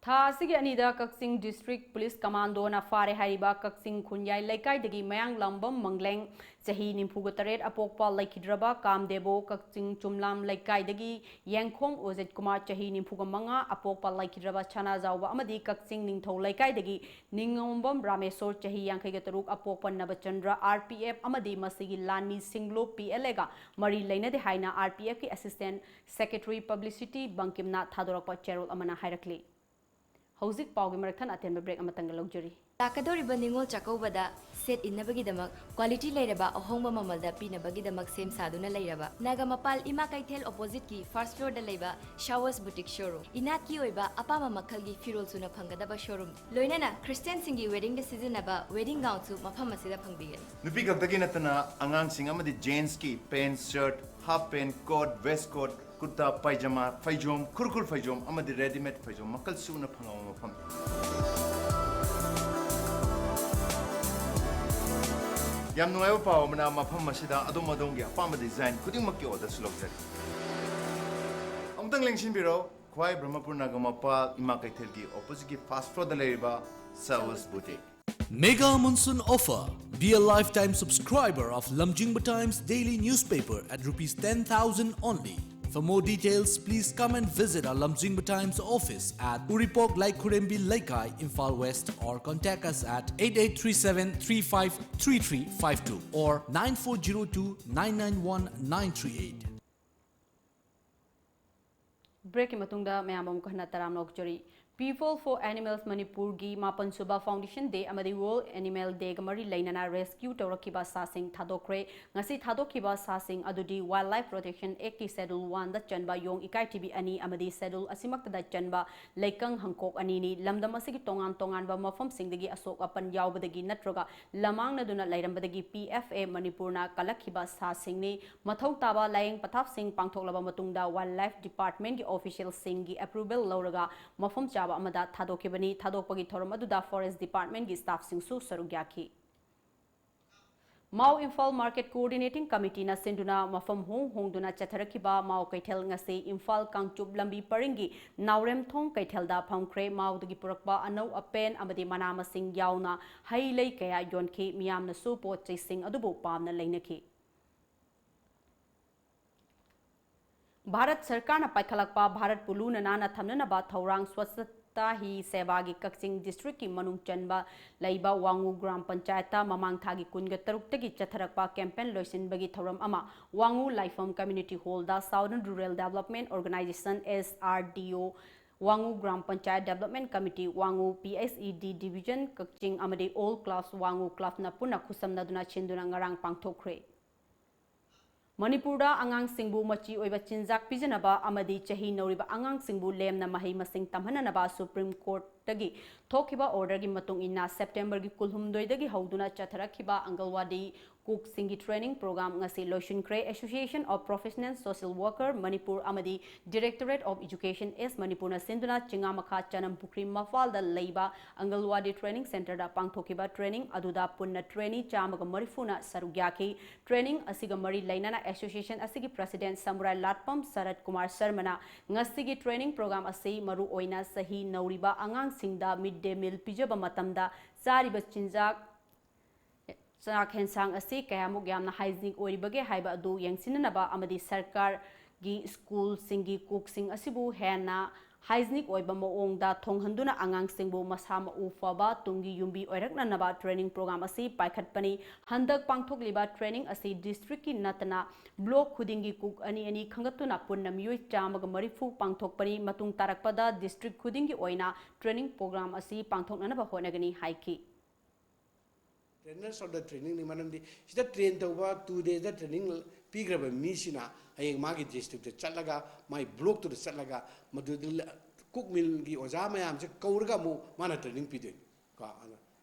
ꯊꯥ ꯑꯁꯤꯒꯤ ꯑꯅꯤꯗ ꯀꯛꯆꯤꯡ District Police Commandoꯅ ꯐꯥꯔꯦ ꯍꯥꯏꯔꯤꯕ ꯀꯛꯆꯤꯡ ꯈꯨꯟꯌꯥꯏ ꯂꯩꯀꯥꯏꯗꯒꯤ ꯃꯌꯥꯡꯂꯥꯡꯕꯝ ꯃꯪꯂꯦꯡ, ꯆꯍꯤ ꯅꯤꯐꯨꯒ ꯇꯔꯦꯠ, ꯑꯄꯣꯛꯄ ꯂꯩꯈꯤꯗ꯭ꯔꯕ ꯀꯥꯝꯗꯦꯕꯣ, ꯀꯛꯆꯤꯡ ꯆꯨꯝꯂꯥꯝ ꯂꯩꯀꯥꯏꯗꯒꯤ ꯌꯦꯡꯈꯣꯝ ꯑꯣꯖꯤꯠ ꯀꯨꯃꯥꯔ, ꯆꯍꯤ ꯅꯤꯐꯨꯒ ꯃꯉꯥ, ꯑꯄꯣꯛꯄ ꯂꯩꯈꯤꯗ꯭ꯔꯕ ꯁꯅꯥꯖꯥꯎꯕ ꯑꯃꯗꯤ ꯀꯛꯆꯤꯡ ꯅꯤꯡꯊꯧ ꯂꯩꯀꯥꯏꯗꯒꯤ ꯅꯤꯉꯣꯝꯕꯝ ꯔꯥꯃꯦꯁꯣꯔ, ꯆꯍꯤ ꯌꯥꯡꯈꯩꯒ ꯇꯔꯨꯛ, ꯑꯄꯣꯛꯄ ꯅꯕꯆꯟꯗ꯭ꯔ, R P F ꯑꯃꯗꯤ ꯃꯁꯤꯒꯤ ꯂꯥꯟꯃꯤ ꯁꯤꯡꯂꯨꯞ P L Aꯒ ꯃꯔꯤ ꯂꯩꯅꯗꯦ ꯍꯥꯏꯅ R P Fꯀꯤ Assistant Secretary Publicity ꯕꯪꯀꯤꯝꯅ ꯊꯥꯗꯣꯔꯛꯄ ꯆꯦꯔꯣꯜ ꯑꯃꯅ ꯍꯥꯏꯔꯛꯂꯤ꯫ ꯍꯧꯖꯤꯛ ꯄꯥꯎꯒꯤ ꯃꯔꯛ ꯊꯠꯅ ꯑꯇꯦꯟꯕ break ꯑꯃꯇꯪꯒ ꯂꯧꯖꯔꯤ꯫ ꯂꯥꯛꯀꯗꯧꯔꯤꯕ ꯅꯤꯉꯣꯜ ꯆꯥꯛꯀꯧꯕꯗ ꯁꯦꯠ ꯏꯟꯅꯕꯒꯤꯗꯃꯛ quality ꯂꯩꯔꯕ ꯑꯍꯣꯡꯕ ꯃꯃꯜꯗ ꯄꯤꯅꯕꯒꯤꯗꯃꯛ ꯁꯦꯝ ꯁꯥꯗꯨꯅ ꯂꯩꯔꯕ ꯅꯥꯒꯥꯃꯄꯥꯜ ꯏꯃꯥ ꯀꯩꯊꯦꯜ oppositeꯀꯤ first floorꯗ ꯂꯩꯕ Showers Boutique showroom꯫ ꯏꯅꯥꯠꯀꯤ ꯑꯣꯏꯕ ꯑꯄꯥꯝꯕ ꯃꯈꯜꯒꯤ ꯐꯤꯔꯣꯜ ꯁꯨꯅ ꯐꯪꯒꯗꯕ showroom꯫ ꯂꯣꯏꯅꯅ Christianꯁꯤꯡꯒꯤ weddingꯗ ꯁꯤꯖꯤꯟꯅꯕ wedding gownꯁꯨ ꯃꯐꯝ ꯑꯁꯤꯗ ꯐꯪꯕꯤꯒꯅꯤ꯫ ꯅꯨꯄꯤ ꯈꯛꯇꯒꯤ ꯅꯠꯇꯅ ꯑꯉꯥꯡꯁꯤꯡ ꯑꯃꯗꯤ gentsꯀꯤ pant, shirt, half pant, coat, waistcoat, ꯀꯨꯔꯇꯥ, ꯄꯥꯏꯖꯃꯥ, ꯐꯩꯖꯣꯝ, ꯈꯨꯔꯈꯨꯜ ꯐꯩꯖꯣꯝ ꯑꯃꯗꯤ readymade ꯐꯩꯖꯣꯝ ꯃꯈꯜ ꯁꯨꯅ ꯐꯪꯕ ꯃꯐꯝꯅꯤ꯫ ꯌꯥꯝ ꯅꯨꯡꯉꯥꯏꯕ ꯄꯥꯎ ꯑꯃꯅ, ꯃꯐꯝ ꯑꯁꯤꯗ ꯑꯗꯣꯝ ꯑꯗꯣꯝꯒꯤ ꯑꯄꯥꯝꯕ design ꯈꯨꯗꯤꯡꯃꯛꯀꯤ orderꯁꯨ ꯂꯧꯖꯔꯤ꯫ ꯑꯃꯨꯛꯇꯪ ꯂꯦꯡꯁꯤꯟꯕꯤꯔꯣ, ꯈ꯭ꯋꯥꯏ ꯕ꯭ꯔꯍꯃꯄꯨꯔ ꯅꯥꯒꯥꯃꯄꯥꯜ ꯏꯃꯥ ꯀꯩꯊꯦꯜꯒꯤ oppositeꯀꯤ first floorꯗ ꯂꯩꯔꯤꯕ Showers Boutique꯫ Mega Monsoon Offer. Be a lifetime subscriber of Lamjingba Times daily newspaper at rupees ten thousand only. For more details, please come and visit our Lamjingba Times office at Uripok Laikhurembi Leikai, Imphal West, or contact us at eight eight three seven three five three three five two or nine four zero two nine nine one nine three eight. Breakꯀꯤ ꯃꯇꯨꯡꯗ ꯃꯌꯥꯝ ꯑꯃꯨꯛ ꯍꯟꯅ ꯇꯔꯥꯝꯅ ꯑꯣꯛꯆꯔꯤ꯫ People for Animals ꯃꯅꯤꯄꯨꯔꯒꯤ ꯃꯥꯄꯟ ꯁꯨꯕ Foundation Day ꯑꯃꯗꯤ World Animal Dayꯒ ꯃꯔꯤ ꯂꯩꯅꯅ rescue ꯇꯧꯔꯛꯈꯤꯕ ꯁꯥꯁꯤꯡ ꯊꯥꯗꯣꯛꯈ꯭ꯔꯦ꯫ ꯉꯁꯤ ꯊꯥꯗꯣꯛꯈꯤꯕ ꯁꯥꯁꯤꯡ ꯑꯗꯨꯗꯤ Wildlife Protection Actꯀꯤ Schedule Oneꯗ ꯆꯟꯕ ꯌꯣꯡ ꯏꯀꯥꯏꯊꯤꯕꯤ ꯑꯅꯤ ꯑꯃꯗꯤ schedule ꯑꯁꯤꯃꯛꯇꯗ ꯆꯟꯕ ꯂꯩꯀꯪ ꯍꯪꯀꯣꯛ ꯑꯅꯤꯅꯤ꯫ ꯂꯝꯗꯝ ꯑꯁꯤꯒꯤ ꯇꯣꯉꯥꯟ ꯇꯣꯉꯥꯟꯕ ꯃꯐꯝꯁꯤꯡꯗꯒꯤ ꯑꯁꯣꯛ ꯑꯄꯟ ꯌꯥꯎꯕꯗꯒꯤ ꯅꯠꯇ꯭ꯔꯒ ꯂꯃꯥꯡꯅꯗꯨꯅ ꯂꯩꯔꯝꯕꯗꯒꯤ P F A ꯃꯅꯤꯄꯨꯔꯅ ꯀꯜꯂꯛꯈꯤꯕ ꯁꯥꯁꯤꯡꯅꯤ꯫ ꯃꯊꯧ ꯇꯥꯕ ꯂꯥꯌꯦꯡ ꯄꯊꯥꯞꯁꯤꯡ ꯄꯥꯡꯊꯣꯛꯂꯕ ꯃꯇꯨꯡꯗ Wildlife Departmentꯀꯤ officialꯁꯤꯡꯒꯤ approval ꯂꯧꯔꯒ ꯃꯐꯝ ꯆꯥꯕ ꯑꯃꯗ ꯊꯥꯗꯣꯛꯈꯤꯕꯅꯤ꯫ ꯊꯥꯗꯣꯛꯄꯒꯤ ꯊꯧꯔꯝ ꯑꯗꯨꯗ Forest Departmentꯀꯤ staffꯁꯤꯡꯁꯨ ꯁꯔꯨꯛ ꯌꯥꯈꯤ꯫ ꯃꯥꯎ ꯏꯝꯐꯥꯜ Market Coordinating Committeeꯅ ꯁꯤꯟꯗꯨꯅ ꯃꯐꯝ ꯍꯣꯡ ꯍꯣꯡꯗꯨꯅ ꯆꯠꯊꯔꯛꯈꯤꯕ ꯃꯥꯎ ꯀꯩꯊꯦꯜ ꯉꯁꯤ ꯏꯝꯐꯥꯜ ꯀꯥꯡꯆꯨꯞ ꯂꯝꯕꯤ ꯄꯔꯤꯡꯒꯤ ꯅꯥꯎꯔꯦꯝꯊꯣꯡ ꯀꯩꯊꯦꯜꯗ ꯐꯝꯈ꯭ꯔꯦ꯫ ꯃꯥꯎꯗꯒꯤ ꯄꯨꯔꯛꯄ ꯑꯅꯧ ꯑꯄꯦꯟ ꯑꯃꯗꯤ ꯃꯅꯥ ꯃꯁꯤꯡ ꯌꯥꯎꯅ ꯍꯩ ꯂꯩ ꯀꯌꯥ ꯌꯣꯟꯈꯤ꯫ ꯃꯤꯌꯥꯝꯅꯁꯨ ꯄꯣꯠ ꯆꯩꯁꯤꯡ ꯑꯗꯨꯕꯨ ꯄꯥꯝꯅ ꯂꯩꯅꯈꯤ꯫ ꯚꯥꯔꯠ ꯁꯔꯀꯥꯔꯅ ꯄꯥꯏꯈꯠꯂꯛꯄ ꯚꯥꯔꯠꯄꯨ ꯂꯨꯅ ꯅꯥꯟꯅ ꯊꯝꯅꯅꯕ ꯊꯧꯔꯥꯡ ꯁ꯭ꯋꯆꯇꯥ ꯍꯤ ꯁꯦꯕꯥꯒꯤ ꯀꯛꯆꯤꯡ districtꯀꯤ ꯃꯅꯨꯡ ꯆꯟꯕ ꯂꯩꯕ ꯋꯥꯉꯨ ꯒ꯭ꯔꯥꯝ ꯄꯟꯆꯥꯌꯠꯇ ꯃꯃꯥꯡ ꯊꯥꯒꯤ ꯀꯨꯟꯒ ꯇꯔꯨꯛꯇꯒꯤ ꯆꯠꯊꯔꯛꯄ campaign ꯂꯣꯏꯁꯤꯟꯕꯒꯤ ꯊꯧꯔꯝ ꯑꯃ ꯋꯥꯉꯨ ꯂꯥꯏꯐꯝ Community Hallꯗ Southern Rural Development Organisation, S R D O, Wangoo gram panchayat Development Committee, Wangoo P S E D Division ꯀꯛꯆꯤꯡ ꯑꯃꯗꯤ All Clubs ꯋꯥꯉꯨ Clubꯅ ꯄꯨꯟꯅ ꯈꯨꯠꯁꯝꯅꯗꯨꯅ ꯁꯤꯟꯗꯨꯅ ꯉꯔꯥꯡ ꯄꯥꯡꯊꯣꯛꯈ꯭ꯔꯦ꯫ ꯃꯅꯤꯄꯨꯔꯗ ꯑꯉꯥꯡꯁꯤꯡꯕꯨ ꯃꯆꯤ ꯑꯣꯏꯕ ꯆꯤꯟꯖꯥꯛ ꯄꯤꯖꯅꯕ ꯑꯃꯗꯤ ꯆꯍꯤ ꯅꯧꯔꯤꯕ ꯑꯉꯥꯡꯁꯤꯡꯕꯨ ꯂꯦꯝꯅ ꯃꯍꯩ ꯃꯁꯤꯡ ꯇꯝꯍꯟꯅꯅꯕ Supreme Courtꯇꯒꯤ ꯊꯣꯛꯈꯤꯕ orderꯒꯤ ꯃꯇꯨꯡ ꯏꯟꯅ Septemberꯒꯤ ꯀꯨꯟꯍꯨꯝꯗꯣꯏꯗꯒꯤ ꯍꯧꯗꯨꯅ ꯆꯠꯊꯔꯛꯈꯤꯕ ꯑꯪꯒꯜꯋꯥꯗꯤ cookꯁꯤꯡꯒꯤ training program ꯉꯁꯤ ꯂꯣꯏꯁꯤꯟꯈ꯭ꯔꯦ꯫ Association of Professional Social Worker Manipur ꯑꯃꯗꯤ Directorate of Education S Manipurꯅ ꯁꯤꯟꯗꯨꯅ ꯆꯤꯉꯥꯃꯈꯥ ꯆꯅꯝꯄꯨꯈ꯭ꯔꯤ ꯃꯄꯥꯜꯗ ꯂꯩꯕ ꯑꯪꯒꯜꯋꯥꯗꯤ training centreꯗ ꯄꯥꯡꯊꯣꯛꯈꯤꯕ training ꯑꯗꯨꯗ ꯄꯨꯟꯅ trainee ꯆꯥꯝꯃꯒ ꯃꯔꯤꯐꯨꯅ ꯁꯔꯨꯛ ꯌꯥꯈꯤ꯫ Training ꯑꯁꯤꯒ ꯃꯔꯤ ꯂꯩꯅꯅ association ꯑꯁꯤꯒꯤ president ꯁꯃꯨꯔꯥꯏ ꯂꯥꯠꯄꯝ ꯁꯔꯠ ꯀꯨꯃꯥꯔ ꯁꯔꯃꯅ ꯉꯁꯤꯒꯤ training program ꯑꯁꯤ ꯃꯔꯨ ꯑꯣꯏꯅ ꯆꯍꯤ ꯅꯧꯔꯤꯕ ꯑꯉꯥꯡ ꯁꯤꯡꯗ ꯃꯤꯗ ꯗꯦ ꯃꯤꯜ ꯄꯤꯖꯕ ꯃꯇꯝꯗ ꯆꯥꯔꯤꯕ ꯆꯤꯟꯖꯥꯛ, ꯆꯥꯛ ꯍꯦꯟꯁꯥꯡ ꯑꯁꯤ ꯀꯌꯥꯃꯨꯛ ꯌꯥꯝꯅ ꯍꯥꯏꯖꯤꯅꯤꯛ ꯑꯣꯏꯔꯤꯕꯒꯦ ꯍꯥꯏꯕ ꯑꯗꯨ ꯌꯦꯡꯁꯤꯟꯅꯅꯕ ꯑꯃꯗꯤ ꯁꯔꯀꯥꯔꯒꯤ ꯁ꯭ꯀꯨꯜꯁꯤꯡꯒꯤ ꯀꯨꯛꯁꯤꯡ ꯑꯁꯤꯕꯨ ꯍꯦꯟꯅ ꯍꯥꯏꯖꯤꯅꯤꯛ ꯑꯣꯏꯕ ꯃꯑꯣꯡꯗ ꯊꯣꯡꯍꯟꯗꯨꯅ ꯑꯉꯥꯡꯁꯤꯡꯕꯨ ꯃꯁꯥ ꯃꯎ ꯐꯕ ꯇꯨꯡꯒꯤ ꯌꯨꯝꯕꯤ ꯑꯣꯏꯔꯛꯅꯅꯕ ꯇ꯭ꯔꯦꯅꯤꯡ ꯄ꯭ꯔꯣꯒ꯭ꯔꯥꯝ ꯑꯁꯤ ꯄꯥꯏꯈꯠꯄꯅꯤ꯫ ꯍꯟꯗꯛ ꯄꯥꯡꯊꯣꯛꯂꯤꯕ ꯇ꯭ꯔꯦꯅꯤꯡ ꯑꯁꯤ ꯗꯤꯁꯇ꯭ꯔꯤꯛꯀꯤ ꯅꯠꯇꯅ ꯕ꯭ꯂꯣꯛ ꯈꯨꯗꯤꯡꯒꯤ ꯀꯨꯛ ꯑꯅꯤ ꯑꯅꯤ ꯈꯟꯒꯠꯇꯨꯅ ꯄꯨꯟꯅ ꯃꯤꯑꯣꯏ ꯆꯥꯝꯃꯒ ꯃꯔꯤꯐꯨ ꯄꯥꯡꯊꯣꯛꯄꯅꯤ꯫ ꯃꯇꯨꯡ ꯇꯥꯔꯛꯄꯗ ꯗꯤꯁꯇ꯭ꯔꯤꯛ ꯈꯨꯗꯤꯡꯒꯤ ꯑꯣꯏꯅ ꯇ꯭ꯔꯦꯅꯤꯡ ꯄ꯭ꯔꯣꯒ꯭ꯔꯥꯝ ꯑꯁꯤ ꯄꯥꯡꯊꯣꯛꯅꯅꯕ ꯍꯣꯠꯅꯒꯅꯤ ꯍꯥꯏꯈꯤ꯫ Trainers of the trainingꯅꯤ꯫ ꯃꯔꯝꯗꯤ ꯁꯤꯗ ꯇ꯭ꯔꯦꯟ ꯇꯧꯕ, ꯇꯨ ꯗꯦꯁꯇ ꯇ꯭ꯔꯦꯅꯤꯡ ꯄꯤꯈ꯭ꯔꯕ ꯃꯤꯁꯤꯅ ꯍꯌꯦꯡ ꯃꯥꯒꯤ ꯗꯤꯁꯇ꯭ꯔꯤꯛꯇ ꯆꯠꯂꯒ, ꯃꯥꯏ ꯕ꯭ꯂꯣꯛꯇꯨꯗ ꯆꯠꯂꯒ, ꯃꯗꯨꯗ ꯀꯨꯛ ꯃꯤꯜꯒꯤ ꯑꯣꯖꯥ ꯃꯌꯥꯝꯁꯦ ꯀꯧꯔꯒ ꯑꯃꯨꯛ ꯃꯥꯅ ꯇ꯭ꯔꯦꯅꯤꯡ ꯄꯤꯗꯣꯏꯅꯤ꯫ ꯀꯣ, ꯑꯗꯣ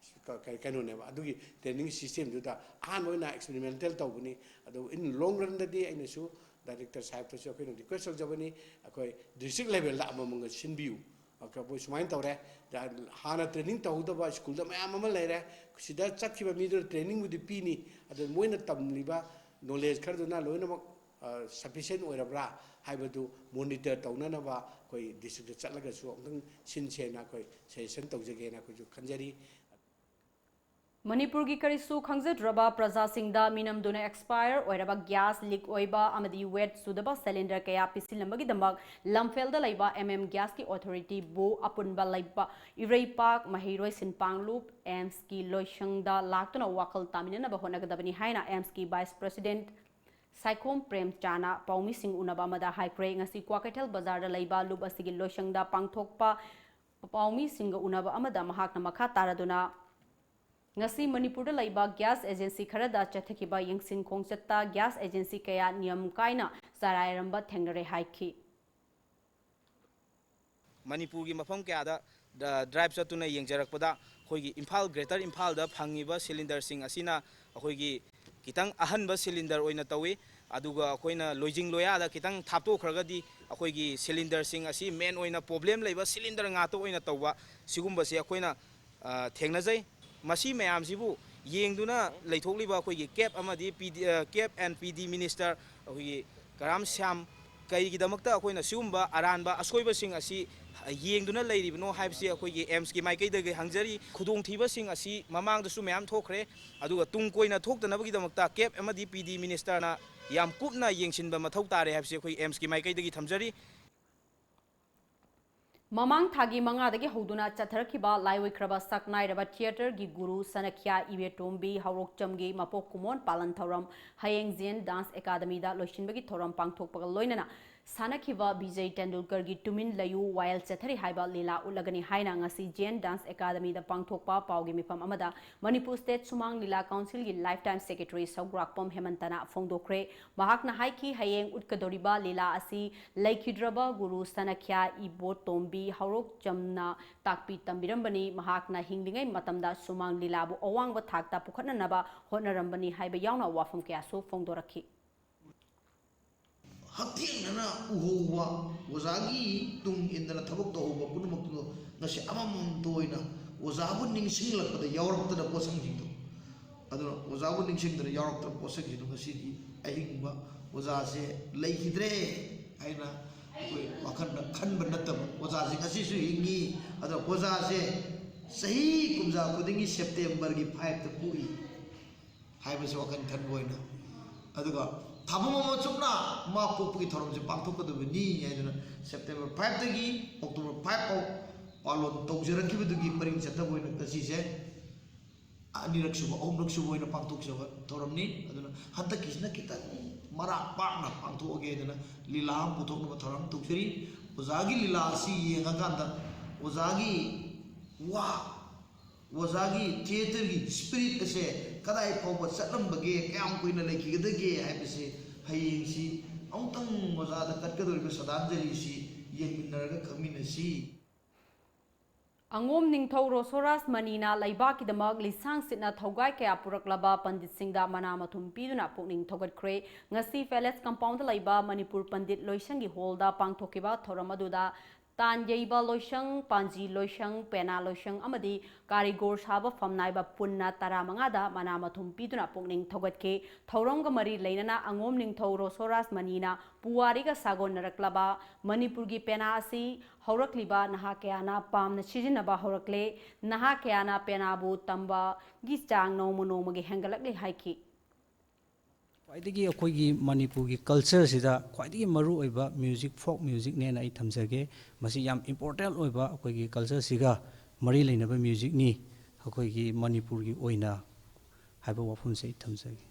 ꯀ-, ꯀ-, ꯀꯩꯅꯣꯅꯦꯕ꯫ ꯑꯗꯨꯒꯤ ꯇ꯭ꯔꯦꯅꯤꯡ ꯁꯤꯁꯇꯦꯝꯗꯨꯗ ꯑꯍꯥꯟꯕ ꯑꯣꯏꯅ ꯑꯦꯛꯁꯄꯦꯔꯤꯃꯦꯟꯇꯦꯜ ꯇꯧꯕꯅꯤ꯫ ꯑꯗꯣ in long runꯗꯗꯤ ꯑꯩꯅꯁꯨ ꯗꯥꯏꯔꯦꯛꯇꯔ ꯁꯥꯍꯦꯕꯇꯁꯨ ꯑꯩꯈꯣꯏꯅ ꯔꯤꯀ꯭ꯋꯦꯁ ꯇꯧꯖꯕꯅꯤ, ꯑꯩꯈꯣꯏ ꯗꯤꯁꯇ꯭ꯔꯤꯛ ꯂꯦꯚꯦꯜꯗ ꯑꯃꯃꯝꯒ ꯁꯤꯟꯕꯤꯌꯨ꯫ ꯑꯩꯈꯣꯏ ꯁꯨꯃꯥꯏꯅ ꯇꯧꯔꯦ, ꯍꯥꯟꯅ ꯇ꯭ꯔꯦꯅꯤꯡ ꯇꯧꯍꯧꯗꯕ ꯁ꯭ꯀꯨꯜꯗ ꯃꯌꯥꯝ ꯑꯃ ꯂꯩꯔꯦ, ꯁꯤꯗ ꯆꯠꯈꯤꯕ ꯃꯤꯗꯨꯅ ꯇ꯭ꯔꯦꯅꯤꯡꯕꯨꯗꯤ ꯄꯤꯅꯤ, ꯑꯗꯨ ꯃꯣꯏꯅ ꯇꯝꯂꯤꯕ ꯅꯣꯂꯦꯖ ꯈꯔꯗꯨꯅ ꯂꯣꯏꯅꯃꯛ ꯁꯐꯤꯁꯦꯟ ꯑꯣꯏꯔꯕ꯭ꯔꯥ ꯍꯥꯏꯕꯗꯨ ꯃꯣꯅꯤꯇꯔ ꯇꯧꯅꯅꯕ ꯑꯩꯈꯣꯏ ꯗꯤꯁꯇ꯭ꯔꯤꯛꯇ ꯆꯠꯂꯒꯁꯨ ꯑꯃꯨꯛꯇꯪ ꯁꯤꯟꯁꯦꯅ ꯑꯩꯈꯣꯏ ꯁꯖꯦꯁꯟ ꯇꯧꯖꯒꯦꯅ ꯑꯩꯈꯣꯏꯁꯨ ꯈꯟꯖꯔꯤ꯫ ꯃꯅꯤꯄꯨꯔꯒꯤ ꯀꯔꯤꯁꯨ ꯈꯪꯖꯗ꯭ꯔꯕ ꯄ꯭ꯔꯖꯥꯁꯤꯡꯗ ꯃꯤꯅꯝꯗꯨꯅ ꯑꯦꯛꯁꯄꯥꯌꯔ ꯑꯣꯏꯔꯕ ꯒ꯭ꯌꯥꯁ ꯂꯤꯛ ꯑꯣꯏꯕ ꯑꯃꯗꯤ ꯋꯦꯠ ꯁꯨꯗꯕ ꯁꯤꯂꯤꯟꯗꯔ ꯀꯌꯥ ꯄꯤꯁꯤꯜꯂꯝꯕꯒꯤꯗꯃꯛ ꯂꯝꯐꯦꯜꯗ ꯂꯩꯕ ꯑꯦꯝ ꯑꯦꯝ ꯒ꯭ꯌꯥꯁꯀꯤ ꯑꯣꯊꯣꯔꯤꯇꯤꯕꯨ ꯑꯄꯨꯟꯕ ꯂꯩꯕ ꯏꯔꯩꯄꯥꯛ, ꯃꯍꯩꯔꯣꯏ, ꯁꯤꯟꯄꯥꯡꯂꯨꯞ, ꯑꯦꯝꯁꯀꯤ ꯂꯣꯏꯁꯪꯗ ꯂꯥꯛꯇꯨꯅ ꯋꯥꯈꯜ ꯇꯥꯃꯤꯟꯅꯅꯕ ꯍꯣꯠꯅꯒꯗꯕꯅꯤ ꯍꯥꯏꯅ ꯑꯦꯝꯁꯀꯤ ꯚꯥꯏꯁ ꯄ꯭ꯔꯁꯤꯗꯦꯟꯠ ꯁꯥꯏꯈꯣꯝ ꯄ꯭ꯔꯦꯝꯆꯥꯅ ꯄꯥꯎꯃꯤꯁꯤꯡ ꯎꯅꯕ ꯑꯃꯗ ꯍꯥꯏꯈ꯭ꯔꯦ꯫ ꯉꯁꯤ ꯀ꯭ꯋꯥꯀꯩꯊꯦꯜ ꯕꯖꯥꯔꯗ ꯂꯩꯕ ꯂꯨꯞ ꯑꯁꯤꯒꯤ ꯂꯣꯏꯁꯪꯗ ꯄꯥꯡꯊꯣꯛꯄ ꯄꯥꯎꯃꯤꯁꯤꯡꯒ ꯎꯅꯕ ꯑꯃꯗ ꯃꯍꯥꯛꯅ ꯃꯈꯥ ꯇꯥꯔꯗꯨꯅ, ꯉꯁꯤ ꯃꯅꯤꯄꯨꯔꯗ ꯂꯩꯕ ꯒ꯭ꯌꯥꯁ ꯑꯦꯖꯦꯟꯁꯤ ꯈꯔꯗ ꯆꯠꯊꯈꯤꯕ ꯌꯦꯡꯁꯤꯟ ꯈꯣꯡꯆꯠꯇ ꯒ꯭ꯌꯥꯁ ꯑꯦꯖꯦꯟꯁꯤ ꯀꯌꯥ ꯅꯤꯌꯝ ꯀꯥꯏꯅ ꯆꯔꯥꯏꯔꯝꯕ ꯊꯦꯡꯅꯔꯦ ꯍꯥꯏꯈꯤ꯫ ꯃꯅꯤꯄꯨꯔꯒꯤ ꯃꯐꯝ ꯀꯌꯥꯗ ꯗ꯭ꯔꯥꯏꯚ ꯆꯠꯇꯨꯅ ꯌꯦꯡꯖꯔꯛꯄꯗ, ꯑꯩꯈꯣꯏꯒꯤ ꯏꯝꯐꯥꯜ, ꯒ꯭ꯔꯦꯇꯔ ꯏꯝꯐꯥꯜꯗ ꯐꯪꯉꯤꯕ ꯁꯤꯂꯤꯟꯗꯔꯁꯤꯡ ꯑꯁꯤꯅ ꯑꯩꯈꯣꯏꯒꯤ ꯈꯤꯇꯪ ꯑꯍꯟꯕ ꯁꯤꯂꯤꯟꯗꯔ ꯑꯣꯏꯅ ꯇꯧꯏ꯫ ꯑꯗꯨꯒ ꯑꯩꯈꯣꯏꯅ ꯂꯣꯏꯖꯤꯡ ꯂꯣꯌꯥꯗ ꯈꯤꯇꯪ ꯊꯥꯞꯇꯣꯛꯈ꯭ꯔꯒꯗꯤ, ꯑꯩꯈꯣꯏꯒꯤ ꯁꯤꯂꯤꯟꯗꯔꯁꯤꯡ ꯑꯁꯤ ꯃꯦꯟ ꯑꯣꯏꯅ ꯄ꯭ꯔꯣꯕ꯭ꯂꯦꯝ ꯂꯩꯕ ꯁꯤꯂꯤꯟꯗꯔ ꯉꯥꯛꯇ ꯑꯣꯏꯅ ꯇꯧꯕ, ꯁꯤꯒꯨꯝꯕꯁꯤ ꯑꯩꯈꯣꯏꯅ, ꯑ, ꯊꯦꯡꯅꯖꯩ꯫ ꯃꯁꯤ ꯃꯌꯥꯝꯁꯤꯕꯨ ꯌꯦꯡꯗꯨꯅ ꯂꯩꯊꯣꯛꯂꯤꯕ ꯑꯩꯈꯣꯏꯒꯤ ꯀꯦꯞ ꯑꯃꯗꯤ ꯄꯤ ꯗꯤ, ꯑ, ꯀꯦꯞ ꯑꯦꯟ ꯄꯤ ꯗꯤ ꯃꯤꯅꯤꯁꯇꯔ ꯑꯩꯈꯣꯏꯒꯤ ꯀꯔꯥꯝ ꯁ꯭ꯌꯥꯝ ꯀꯔꯤꯒꯤꯗꯃꯛꯇ ꯑꯩꯈꯣꯏꯅ ꯁꯤꯒꯨꯝꯕ ꯑꯔꯥꯟꯕ ꯑꯁꯣꯏꯕꯁꯤꯡ ꯑꯁꯤ ꯌꯦꯡꯗꯨꯅ ꯂꯩꯔꯤꯕꯅꯣ ꯍꯥꯏꯕꯁꯤ ꯑꯩꯈꯣꯏꯒꯤ ꯑꯦꯝꯁꯀꯤ ꯃꯥꯏꯀꯩꯗꯒꯤ ꯍꯪꯖꯔꯤ꯫ ꯈꯨꯗꯣꯡꯊꯤꯕꯁꯤꯡ ꯑꯁꯤ ꯃꯃꯥꯡꯗꯁꯨ ꯃꯌꯥꯝ ꯊꯣꯛꯈ꯭ꯔꯦ, ꯑꯗꯨꯒ ꯇꯨꯡ ꯀꯣꯏꯅ ꯊꯣꯛꯇꯅꯕꯒꯤꯗꯃꯛꯇ ꯀꯦꯞ ꯑꯃꯗꯤ ꯄꯤ ꯗꯤ ꯃꯤꯅꯤꯁꯇꯔꯅ ꯌꯥꯝ ꯀꯨꯞꯅ ꯌꯦꯡꯁꯤꯟꯕ ꯃꯊꯧ ꯇꯥꯔꯦ ꯍꯥꯏꯕꯁꯤ ꯑꯩꯈꯣꯏ ꯑꯦꯝꯁꯀꯤ ꯃꯥꯏꯀꯩꯗꯒꯤ ꯊꯝꯖꯔꯤ꯫ ꯃꯃꯥꯡ ꯊꯥꯒꯤ ꯃꯉꯥꯗꯒꯤ ꯍꯧꯗꯨꯅ ꯆꯠꯊꯔꯛꯈꯤꯕ ꯂꯥꯏꯑꯣꯏꯈ꯭ꯔꯕ ꯁꯛꯅꯥꯏꯔꯕ ꯊꯤꯌꯦꯇꯔꯒꯤ ꯒꯨꯔꯨ ꯁꯅꯈ꯭ꯌꯥ ꯏꯕꯦꯇꯣꯝꯕꯤ ꯍꯧꯔꯣꯛꯆꯝꯒꯤ ꯃꯄꯣꯛ ꯀꯨꯝꯑꯣꯟ ꯄꯥꯂꯟ ꯊꯧꯔꯝ ꯍꯌꯦꯡ ꯖꯦꯟ ꯗꯥꯟꯁ ꯑꯦꯀꯥꯗꯃꯤꯗ ꯂꯣꯏꯁꯤꯟꯕꯒꯤ ꯊꯧꯔꯝ ꯄꯥꯡꯊꯣꯛꯄꯒ ꯂꯣꯏꯅꯅ ꯁꯥꯟꯅꯈꯤꯕ ꯕꯤꯖꯩ ꯇꯦꯟꯗꯨꯜꯀꯔꯒꯤ ꯇꯨꯃꯤꯟ ꯂꯩꯌꯨ ꯋꯥꯌꯦꯜ ꯆꯠꯊꯔꯤ ꯍꯥꯏꯕ ꯂꯤꯂꯥ ꯎꯠꯂꯒꯅꯤ ꯍꯥꯏꯅ ꯉꯁꯤ ꯖꯦꯟ ꯗꯥꯟꯁ ꯑꯦꯀꯥꯗꯃꯤꯗ ꯄꯥꯡꯊꯣꯛꯄ ꯄꯥꯎꯒꯤ ꯃꯤꯐꯝ ꯑꯃꯗ ꯃꯅꯤꯄꯨꯔ ꯁ꯭ꯇꯦꯠ ꯁꯨꯃꯥꯡ ꯂꯤꯂꯥ ꯀꯥꯎꯟꯁꯤꯜꯒꯤ ꯂꯥꯏꯐ ꯇꯥꯏꯝ ꯁꯦꯀ꯭ꯔꯦꯇꯔꯤ ꯁꯧꯒ꯭ꯔꯥꯛꯄꯝ ꯍꯦꯃꯟꯇꯅ ꯐꯣꯡꯗꯣꯛꯈ꯭ꯔꯦ꯫ ꯃꯍꯥꯛꯅ ꯍꯥꯏꯈꯤ, ꯍꯌꯦꯡ ꯎꯠꯀꯗꯧꯔꯤꯕ ꯂꯤꯂꯥ ꯑꯁꯤ ꯂꯩꯈꯤꯗ꯭ꯔꯕ ꯒꯨꯔꯨ ꯁꯅꯈ꯭ꯌꯥ ꯏꯕꯣꯇꯣꯝꯕꯤ ꯍꯧꯔꯣꯛꯆꯝꯅ ꯇꯥꯛꯄꯤ ꯇꯝꯕꯤꯔꯝꯕꯅꯤ꯫ ꯃꯍꯥꯛꯅ ꯍꯤꯡꯂꯤꯉꯩ ꯃꯇꯝꯗ ꯁꯨꯃꯥꯡ ꯂꯤꯂꯥꯕꯨ ꯑꯋꯥꯡꯕ ꯊꯥꯛꯇ ꯄꯨꯈꯠꯅꯅꯕ ꯍꯣꯠꯅꯔꯝꯕꯅꯤ ꯍꯥꯏꯕ ꯌꯥꯎꯅ ꯋꯥꯐꯝ ꯀꯌꯥꯁꯨ ꯐꯣꯡꯗꯣꯔꯛꯈꯤ꯫ ꯍꯛꯊꯦꯡꯅꯅ ꯎꯍꯧꯕ, ꯑꯣꯖꯥꯒꯤ ꯇꯨꯡ ꯏꯟꯗꯅ ꯊꯕꯛ ꯇꯧꯍꯧꯕ ꯄꯨꯝꯅꯃꯛꯇꯨ ꯉꯁꯤ ꯑꯃꯃꯝꯇ ꯑꯣꯏꯅ ꯑꯣꯖꯥꯕꯨ ꯅꯤꯡꯁꯤꯡꯂꯛꯄꯗ ꯌꯥꯎꯔꯛꯇꯅ ꯄꯣꯠꯁꯪꯁꯤꯡꯗꯣ, ꯑꯗꯨꯅ ꯑꯣꯖꯥꯕꯨ ꯅꯤꯡꯁꯤꯡꯗꯅ ꯌꯥꯎꯔꯛꯇꯅ ꯄꯣꯠꯁꯪꯁꯤꯡꯗꯣ ꯉꯁꯤꯗꯤ ꯑꯍꯤꯡꯕ ꯑꯣꯖꯥꯁꯦ ꯂꯩꯈꯤꯗ꯭ꯔꯦ ꯍꯥꯏꯅ ꯑꯩꯈꯣꯏ ꯋꯥꯈꯜꯗ ꯈꯟꯕ ꯅꯠꯇꯕ, ꯑꯣꯖꯥꯁꯦ ꯉꯁꯤꯁꯨ ꯍꯤꯡꯉꯤ꯫ ꯑꯗꯣ ꯑꯣꯖꯥꯁꯦ ꯆꯍꯤ ꯀꯨꯝꯖꯥ ꯈꯨꯗꯤꯡꯒꯤ ꯁꯦꯞꯇꯦꯝꯕꯔꯒꯤ ꯐꯥꯏꯚꯇ ꯄꯣꯛꯏ ꯍꯥꯏꯕꯁꯤ ꯋꯥꯈꯜ ꯈꯟꯕ ꯑꯣꯏꯅ, ꯑꯗꯨꯒ ꯊꯥꯕꯝ ꯑꯃ ꯆꯨꯞꯅ ꯃꯥ ꯄꯣꯛꯄꯒꯤ ꯊꯧꯔꯝꯁꯦ ꯄꯥꯡꯊꯣꯛꯀꯗꯕꯅꯤ ꯍꯥꯏꯗꯨꯅ ꯁꯦꯞꯇꯦꯝꯕꯔ ꯐꯥꯏꯚꯇꯒꯤ ꯑꯣꯛꯇꯣꯕꯔ ꯐꯥꯏꯚ ꯐꯥꯎ ꯄꯥꯂꯣꯟ ꯇꯧꯖꯔꯛꯈꯤꯕꯗꯨꯒꯤ ꯄꯔꯤꯡ ꯆꯠꯇꯕ ꯑꯣꯏꯅ ꯉꯁꯤꯁꯦ ꯑꯅꯤꯔꯛ ꯁꯨꯕ, ꯑꯍꯨꯝꯂꯛ ꯁꯨꯕ ꯑꯣꯏꯅ ꯄꯥꯡꯊꯣꯛꯆꯕ ꯊꯧꯔꯝꯅꯤ꯫ ꯑꯗꯨꯅ ꯍꯟꯗꯛꯀꯤꯁꯤꯅ ꯈꯤꯇꯪ ꯃꯔꯥꯛ ꯄꯥꯛꯅ ꯄꯥꯡꯊꯣꯛꯑꯒꯦ ꯍꯥꯏꯗꯅ ꯂꯤꯂꯥ ꯑꯃ ꯄꯨꯊꯣꯛꯅꯕ ꯊꯧꯔꯥꯡ ꯇꯧꯖꯔꯤ꯫ ꯑꯣꯖꯥꯒꯤ ꯂꯤꯂꯥ ꯑꯁꯤ ꯌꯦꯡꯉꯀꯥꯟꯗ ꯑꯣꯖꯥꯒꯤ ꯋꯥ, ꯑꯣꯖꯥꯒꯤ ꯊꯤꯌꯦꯇꯔꯒꯤ ꯁ꯭ꯄꯤꯔꯤꯠ ꯑꯁꯦ ꯀꯗꯥꯏ ꯐꯥꯎꯕ ꯆꯠꯂꯝꯕꯒꯦ, ꯀꯌꯥꯝ ꯀꯨꯏꯅ ꯂꯩꯈꯤꯒꯗꯒꯦ ꯍꯥꯏꯕꯁꯦ ꯍꯌꯦꯡꯁꯤ ꯑꯃꯨꯛꯇꯪ ꯑꯣꯖꯥꯗ ꯀꯠꯀꯗꯧꯔꯤꯕ ꯁ꯭ꯔꯗꯥꯟꯖꯂꯤꯁꯤ ꯌꯦꯡꯃꯤꯟꯅꯔꯒ ꯈꯪꯃꯤꯟꯅꯁꯤ꯫ ꯑꯉꯣꯝ ꯅꯤꯡꯊꯧ ꯔꯣꯁꯣꯔꯥꯖ ꯃꯅꯤꯅ ꯂꯩꯕꯥꯛꯀꯤꯗꯃꯛ ꯂꯤꯁꯥꯡ ꯁꯤꯠꯅ ꯊꯧꯒꯥꯏ ꯀꯌꯥ ꯄꯨꯔꯛꯂꯕ ꯄꯟꯗꯤꯠꯁꯤꯡꯗ ꯃꯅꯥ ꯃꯊꯨꯝ ꯄꯤꯗꯨꯅ ꯄꯨꯛꯅꯤꯡ ꯊꯧꯒꯠꯈ꯭ꯔꯦ꯫ ꯉꯁꯤ ꯄꯦꯂꯦꯁ ꯀꯝꯄꯥꯎꯟꯗ ꯂꯩꯕ ꯃꯅꯤꯄꯨꯔ ꯄꯟꯗꯤꯠ ꯂꯣꯏꯁꯪꯒꯤ ꯍꯣꯜꯗ ꯄꯥꯡꯊꯣꯛꯈꯤꯕ ꯊꯧꯔꯝ ꯑꯗꯨꯗ ꯇꯥꯟ ꯌꯩꯕ ꯂꯣꯏꯁꯪ, ꯄꯥꯟꯖꯤ ꯂꯣꯏꯁꯪ, ꯄꯦꯅꯥ ꯂꯣꯏꯁꯪ ꯑꯃꯗꯤ ꯀꯥꯔꯤꯒꯣꯔ ꯁꯥꯕ ꯐꯝ ꯅꯥꯏꯕ ꯄꯨꯟꯅ ꯇꯔꯥꯃꯉꯥꯗ ꯃꯅꯥ ꯃꯊꯨꯝ ꯄꯤꯗꯨꯅ ꯄꯨꯛꯅꯤꯡ ꯊꯧꯒꯠꯈꯤ꯫ ꯊꯧꯔꯝꯒ ꯃꯔꯤ ꯂꯩꯅꯅ ꯑꯉꯣꯝ ꯅꯤꯡꯊꯧ ꯔꯣꯁꯣꯔꯥꯖ ꯃꯅꯤꯅ ꯄꯨꯋꯥꯔꯤꯒ ꯁꯥꯒꯣꯟꯅꯔꯛꯂꯕ ꯃꯅꯤꯄꯨꯔꯒꯤ ꯄꯦꯅꯥ ꯑꯁꯤ ꯍꯧꯔꯛꯂꯤꯕ ꯅꯍꯥ ꯀꯌꯥꯅ ꯄꯥꯝꯅ ꯁꯤꯖꯤꯟꯅꯕ ꯍꯧꯔꯛꯂꯦ꯫ ꯅꯍꯥ ꯀꯌꯥꯅ ꯄꯦꯅꯥꯕꯨ ꯇꯝꯕꯒꯤ ꯆꯥꯡ ꯅꯣꯡꯃ ꯅꯣꯡꯃꯒꯤ ꯍꯦꯟꯒꯠꯂꯛꯂꯦ ꯍꯥꯏꯈꯤ꯫ ꯈ꯭ꯋꯥꯏꯗꯒꯤ ꯑꯩꯈꯣꯏꯒꯤ ꯃꯅꯤꯄꯨꯔꯒꯤ ꯀꯜꯆꯔꯁꯤꯗ ꯈ꯭ꯋꯥꯏꯗꯒꯤ ꯃꯔꯨ ꯑꯣꯏꯕ ꯃ꯭ꯌꯨꯖꯤꯛ, ꯐꯣꯛ ꯃ꯭ꯌꯨꯖꯤꯛꯅꯦꯅ ꯑꯩ ꯊꯝꯖꯒꯦ꯫ ꯃꯁꯤ ꯌꯥꯝ ꯏꯝꯄꯣꯔꯇꯦꯟ ꯑꯣꯏꯕ ꯑꯩꯈꯣꯏꯒꯤ ꯀꯜꯆꯔꯁꯤꯒ ꯃꯔꯤ ꯂꯩꯅꯕ ꯃ꯭ꯌꯨꯖꯤꯛꯅꯤ ꯑꯩꯈꯣꯏꯒꯤ ꯃꯅꯤꯄꯨꯔꯒꯤ ꯑꯣꯏꯅ ꯍꯥꯏꯕ ꯋꯥꯐꯝꯁꯦ ꯑꯩ ꯊꯝꯖꯒꯦ꯫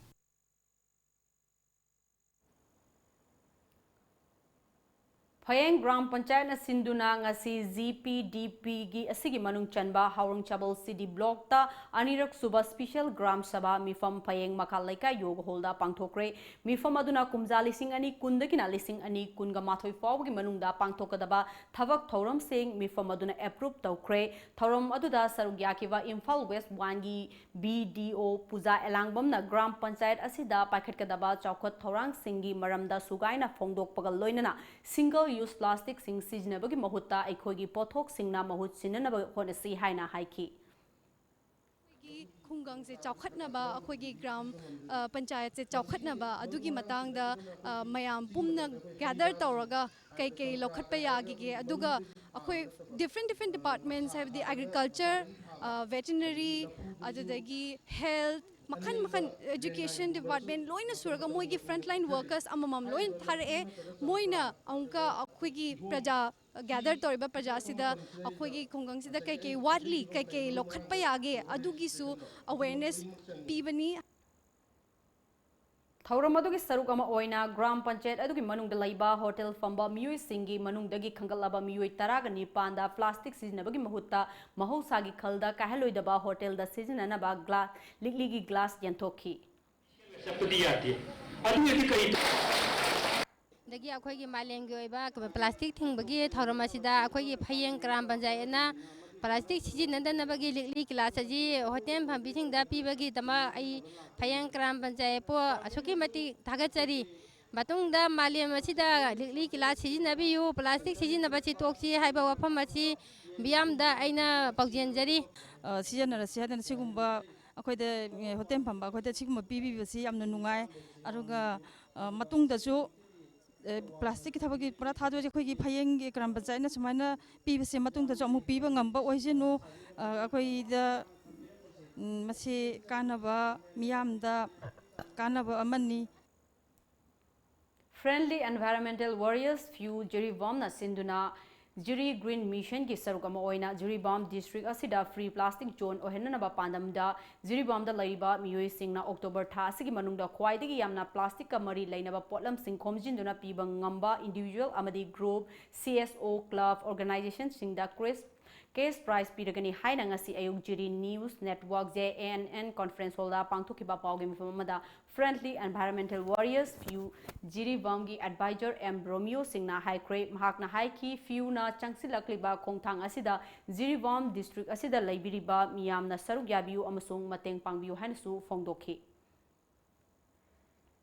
ꯐꯌꯦꯡ ꯒ꯭ꯔꯥꯝ ꯄꯟꯆꯥꯌꯠꯅ ꯁꯤꯟꯗꯨꯅ ꯉꯁꯤ ꯖꯤ ꯄꯤ ꯗꯤ ꯄꯤꯒꯤ ꯑꯁꯤꯒꯤ ꯃꯅꯨꯡ ꯆꯟꯕ ꯍꯥꯎꯔꯪ ꯆꯕꯜ ꯁꯤꯗꯤ ꯕ꯭ꯂꯣꯛꯇ ꯑꯅꯤꯔꯛ ꯁꯨꯕ ꯁ꯭ꯄꯤꯁꯦꯜ ꯒ꯭ꯔꯥꯝ ꯁꯚꯥ ꯃꯤꯐꯝ ꯐꯌꯦꯡ ꯃꯈꯥ ꯂꯩꯀꯥꯏ ꯌꯣꯒ ꯍꯣꯜꯗ ꯄꯥꯡꯊꯣꯛꯈ꯭ꯔꯦ꯫ ꯃꯤꯐꯝ ꯑꯗꯨꯅ ꯀꯨꯝꯖꯥ ꯂꯤꯁꯤꯡ ꯑꯅꯤ ꯀꯨꯟꯗꯒꯤꯅ ꯂꯤꯁꯤꯡ ꯑꯅꯤ ꯀꯨꯟꯒ ꯃꯥꯊꯣꯏ ꯐꯥꯎꯕꯒꯤ ꯃꯅꯨꯡꯗ ꯄꯥꯡꯊꯣꯛꯀꯗꯕ ꯊꯕꯛ ꯊꯧꯔꯝꯁꯤꯡ ꯃꯤꯐꯝ ꯑꯗꯨꯅ ꯑꯦꯄ꯭ꯔꯨꯞ ꯇꯧꯈ꯭ꯔꯦ꯫ ꯊꯧꯔꯝ ꯑꯗꯨꯗ ꯁꯔꯨꯛ ꯌꯥꯈꯤꯕ ꯏꯝꯐꯥꯜ ꯋꯦꯁ ꯋꯥꯟꯒꯤ ꯕꯤ ꯗꯤ ꯑꯣ ꯄꯨꯖꯥ ꯑꯦꯂꯥꯡꯕꯝꯅ ꯒ꯭ꯔꯥꯝ ꯄꯟꯆꯥꯌꯠ ꯑꯁꯤꯗ ꯄꯥꯏꯈꯠꯀꯗꯕ ꯆꯥꯎꯈꯠ ꯊꯧꯔꯥꯡꯁꯤꯡꯒꯤ ꯃꯔꯝꯗ ꯁꯨꯒꯥꯏꯅ ꯐꯣꯡꯗꯣꯛꯄꯒ ꯂꯣꯏꯅꯅ ꯁꯤꯡꯒꯜ ꯌꯨꯁ ꯄ꯭ꯂꯥꯁꯇꯤꯛꯁꯤꯡ ꯁꯤꯖꯤꯟꯅꯕꯒꯤ ꯃꯍꯨꯠꯇ ꯑꯩꯈꯣꯏꯒꯤ ꯄꯣꯠꯊꯣꯛꯁꯤꯡꯅ ꯃꯍꯨꯠ ꯁꯤꯟꯅꯅꯕ ꯍꯣꯠꯅꯁꯤ ꯍꯥꯏꯅ ꯍꯥꯏꯈꯤ꯫ ꯑꯩꯈꯣꯏꯒꯤ ꯈꯨꯡꯒꯪꯁꯦ ꯆꯥꯎꯈꯠꯅꯕ, ꯑꯩꯈꯣꯏꯒꯤ ꯒ꯭ꯔꯥꯝ, ꯑ, ꯄꯟꯆꯥꯌꯠꯁꯦ ꯆꯥꯎꯈꯠꯅꯕ, ꯑꯗꯨꯒꯤ ꯃꯇꯥꯡꯗ, ꯑ, ꯃꯌꯥꯝ ꯄꯨꯝꯅ ꯒꯦꯗꯔ ꯇꯧꯔꯒ ꯀꯩ ꯀꯩ ꯂꯧꯈꯠꯄ ꯌꯥꯈꯤꯒꯦ, ꯑꯗꯨꯒ ꯑꯩꯈꯣꯏ ꯗꯤꯐ꯭ꯔꯦꯟ ꯗꯤꯐ꯭ꯔꯦꯟ ꯗꯤꯄꯥꯔꯠꯃꯦꯟꯁ, ꯍꯥꯏꯕꯗꯤ ꯑꯦꯒ꯭ꯔꯤꯀꯜꯆꯔ, ꯚꯦꯇꯤꯅꯔꯤ, ꯑꯗꯨꯗꯒꯤ ꯍꯦꯜꯊ, ꯃꯈꯜ ꯃꯈꯜ, ꯑꯦꯖꯨꯀꯦꯁꯟ ꯗꯤꯄꯥꯔꯠꯃꯦꯟ ꯂꯣꯏꯅ ꯁꯨꯔꯒ ꯃꯣꯏꯒꯤ ꯐ꯭ꯔꯟꯠ ꯂꯥꯏꯟ ꯋꯥꯔꯀꯔꯁ ꯑꯃꯃꯝ ꯂꯣꯏꯅ ꯊꯥꯔꯛꯑꯦ꯫ ꯃꯣꯏꯅ ꯑꯃꯨꯛꯀ ꯑꯩꯈꯣꯏꯒꯤ ꯄ꯭ꯔꯖꯥ, ꯒꯦꯗꯔ ꯇꯧꯔꯤꯕ ꯄ꯭ꯔꯖꯥꯁꯤꯗ ꯑꯩꯈꯣꯏꯒꯤ ꯈꯨꯡꯒꯪꯁꯤꯗ ꯀꯩꯀꯩ ꯋꯥꯠꯂꯤ, ꯀꯩꯀꯩ ꯂꯧꯈꯠꯄ ꯌꯥꯒꯦ, ꯑꯗꯨꯒꯤꯁꯨ ꯑꯋꯦꯔꯅꯦꯁ ꯄꯤꯕꯅꯤ꯫ ꯊꯧꯔꯝ ꯑꯗꯨꯒꯤ ꯁꯔꯨꯛ ꯑꯃ ꯑꯣꯏꯅ ꯒ꯭ꯔꯥꯝ ꯄꯟꯆꯥꯌꯠ ꯑꯗꯨꯒꯤ ꯃꯅꯨꯡꯗ ꯂꯩꯕ ꯍꯣꯇꯦꯜ ꯐꯝꯕ ꯃꯤꯑꯣꯏꯁꯤꯡꯒꯤ ꯃꯅꯨꯡꯗꯒꯤ ꯈꯟꯒꯠꯂꯕ ꯃꯤꯑꯣꯏ ꯇꯔꯥꯒ ꯅꯤꯄꯥꯟꯗ ꯄ꯭ꯂꯥꯁꯇꯤꯛ ꯁꯤꯖꯤꯟꯅꯕꯒꯤ ꯃꯍꯨꯠꯇ ꯃꯍꯧꯁꯥꯒꯤ ꯈꯜꯗ ꯀꯥꯏꯍꯜꯂꯣꯏꯗꯕ ꯍꯣꯇꯦꯜꯗ ꯁꯤꯖꯤꯟꯅꯅꯕ ꯒ꯭ꯂꯥꯁ, ꯂꯤꯛꯂꯤꯒꯤ ꯒ꯭ꯂꯥꯁ ꯌꯦꯟꯊꯣꯛꯈꯤ꯫ ꯆꯠꯄꯗꯤ ꯌꯥꯗꯦ꯫ ꯑꯗꯨꯅꯗꯤ ꯀꯔꯤ ꯑꯗꯒꯤ ꯑꯩꯈꯣꯏꯒꯤ ꯃꯥꯂꯦꯝꯒꯤ ꯑꯣꯏꯕ ꯄ꯭ꯂꯥꯁꯇꯤꯛ ꯊꯤꯡꯕꯒꯤ ꯊꯧꯔꯝ ꯑꯁꯤꯗ ꯑꯩꯈꯣꯏꯒꯤ ꯐꯌꯦꯡ ꯒ꯭ꯔꯥꯝ ꯄꯟꯆꯥꯌꯠꯅ ꯄ꯭ꯂꯥꯁꯇꯤꯛ ꯁꯤꯖꯤꯟꯅꯗꯅꯕꯒꯤ ꯂꯤꯛꯂꯤ ꯒꯤꯂꯥꯁ ꯑꯁꯤ ꯍꯣꯇꯦꯜ ꯐꯝꯕꯤꯁꯤꯡꯗ ꯄꯤꯕꯒꯤꯗꯃꯛ ꯑꯩ ꯐꯌꯦꯡ ꯒ꯭ꯔꯥꯝ ꯄꯟꯆꯥꯌꯠꯄꯨ ꯑꯁꯨꯛꯀꯤ ꯃꯇꯤꯛ ꯊꯥꯒꯠꯆꯔꯤ꯫ ꯃꯇꯨꯡꯗ ꯃꯥꯂꯦꯝ ꯑꯁꯤꯗ ꯂꯤꯛꯂꯤ ꯒꯤꯂꯥꯁ ꯁꯤꯖꯤꯟꯅꯕꯤꯌꯨ, ꯄ꯭ꯂꯥꯁꯇꯤꯛ ꯁꯤꯖꯤꯟꯅꯕꯁꯤ ꯇꯣꯛꯁꯤ ꯍꯥꯏꯕ ꯋꯥꯐꯝ ꯑꯁꯤ ꯃꯤꯌꯥꯝꯗ ꯑꯩꯅ ꯄꯥꯎꯖꯦꯟꯖꯔꯤ꯫ ꯑ, ꯁꯤꯖꯤꯟꯅꯔꯁꯤ ꯍꯥꯏꯗꯅ ꯁꯤꯒꯨꯝꯕ ꯑꯩꯈꯣꯏꯗ, ꯑꯦ, ꯍꯣꯇꯦꯜ ꯐꯝꯕ ꯑꯩꯈꯣꯏꯗ ꯁꯤꯒꯨꯝꯕ ꯄꯤꯕꯤꯕꯁꯤ ꯌꯥꯝꯅ ꯅꯨꯡꯉꯥꯏ꯫ ꯑꯗꯨꯒ, ꯑ, ꯃꯇꯨꯡꯗꯁꯨ, ꯑꯦ, ꯄ꯭ꯂꯥꯁꯇꯤꯛꯀꯤ ꯊꯕꯛꯀꯤ ꯄꯨꯔꯥ ꯊꯥꯗꯣꯛꯑꯁꯤ꯫ ꯑꯩꯈꯣꯏꯒꯤ ꯐꯌꯦꯡꯒꯤ ꯒ꯭ꯔꯥꯝ ꯄꯟꯆꯥꯌꯠꯅ ꯁꯨꯃꯥꯏꯅ ꯄꯤꯕꯁꯦ ꯃꯇꯨꯡꯗꯁꯨ ꯑꯃꯨꯛ ꯄꯤꯕ ꯉꯝꯕ ꯑꯣꯏꯁꯅꯨ꯫ ꯑ, ꯑꯩꯈꯣꯏꯗ, ꯎꯝ, ꯃꯁꯤ ꯀꯥꯟꯅꯕ, ꯃꯤꯌꯥꯝꯗ ꯀꯥꯟꯅꯕ ꯑꯃꯅꯤ꯫ Friendly Environmental Warriors, ꯐ꯭ꯌꯨ, ꯖꯤꯔꯤꯕꯥꯝꯅ ꯁꯤꯟꯗꯨꯅ ꯖꯤꯔꯤ Green Mission ꯒꯤ ꯁꯔꯨꯛ ꯑꯃ ꯑꯣꯏꯅ ꯖꯤꯔꯤꯕꯥꯝ district ꯑꯁꯤꯗ free plastic zone ꯑꯣꯏꯍꯟꯅꯅꯕ ꯄꯥꯟꯗꯝꯗ ꯖꯤꯔꯤꯕꯥꯝꯗ ꯂꯩꯔꯤꯕ ꯃꯤꯑꯣꯏꯁꯤꯡꯅ October ꯊꯥ ꯑꯁꯤꯒꯤ ꯃꯅꯨꯡꯗ ꯈ꯭ꯋꯥꯏꯗꯒꯤ ꯌꯥꯝꯅ plastic ꯀ ꯃꯔꯤ ꯂꯩꯅꯕ ꯄꯣꯠꯂꯝꯁꯤꯡ ꯈꯣꯝꯖꯤꯟꯗꯨꯅ ꯄꯤꯕ ꯉꯝꯕ individual ꯑꯃꯗꯤ group, C S O, club, organization ꯁꯤꯡꯗ cash, cash prize ꯄꯤꯔꯒꯅꯤ ꯍꯥꯏꯅ ꯉꯁꯤ ꯑꯌꯨꯛ ꯖꯤꯔꯤ News Network, J N N, conference hall ꯗ ꯄꯥꯡꯊꯣꯛꯈꯤꯕ ꯄꯥꯎꯒꯤ ꯃꯤꯐꯝ ꯑꯃꯗ Friendly Environmental Warriors, ꯐ꯭ꯌꯨ, ꯖꯤꯔꯤꯕꯥꯝꯒꯤ advisor M ꯔꯣꯃꯤꯌꯣ ꯁꯤꯡꯅ ꯍꯥꯏꯈ꯭ꯔꯦ꯫ ꯃꯍꯥꯛꯅ ꯍꯥꯏꯈꯤ, ꯐ꯭ꯌꯨꯅ ꯆꯪꯁꯤꯜꯂꯛꯂꯤꯕ ꯈꯣꯡꯊꯥꯡ ꯑꯁꯤꯗ ꯖꯤꯔꯤꯕꯥꯝ district ꯑꯁꯤꯗ ꯂꯩꯕꯤꯔꯤꯕ ꯃꯤꯌꯥꯝꯅ ꯁꯔꯨꯛ ꯌꯥꯕꯤꯌꯨ ꯑꯃꯁꯨꯡ ꯃꯇꯦꯡ ꯄꯥꯡꯕꯤꯌꯨ ꯍꯥꯏꯅꯁꯨ ꯐꯣꯡꯗꯣꯛꯈꯤ꯫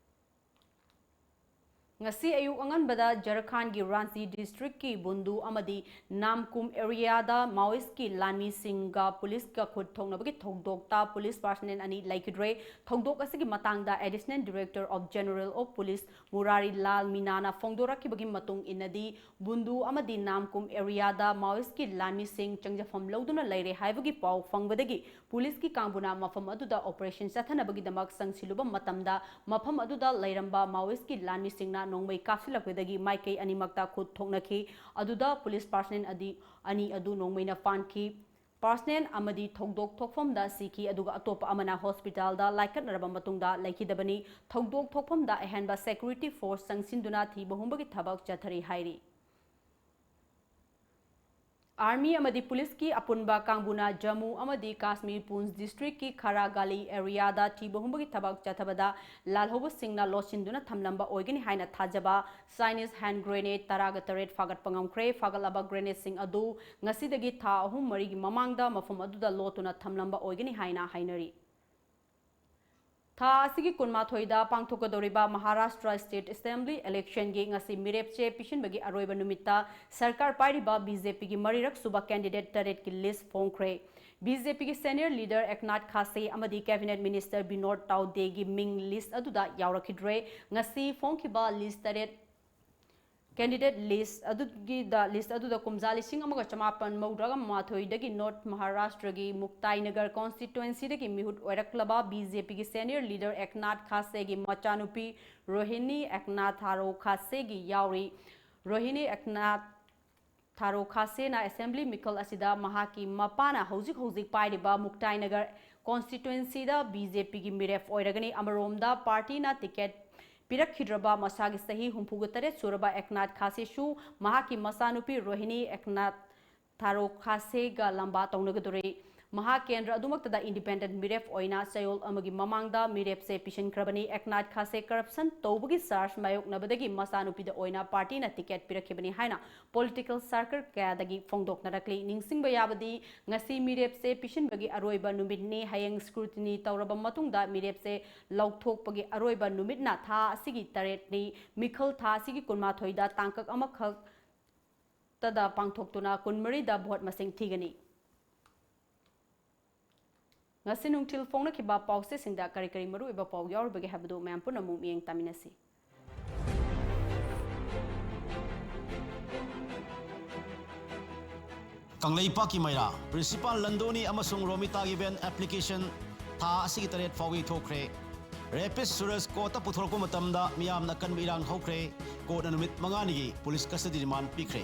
ꯉꯁꯤ ꯑꯌꯨꯛ ꯑꯉꯟꯕꯗ ꯖꯔꯈꯥꯟꯒꯤ ꯔꯥꯟꯆꯤ district ꯀꯤ ꯕꯨꯟꯗꯨ ꯑꯃꯗꯤ ꯅꯥꯝꯀꯨꯝ area ꯗ Maoist ꯀꯤ ꯂꯥꯟꯃꯤꯁꯤꯡꯒ police ꯀ ꯈꯨꯠ ꯊꯣꯛꯅꯕꯒꯤ ꯊꯧꯗꯣꯛꯇ police personnel ꯑꯅꯤ ꯂꯩꯈꯤꯗ꯭ꯔꯦ꯫ ꯊꯧꯗꯣꯛ ꯑꯁꯤꯒꯤ ꯃꯇꯥꯡꯗ Additional Director of General of Police ꯃꯨꯔꯥꯔꯤ ꯂꯥꯜ ꯃꯤꯅꯥꯅ ꯐꯣꯡꯗꯣꯔꯛꯈꯤꯕꯒꯤ ꯃꯇꯨꯡ ꯏꯟꯅꯗꯤ, ꯕꯨꯟꯗꯨ ꯑꯃꯗꯤ ꯅꯥꯝꯀꯨꯝ area ꯗ Maoist ꯀꯤ ꯂꯥꯟꯃꯤꯁꯤꯡ ꯆꯪꯖꯐꯝ ꯂꯧꯗꯨꯅ ꯂꯩꯔꯦ ꯍꯥꯏꯕꯒꯤ ꯄꯥꯎ ꯐꯪꯕꯗꯒꯤ police ꯀꯤ ꯀꯥꯡꯕꯨꯅ ꯃꯐꯝ ꯑꯗꯨꯗ operation ꯆꯠꯊꯅꯕꯒꯤꯗꯃꯛ ꯆꯪꯁꯤꯜꯂꯨꯕ ꯃꯇꯝꯗ, ꯃꯐꯝ ꯑꯗꯨꯗ ꯂꯩꯔꯝꯕ Maoist ꯀꯤ ꯂꯥꯟꯃꯤꯁꯤꯡꯅ ꯅꯣꯡꯃꯩ ꯀꯥꯞꯁꯤꯜꯂꯛꯄꯗꯒꯤ ꯃꯥꯏꯀꯩ ꯑꯅꯤꯃꯛꯇ ꯈꯨꯠ ꯊꯣꯛꯅꯈꯤ꯫ ꯑꯗꯨꯗ police personnel ꯑꯗꯤ, ꯑꯅꯤ ꯑꯗꯨ ꯅꯣꯡꯃꯩꯅ ꯐꯥꯟꯈꯤ꯫ Personnel ꯑꯃꯗꯤ ꯊꯧꯗꯣꯛ ꯊꯣꯛꯐꯝꯗ ꯁꯤꯈꯤ, ꯑꯗꯨꯒ ꯑꯇꯣꯞꯄ ꯑꯃꯅ hospital ꯗ ꯂꯥꯏꯀꯠꯅꯔꯕ ꯃꯇꯨꯡꯗ ꯂꯩꯈꯤꯗꯕꯅꯤ꯫ ꯊꯧꯗꯣꯛ ꯊꯣꯛꯐꯝꯗ ꯑꯍꯦꯟꯕ security force ꯆꯪꯁꯤꯟꯗꯨꯅ ꯊꯤꯕ ꯍꯨꯝꯕꯒꯤ ꯊꯕꯛ ꯆꯠꯊꯔꯤ ꯍꯥꯏꯔꯤ꯫ Army ꯑꯃꯗꯤ police ꯀꯤ ꯑꯄꯨꯟꯕ ꯀꯥꯡꯕꯨꯅ ꯖꯝꯃꯨ ꯑꯃꯗꯤ ꯀꯥꯁꯃꯤꯔ ꯄꯨꯟꯆ district ꯀꯤ ꯈꯔꯥ ꯒꯥꯂꯤ area ꯗ ꯊꯤꯕ ꯍꯨꯝꯕꯒꯤ ꯊꯕꯛ ꯆꯠꯊꯕꯗ ꯂꯥꯜꯍꯧꯕꯁꯤꯡꯅ ꯂꯣꯠꯁꯤꯟꯗꯨꯅ ꯊꯝꯂꯝꯕ ꯑꯣꯏꯒꯅꯤ ꯍꯥꯏꯅ ꯊꯥꯖꯕ Chinese hand grenade ꯇꯔꯥꯒ ꯇꯔꯦꯠ ꯐꯥꯒꯠꯄ ꯉꯝꯈ꯭ꯔꯦ꯫ ꯐꯥꯒꯠꯂꯕ grenade ꯁꯤꯡ ꯑꯗꯨ ꯉꯁꯤꯗꯒꯤ ꯊꯥ ꯑꯍꯨꯝ ꯃꯔꯤꯒꯤ ꯃꯃꯥꯡꯗ ꯃꯐꯝ ꯑꯗꯨꯗ ꯂꯣꯠꯇꯨꯅ ꯊꯝꯂꯝꯕ ꯑꯣꯏꯒꯅꯤ ꯍꯥꯏꯅ ꯍꯥꯏꯅꯔꯤ꯫ ꯊꯥ ꯑꯁꯤꯒꯤ ꯀꯨꯟꯃꯥꯊꯣꯏꯗ ꯄꯥꯡꯊꯣꯛꯀꯗꯧꯔꯤꯕ ꯃꯍꯥꯔꯥꯁꯇ꯭ꯔ ꯁ꯭ꯇꯦꯠ ꯑꯦꯁꯦꯝꯕ꯭ꯂꯤ ꯏꯂꯦꯛꯁꯟꯒꯤ ꯉꯁꯤ ꯃꯤꯔꯦꯞ ꯆꯦ ꯄꯤꯁꯤꯟꯕꯒꯤ ꯑꯔꯣꯏꯕ ꯅꯨꯃꯤꯠꯇ ꯁꯔꯀꯥꯔ ꯄꯥꯏꯔꯤꯕ ꯕꯤ ꯖꯦ ꯄꯤꯒꯤ ꯃꯔꯤꯔꯛ ꯁꯨꯕ ꯀꯦꯟꯗꯤꯗꯦꯠ ꯇꯔꯦꯠꯀꯤ ꯂꯤꯁ ꯐꯣꯡꯈ꯭ꯔꯦ꯫ ꯕꯤ ꯖꯦ ꯄꯤꯒꯤ ꯁꯦꯅꯤꯌꯔ ꯂꯤꯗꯔ ꯑꯦꯛꯅꯥꯊ ꯈꯥꯁꯦ ꯑꯃꯗꯤ ꯀꯦꯕꯤꯅꯦꯠ ꯃꯤꯅꯤꯁꯇꯔ ꯕꯤꯅꯣꯗ ꯇꯥꯎꯗꯦꯒꯤ ꯃꯤꯡ ꯂꯤꯁ ꯑꯗꯨꯗ ꯌꯥꯎꯔꯛꯈꯤꯗ꯭ꯔꯦ꯫ ꯉꯁꯤ ꯐꯣꯡꯈꯤꯕ ꯂꯤꯁ ꯇꯔꯦꯠ, ꯀꯦꯟꯗꯤꯗꯦꯠ ꯂꯤꯁ ꯑꯗꯨꯒꯤꯗ, ꯂꯤꯁ ꯑꯗꯨꯗ ꯀꯨꯝꯖꯥ ꯂꯤꯁꯤꯡ ꯑꯃꯒ ꯆꯃꯥꯄꯟ ꯃꯧꯗ꯭ꯔꯥꯒ ꯃꯥꯊꯣꯏꯗꯒꯤ ꯅꯣꯔꯠ ꯃꯍꯥꯔꯥꯁꯇ꯭ꯔꯒꯤ ꯃꯨꯛꯇꯥꯏꯅꯒꯔ ꯀꯣꯟꯁꯇꯤꯇ꯭ꯋꯦꯟꯁꯤꯗꯒꯤ ꯃꯤꯍꯨꯠ ꯑꯣꯏꯔꯛꯂꯕ ꯕꯤ ꯖꯦ ꯄꯤꯒꯤ ꯁꯦꯅꯤꯌꯔ ꯂꯤꯗꯔ ꯑꯦꯛꯅꯥꯊ ꯈꯥꯁꯦꯒꯤ ꯃꯆꯥꯅꯨꯄꯤ ꯔꯣꯍꯤꯅꯤ ꯑꯦꯛꯅꯥꯊ ꯊꯥꯔꯣ ꯈꯥꯁꯦꯒꯤ ꯌꯥꯎꯔꯤ꯫ ꯔꯣꯍꯤꯅꯤ ꯑꯦꯛꯅꯥꯊ ꯊꯥꯔꯣ ꯈꯥꯁꯦꯅ ꯑꯦꯁꯦꯝꯕ꯭ꯂꯤ ꯃꯤꯈꯜ ꯑꯁꯤꯗ ꯃꯍꯥꯛꯀꯤ ꯃꯄꯥꯅ ꯍꯧꯖꯤꯛ ꯍꯧꯖꯤꯛ ꯄꯥꯏꯔꯤꯕ ꯃꯨꯛꯇꯥꯏꯅꯒꯔ ꯀꯣꯟꯁꯇꯤꯇ꯭ꯋꯦꯟꯁꯤꯗ ꯕꯤ ꯖꯦ ꯄꯤꯒꯤ ꯃꯤꯔꯦꯞ ꯑꯣꯏꯔꯒꯅꯤ꯫ ꯑꯃꯔꯣꯝꯗ, ꯄꯥꯔꯇꯤꯅ ꯇꯤꯀꯦꯠ ꯄꯤꯔꯛꯈꯤꯗ꯭ꯔꯕ ꯃꯁꯥꯒꯤ ꯆꯍꯤ ꯍꯨꯝꯐꯨꯒ ꯇꯔꯦꯠ ꯁꯨꯔꯕ ꯑꯦꯛꯅꯥꯊ ꯈꯥꯁꯦꯁꯨ ꯃꯍꯥꯛꯀꯤ ꯃꯆꯥꯅꯨꯄꯤ ꯔꯣꯍꯤꯅꯤ ꯑꯦꯛꯅꯥꯊ ꯊꯥꯔꯣ ꯈꯥꯁꯦꯒ ꯂꯝꯕꯥ ꯇꯧꯅꯒꯗꯧꯔꯤ꯫ ꯃꯍꯥꯛ ꯀꯦꯟꯗ꯭ꯔ ꯑꯗꯨꯃꯛꯇꯗ ꯏꯟꯗꯤꯄꯦꯟꯗꯦꯟꯠ ꯃꯤꯔꯦꯞ ꯑꯣꯏꯅ ꯆꯌꯣꯜ ꯑꯃꯒꯤ ꯃꯃꯥꯡꯗ ꯃꯤꯔꯦꯞꯁꯦ ꯄꯤꯁꯤꯟꯈ꯭ꯔꯕꯅꯤ꯫ ꯑꯦꯛꯅꯥꯊ ꯈꯥꯁꯦ ꯀꯔꯞꯁꯟ ꯇꯧꯕꯒꯤ ꯆꯥꯔꯖ ꯃꯥꯌꯣꯛꯅꯕꯗꯒꯤ ꯃꯆꯥꯅꯨꯄꯤꯗ ꯑꯣꯏꯅ ꯄꯥꯔꯇꯤꯅ ꯇꯤꯀꯦꯠ ꯄꯤꯔꯛꯈꯤꯕꯅꯤ ꯍꯥꯏꯅ ꯄꯣꯂꯤꯇꯤꯀꯦꯜ ꯁꯔꯀꯜ ꯀꯌꯥꯗꯒꯤ ꯐꯣꯡꯗꯣꯛꯅꯔꯛꯂꯤ꯫ ꯅꯤꯡꯁꯤꯡꯕ ꯌꯥꯕꯗꯤ, ꯉꯁꯤ ꯃꯤꯔꯦꯞꯁꯦ ꯄꯤꯁꯤꯟꯕꯒꯤ ꯑꯔꯣꯏꯕ ꯅꯨꯃꯤꯠꯅꯤ꯫ ꯍꯌꯦꯡ ꯁ꯭ꯀ꯭ꯔꯨꯇꯤꯅꯤ ꯇꯧꯔꯕ ꯃꯇꯨꯡꯗ ꯃꯤꯔꯦꯞꯁꯦ ꯂꯧꯊꯣꯛꯄꯒꯤ ꯑꯔꯣꯏꯕ ꯅꯨꯃꯤꯠꯅ ꯊꯥ ꯑꯁꯤꯒꯤ ꯇꯔꯦꯠꯅꯤ꯫ ꯃꯤꯈꯜ ꯊꯥ ꯑꯁꯤꯒꯤ ꯀꯨꯟꯃꯥꯊꯣꯏꯗ ꯇꯥꯡꯀꯛ ꯑꯃꯈꯛꯇꯗ ꯄꯥꯡꯊꯣꯛꯇꯨꯅ ꯀꯨꯟꯃꯔꯤꯗ ꯚꯣꯠ ꯃꯁꯤꯡ ꯊꯤꯒꯅꯤ꯫ ꯉꯁꯤ ꯅꯨꯡꯊꯤꯜ ꯐꯣꯡꯅꯈꯤꯕ ꯄꯥꯎꯆꯦꯁꯤꯡꯗ ꯀꯔꯤ ꯀꯔꯤ ꯃꯔꯨꯑꯣꯏꯕ ꯄꯥꯎ ꯌꯥꯎꯔꯤꯕꯒꯦ ꯍꯥꯏꯕꯗꯨ ꯃꯌꯥꯝ ꯄꯨꯟꯅ ꯑꯃꯨꯛ ꯃꯤꯠꯌꯦꯡ ꯇꯥꯃꯤꯟꯅꯁꯤ꯫ ꯀꯪꯂꯩꯄꯥꯛꯀꯤ ꯃꯩꯔꯥ, ꯄ꯭ꯔꯤꯟꯁꯤꯄꯥꯜ ꯂꯟꯗꯣꯅꯤ ꯑꯃꯁꯨꯡ ꯔꯣꯃꯤꯇꯥꯒꯤ ꯕꯦꯟ ꯑꯦꯄ꯭ꯂꯤꯀꯦꯁꯟ ꯊꯥ ꯑꯁꯤꯒꯤ ꯇꯔꯦꯠ ꯐꯥꯎꯕ ꯊꯣꯛꯈ꯭ꯔꯦ꯫ ꯔꯦꯄꯤꯁ ꯁꯨꯔꯖ ꯀꯣꯔꯠꯇ ꯄꯨꯊꯣꯔꯛꯄ ꯃꯇꯝꯗ ꯃꯤꯌꯥꯝꯅ ꯑꯀꯟꯕ ꯏꯔꯥꯡ ꯍꯧꯈ꯭ꯔꯦ꯫ ꯀꯣꯔꯠꯅ ꯅꯨꯃꯤꯠ ꯃꯉꯥꯅꯤꯒꯤ ꯄꯨꯂꯤꯁ ꯀꯁꯇꯗꯤ ꯔꯤꯃꯥꯟ ꯄꯤꯈ꯭ꯔꯦ꯫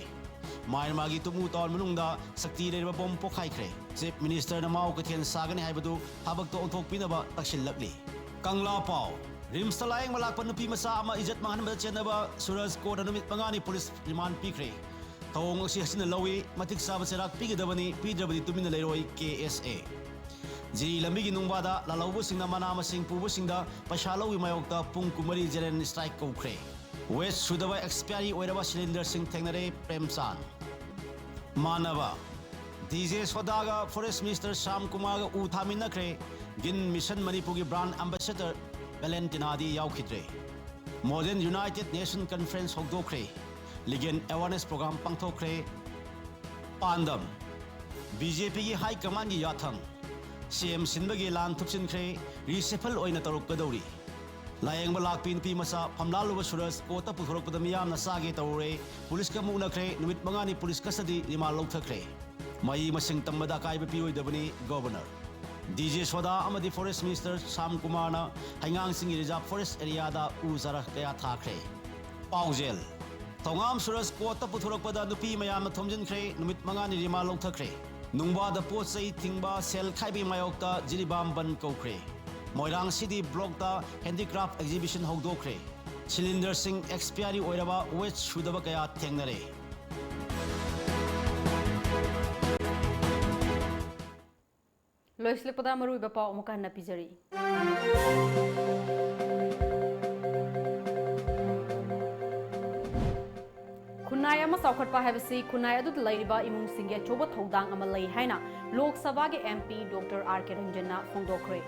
ꯃ꯭ꯌꯥꯟꯃꯥꯔꯒꯤ ꯇꯨꯃꯨ ꯇꯥꯎꯟ ꯃꯅꯨꯡꯗ ꯁꯛꯇꯤ ꯂꯩꯔꯕ ꯕꯣꯝ ꯄꯣꯈꯥꯏꯈ꯭ꯔꯦ꯫ ꯆꯤꯐ ꯃꯤꯅꯤꯁꯇꯔꯅ ꯃꯥꯎ ꯀꯩꯊꯦꯜ ꯁꯥꯒꯅꯤ ꯍꯥꯏꯕꯗꯨ ꯊꯕꯛꯇ ꯑꯣꯟꯊꯣꯛꯄꯤꯅꯕ ꯇꯛꯁꯤꯜꯂꯛꯂꯤ꯫ ꯀꯪꯂꯥ ꯄꯥꯎ꯫ ꯔꯤꯝꯁꯇ ꯂꯥꯌꯦꯡꯕ ꯂꯥꯛꯄ ꯅꯨꯄꯤ ꯃꯆꯥ ꯑꯃ ꯏꯖꯠ ꯃꯥꯡꯍꯟꯕꯗ ꯆꯦꯟꯅꯕ ꯁꯨꯔꯖ ꯀꯣꯔꯠꯅ ꯅꯨꯃꯤꯠ ꯃꯉꯥꯅꯤ ꯄꯨꯂꯤꯁ ꯔꯤꯃꯥꯟ ꯄꯤꯈ꯭ꯔꯦ꯫ ꯊꯧꯑꯣꯡ ꯑꯁꯤ ꯍꯛꯆꯤꯟꯅ ꯂꯧꯏ, ꯃꯇꯤꯛ ꯆꯥꯕ ꯆꯩꯔꯥꯛ ꯄꯤꯒꯗꯕꯅꯤ, ꯄꯤꯗ꯭ꯔꯕꯗꯤ ꯇꯨꯃꯤꯟꯅ ꯂꯩꯔꯣꯏ, ꯀꯦ ꯑꯦꯁ ꯑꯦ꯫ ꯖꯤꯔꯤ ꯂꯝꯕꯤꯒꯤ ꯅꯨꯡꯕꯥꯗ ꯂꯥꯜꯍꯧꯕꯁꯤꯡꯅ ꯃꯅꯥ ꯃꯁꯤꯡ ꯄꯨꯕꯁꯤꯡꯗ ꯄꯩꯁꯥ ꯂꯧꯕꯒꯤ ꯃꯥꯌꯣꯛꯇ ꯄꯨꯡ ꯀꯨꯟꯃꯔꯤ ꯖꯦꯅꯔꯦꯜ ꯁ꯭ꯇ꯭ꯔꯥꯏꯛ ꯀꯧꯈ꯭ꯔꯦ꯫ ꯋꯦꯠ ꯁꯨꯗꯕ ꯑꯦꯛꯁꯄꯤꯌꯥꯔꯤ ꯑꯣꯏꯔꯕ ꯁꯤꯂꯤꯟꯗꯔꯁꯤꯡ ꯊꯦꯡꯅꯔꯦ, ꯄ꯭ꯔꯦꯝꯆꯥꯟ꯫ ꯃꯥꯟꯅꯕ꯫ ꯗꯤ ꯖꯦ ꯁꯣꯗꯥꯒ Forest Minister ꯁ꯭ꯌꯥꯝ ꯀꯨꯃꯥꯔꯒ ꯎ ꯊꯥꯃꯤꯟꯅꯈ꯭ꯔꯦ꯫ ꯒ꯭ꯔꯤꯟ ꯃꯤꯁꯟ ꯃꯅꯤꯄꯨꯔꯒꯤ brand ambassador ꯚꯦꯂꯦꯟꯇꯤꯅꯥꯗꯤ ꯌꯥꯎꯈꯤꯗ꯭ꯔꯦ꯫ Modern United Nation Conference ꯍꯧꯗꯣꯛꯈ꯭ꯔꯦ꯫ Legal awareness program ꯄꯥꯡꯊꯣꯛꯈ꯭ꯔꯦ꯫ ꯄꯥꯟꯗꯝ, ꯕꯤ ꯖꯦ ꯄꯤꯒꯤ high commandꯒꯤ ꯌꯥꯊꯪ, ꯁꯤ ꯑꯦꯝ ꯁꯤꯟꯕꯒꯤ ꯂꯥꯟ ꯊꯨꯞꯆꯤꯟꯈ꯭ꯔꯦ꯫ Reshuffle ꯑꯣꯏꯅ ꯇꯧꯔꯛꯀꯗꯧꯔꯤ꯫ ꯂꯥꯌꯦꯡꯕ ꯂꯥꯛꯄꯤ ꯅꯨꯄꯤ ꯃꯆꯥ ꯐꯝꯂꯥꯜꯂꯨꯕ ꯁꯨꯔꯖ ꯀꯣꯔꯠꯇ ꯄꯨꯊꯣꯔꯛꯄꯗ ꯃꯤꯌꯥꯝꯅ ꯆꯥꯒꯦ ꯇꯧꯔꯨꯔꯦ꯫ ꯄꯨꯂꯤꯁꯀ ꯃꯨꯛꯅꯈ꯭ꯔꯦ꯫ ꯅꯨꯃꯤꯠ ꯃꯉꯥꯅꯤ ꯄꯨꯂꯤꯁ custody remand ꯂꯧꯊꯈ꯭ꯔꯦ꯫ ꯃꯍꯩ ꯃꯁꯤꯡ ꯇꯝꯕꯗ ꯑꯀꯥꯏꯕ ꯄꯤꯔꯣꯏꯗꯕꯅꯤ Governor꯫ ꯗꯤ ꯖꯦ ꯁꯣꯗꯥ ꯑꯃꯗꯤ Forest Minister ꯁ꯭ꯌꯥꯝ ꯀꯨꯃꯥꯔꯅ ꯍꯩꯉꯥꯡꯁꯤꯡꯒꯤ reserve forest areaꯗ ꯎ ꯆꯥꯔꯥ ꯀꯌꯥ ꯊꯥꯈ꯭ꯔꯦ꯫ ꯄꯥꯎꯖꯦꯜ, ꯊꯧꯉꯥꯝ ꯁꯨꯔꯖ ꯀꯣꯔꯠꯇ ꯄꯨꯊꯣꯔꯛꯄꯗ ꯅꯨꯄꯤ ꯃꯌꯥꯝꯅ ꯊꯣꯝꯖꯤꯟꯈ꯭ꯔꯦ꯫ ꯅꯨꯃꯤꯠ ꯃꯉꯥꯅꯤ remand ꯂꯧꯊꯈ꯭ꯔꯦ꯫ ꯅꯨꯡꯕꯥꯗ ꯄꯣꯠ ꯆꯩ ꯊꯤꯡꯕ, ꯁꯦꯜ ꯈꯥꯏꯕꯒꯤ ꯃꯥꯌꯣꯛꯇ ꯖꯤꯔꯤꯕꯥꯝ ꯕꯟ ꯀꯧꯈ꯭ꯔꯦ꯫ ꯃꯣꯏꯔꯥꯡ ꯁꯤꯗꯤ ꯕ꯭ꯂꯣꯛꯇ handicraft exhibition ꯍꯧꯗꯣꯛꯈ꯭ꯔꯦ꯫ ꯁꯤꯂꯤꯟꯗꯔꯁꯤꯡ expiry ꯑꯣꯏꯔꯕ, weight ꯁꯨꯗꯕ ꯀꯌꯥ ꯊꯦꯡꯅꯔꯦ꯫ ꯂꯣꯏꯁꯤꯜꯂꯛꯄꯗ ꯃꯔꯨꯑꯣꯏꯕ ꯄꯥꯎ ꯑꯃꯨꯛꯀ ꯍꯟꯅ ꯄꯤꯖꯔꯤ꯫ ꯈꯨꯟꯅꯥꯏ ꯑꯃ ꯆꯥꯎꯈꯠꯄ ꯍꯥꯏꯕꯁꯤ ꯈꯨꯟꯅꯥꯏ ꯑꯗꯨꯗ ꯂꯩꯔꯤꯕ ꯏꯃꯨꯡꯁꯤꯡꯒꯤ ꯑꯆꯧꯕ ꯊꯧꯗꯥꯡ ꯑꯃ ꯂꯩ ꯍꯥꯏꯅ ꯂꯣꯛ ꯁꯚꯥꯒꯤ ꯑꯦꯝ ꯄꯤ ꯗꯣꯛꯇꯔ ꯑꯥꯔ ꯀꯦ ꯔꯟꯖꯟꯅ ꯐꯣꯡꯗꯣꯛꯈ꯭ꯔꯦ꯫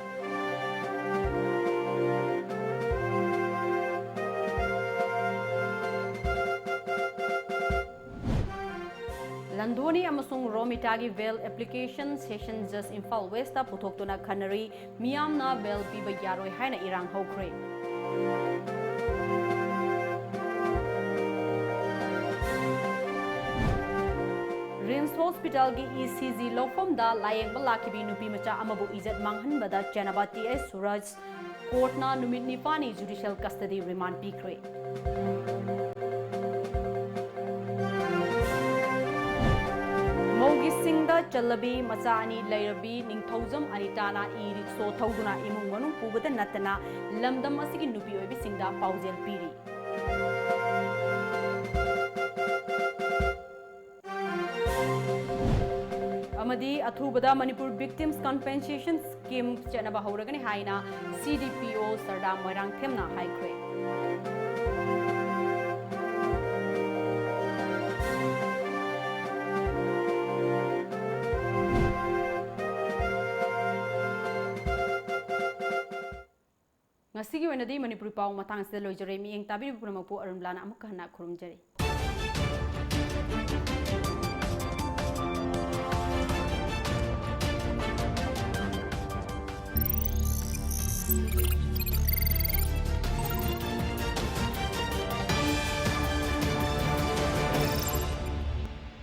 ꯂꯟꯙꯣꯅꯤ ꯑꯃꯁꯨꯡ ꯔꯣꯃꯤꯇꯥꯒꯤ bail application Session Judge Imphal Westꯇ ꯄꯨꯊꯣꯛꯇꯨꯅ ꯈꯟꯅꯔꯤ꯫ ꯃꯤꯌꯥꯝꯅ bail ꯄꯤꯕ ꯌꯥꯔꯣꯏ ꯍꯥꯏꯅ ꯏꯔꯥꯡ ꯍꯧꯈ꯭ꯔꯦ꯫ ꯔꯤꯝꯁ ꯍꯣꯁꯄꯤꯇꯥꯜꯒꯤ ꯏ ꯁꯤ ꯖꯤ ꯂꯧꯐꯝꯗ ꯂꯥꯌꯦꯡꯕ ꯂꯥꯛꯈꯤꯕꯤ ꯅꯨꯄꯤ ꯃꯆꯥ ꯑꯃꯕꯨ ꯏꯖꯠ ꯃꯥꯡꯍꯟꯕꯗ ꯆꯦꯟꯅꯕ ꯇꯤ ꯑꯦꯁ ꯁꯨꯔꯖ ꯀꯣꯔꯠꯅ ꯅꯨꯃꯤꯠ ꯅꯤꯄꯥꯟꯅꯤ judicial custody remand ꯄꯤꯈ꯭ꯔꯦ꯫ ꯃꯧꯒꯤ ꯁꯤꯡꯗ ꯆꯜꯂꯕꯤ ꯃꯆꯥ ꯑꯅꯤ ꯂꯩꯔꯕꯤ ꯅꯤꯡꯊꯧꯖꯝ ꯑꯅꯤꯇꯥꯅ ꯏ ꯔꯤꯛꯁꯣ ꯊꯧꯗꯨꯅ ꯏꯃꯨꯡ ꯃꯅꯨꯡ ꯄꯨꯕꯗ ꯅꯠꯇꯅ ꯂꯝꯗꯝ ꯑꯁꯤꯒꯤ ꯅꯨꯄꯤ ꯑꯣꯏꯕꯤꯁꯤꯡꯗ ꯄꯥꯎꯖꯦꯜ ꯄꯤꯔꯤ꯫ ꯑꯃꯗꯤ ꯑꯊꯨꯕꯗ ꯃꯅꯤꯄꯨꯔ Victims Compensation Scheme ꯆꯠꯅꯕ ꯍꯧꯔꯒꯅꯤ ꯍꯥꯏꯅ ꯁꯤ ꯗꯤ ꯄꯤ ꯑꯣ ꯁꯔꯗꯥ ꯃꯣꯏꯔꯥꯡꯊꯦꯝꯅ ꯍꯥꯏꯈ꯭ꯔꯦ꯫ ꯉꯁꯤꯒꯤ ꯑꯣꯏꯅꯗꯤ ꯃꯅꯤꯄꯨꯔꯤ ꯄꯥꯎ ꯃꯇꯥꯡ ꯑꯁꯤꯗ ꯂꯣꯏꯖꯔꯦ꯫ ꯃꯤꯠꯌꯦꯡ ꯇꯥꯕꯤꯔꯤꯕ ꯄꯨꯝꯅꯃꯛꯄꯨ ꯑꯔꯨꯟꯕꯂꯥꯅ ꯑꯃꯨꯛꯀ ꯍꯟꯅ ꯈꯨꯔꯨꯝꯖꯔꯤ꯫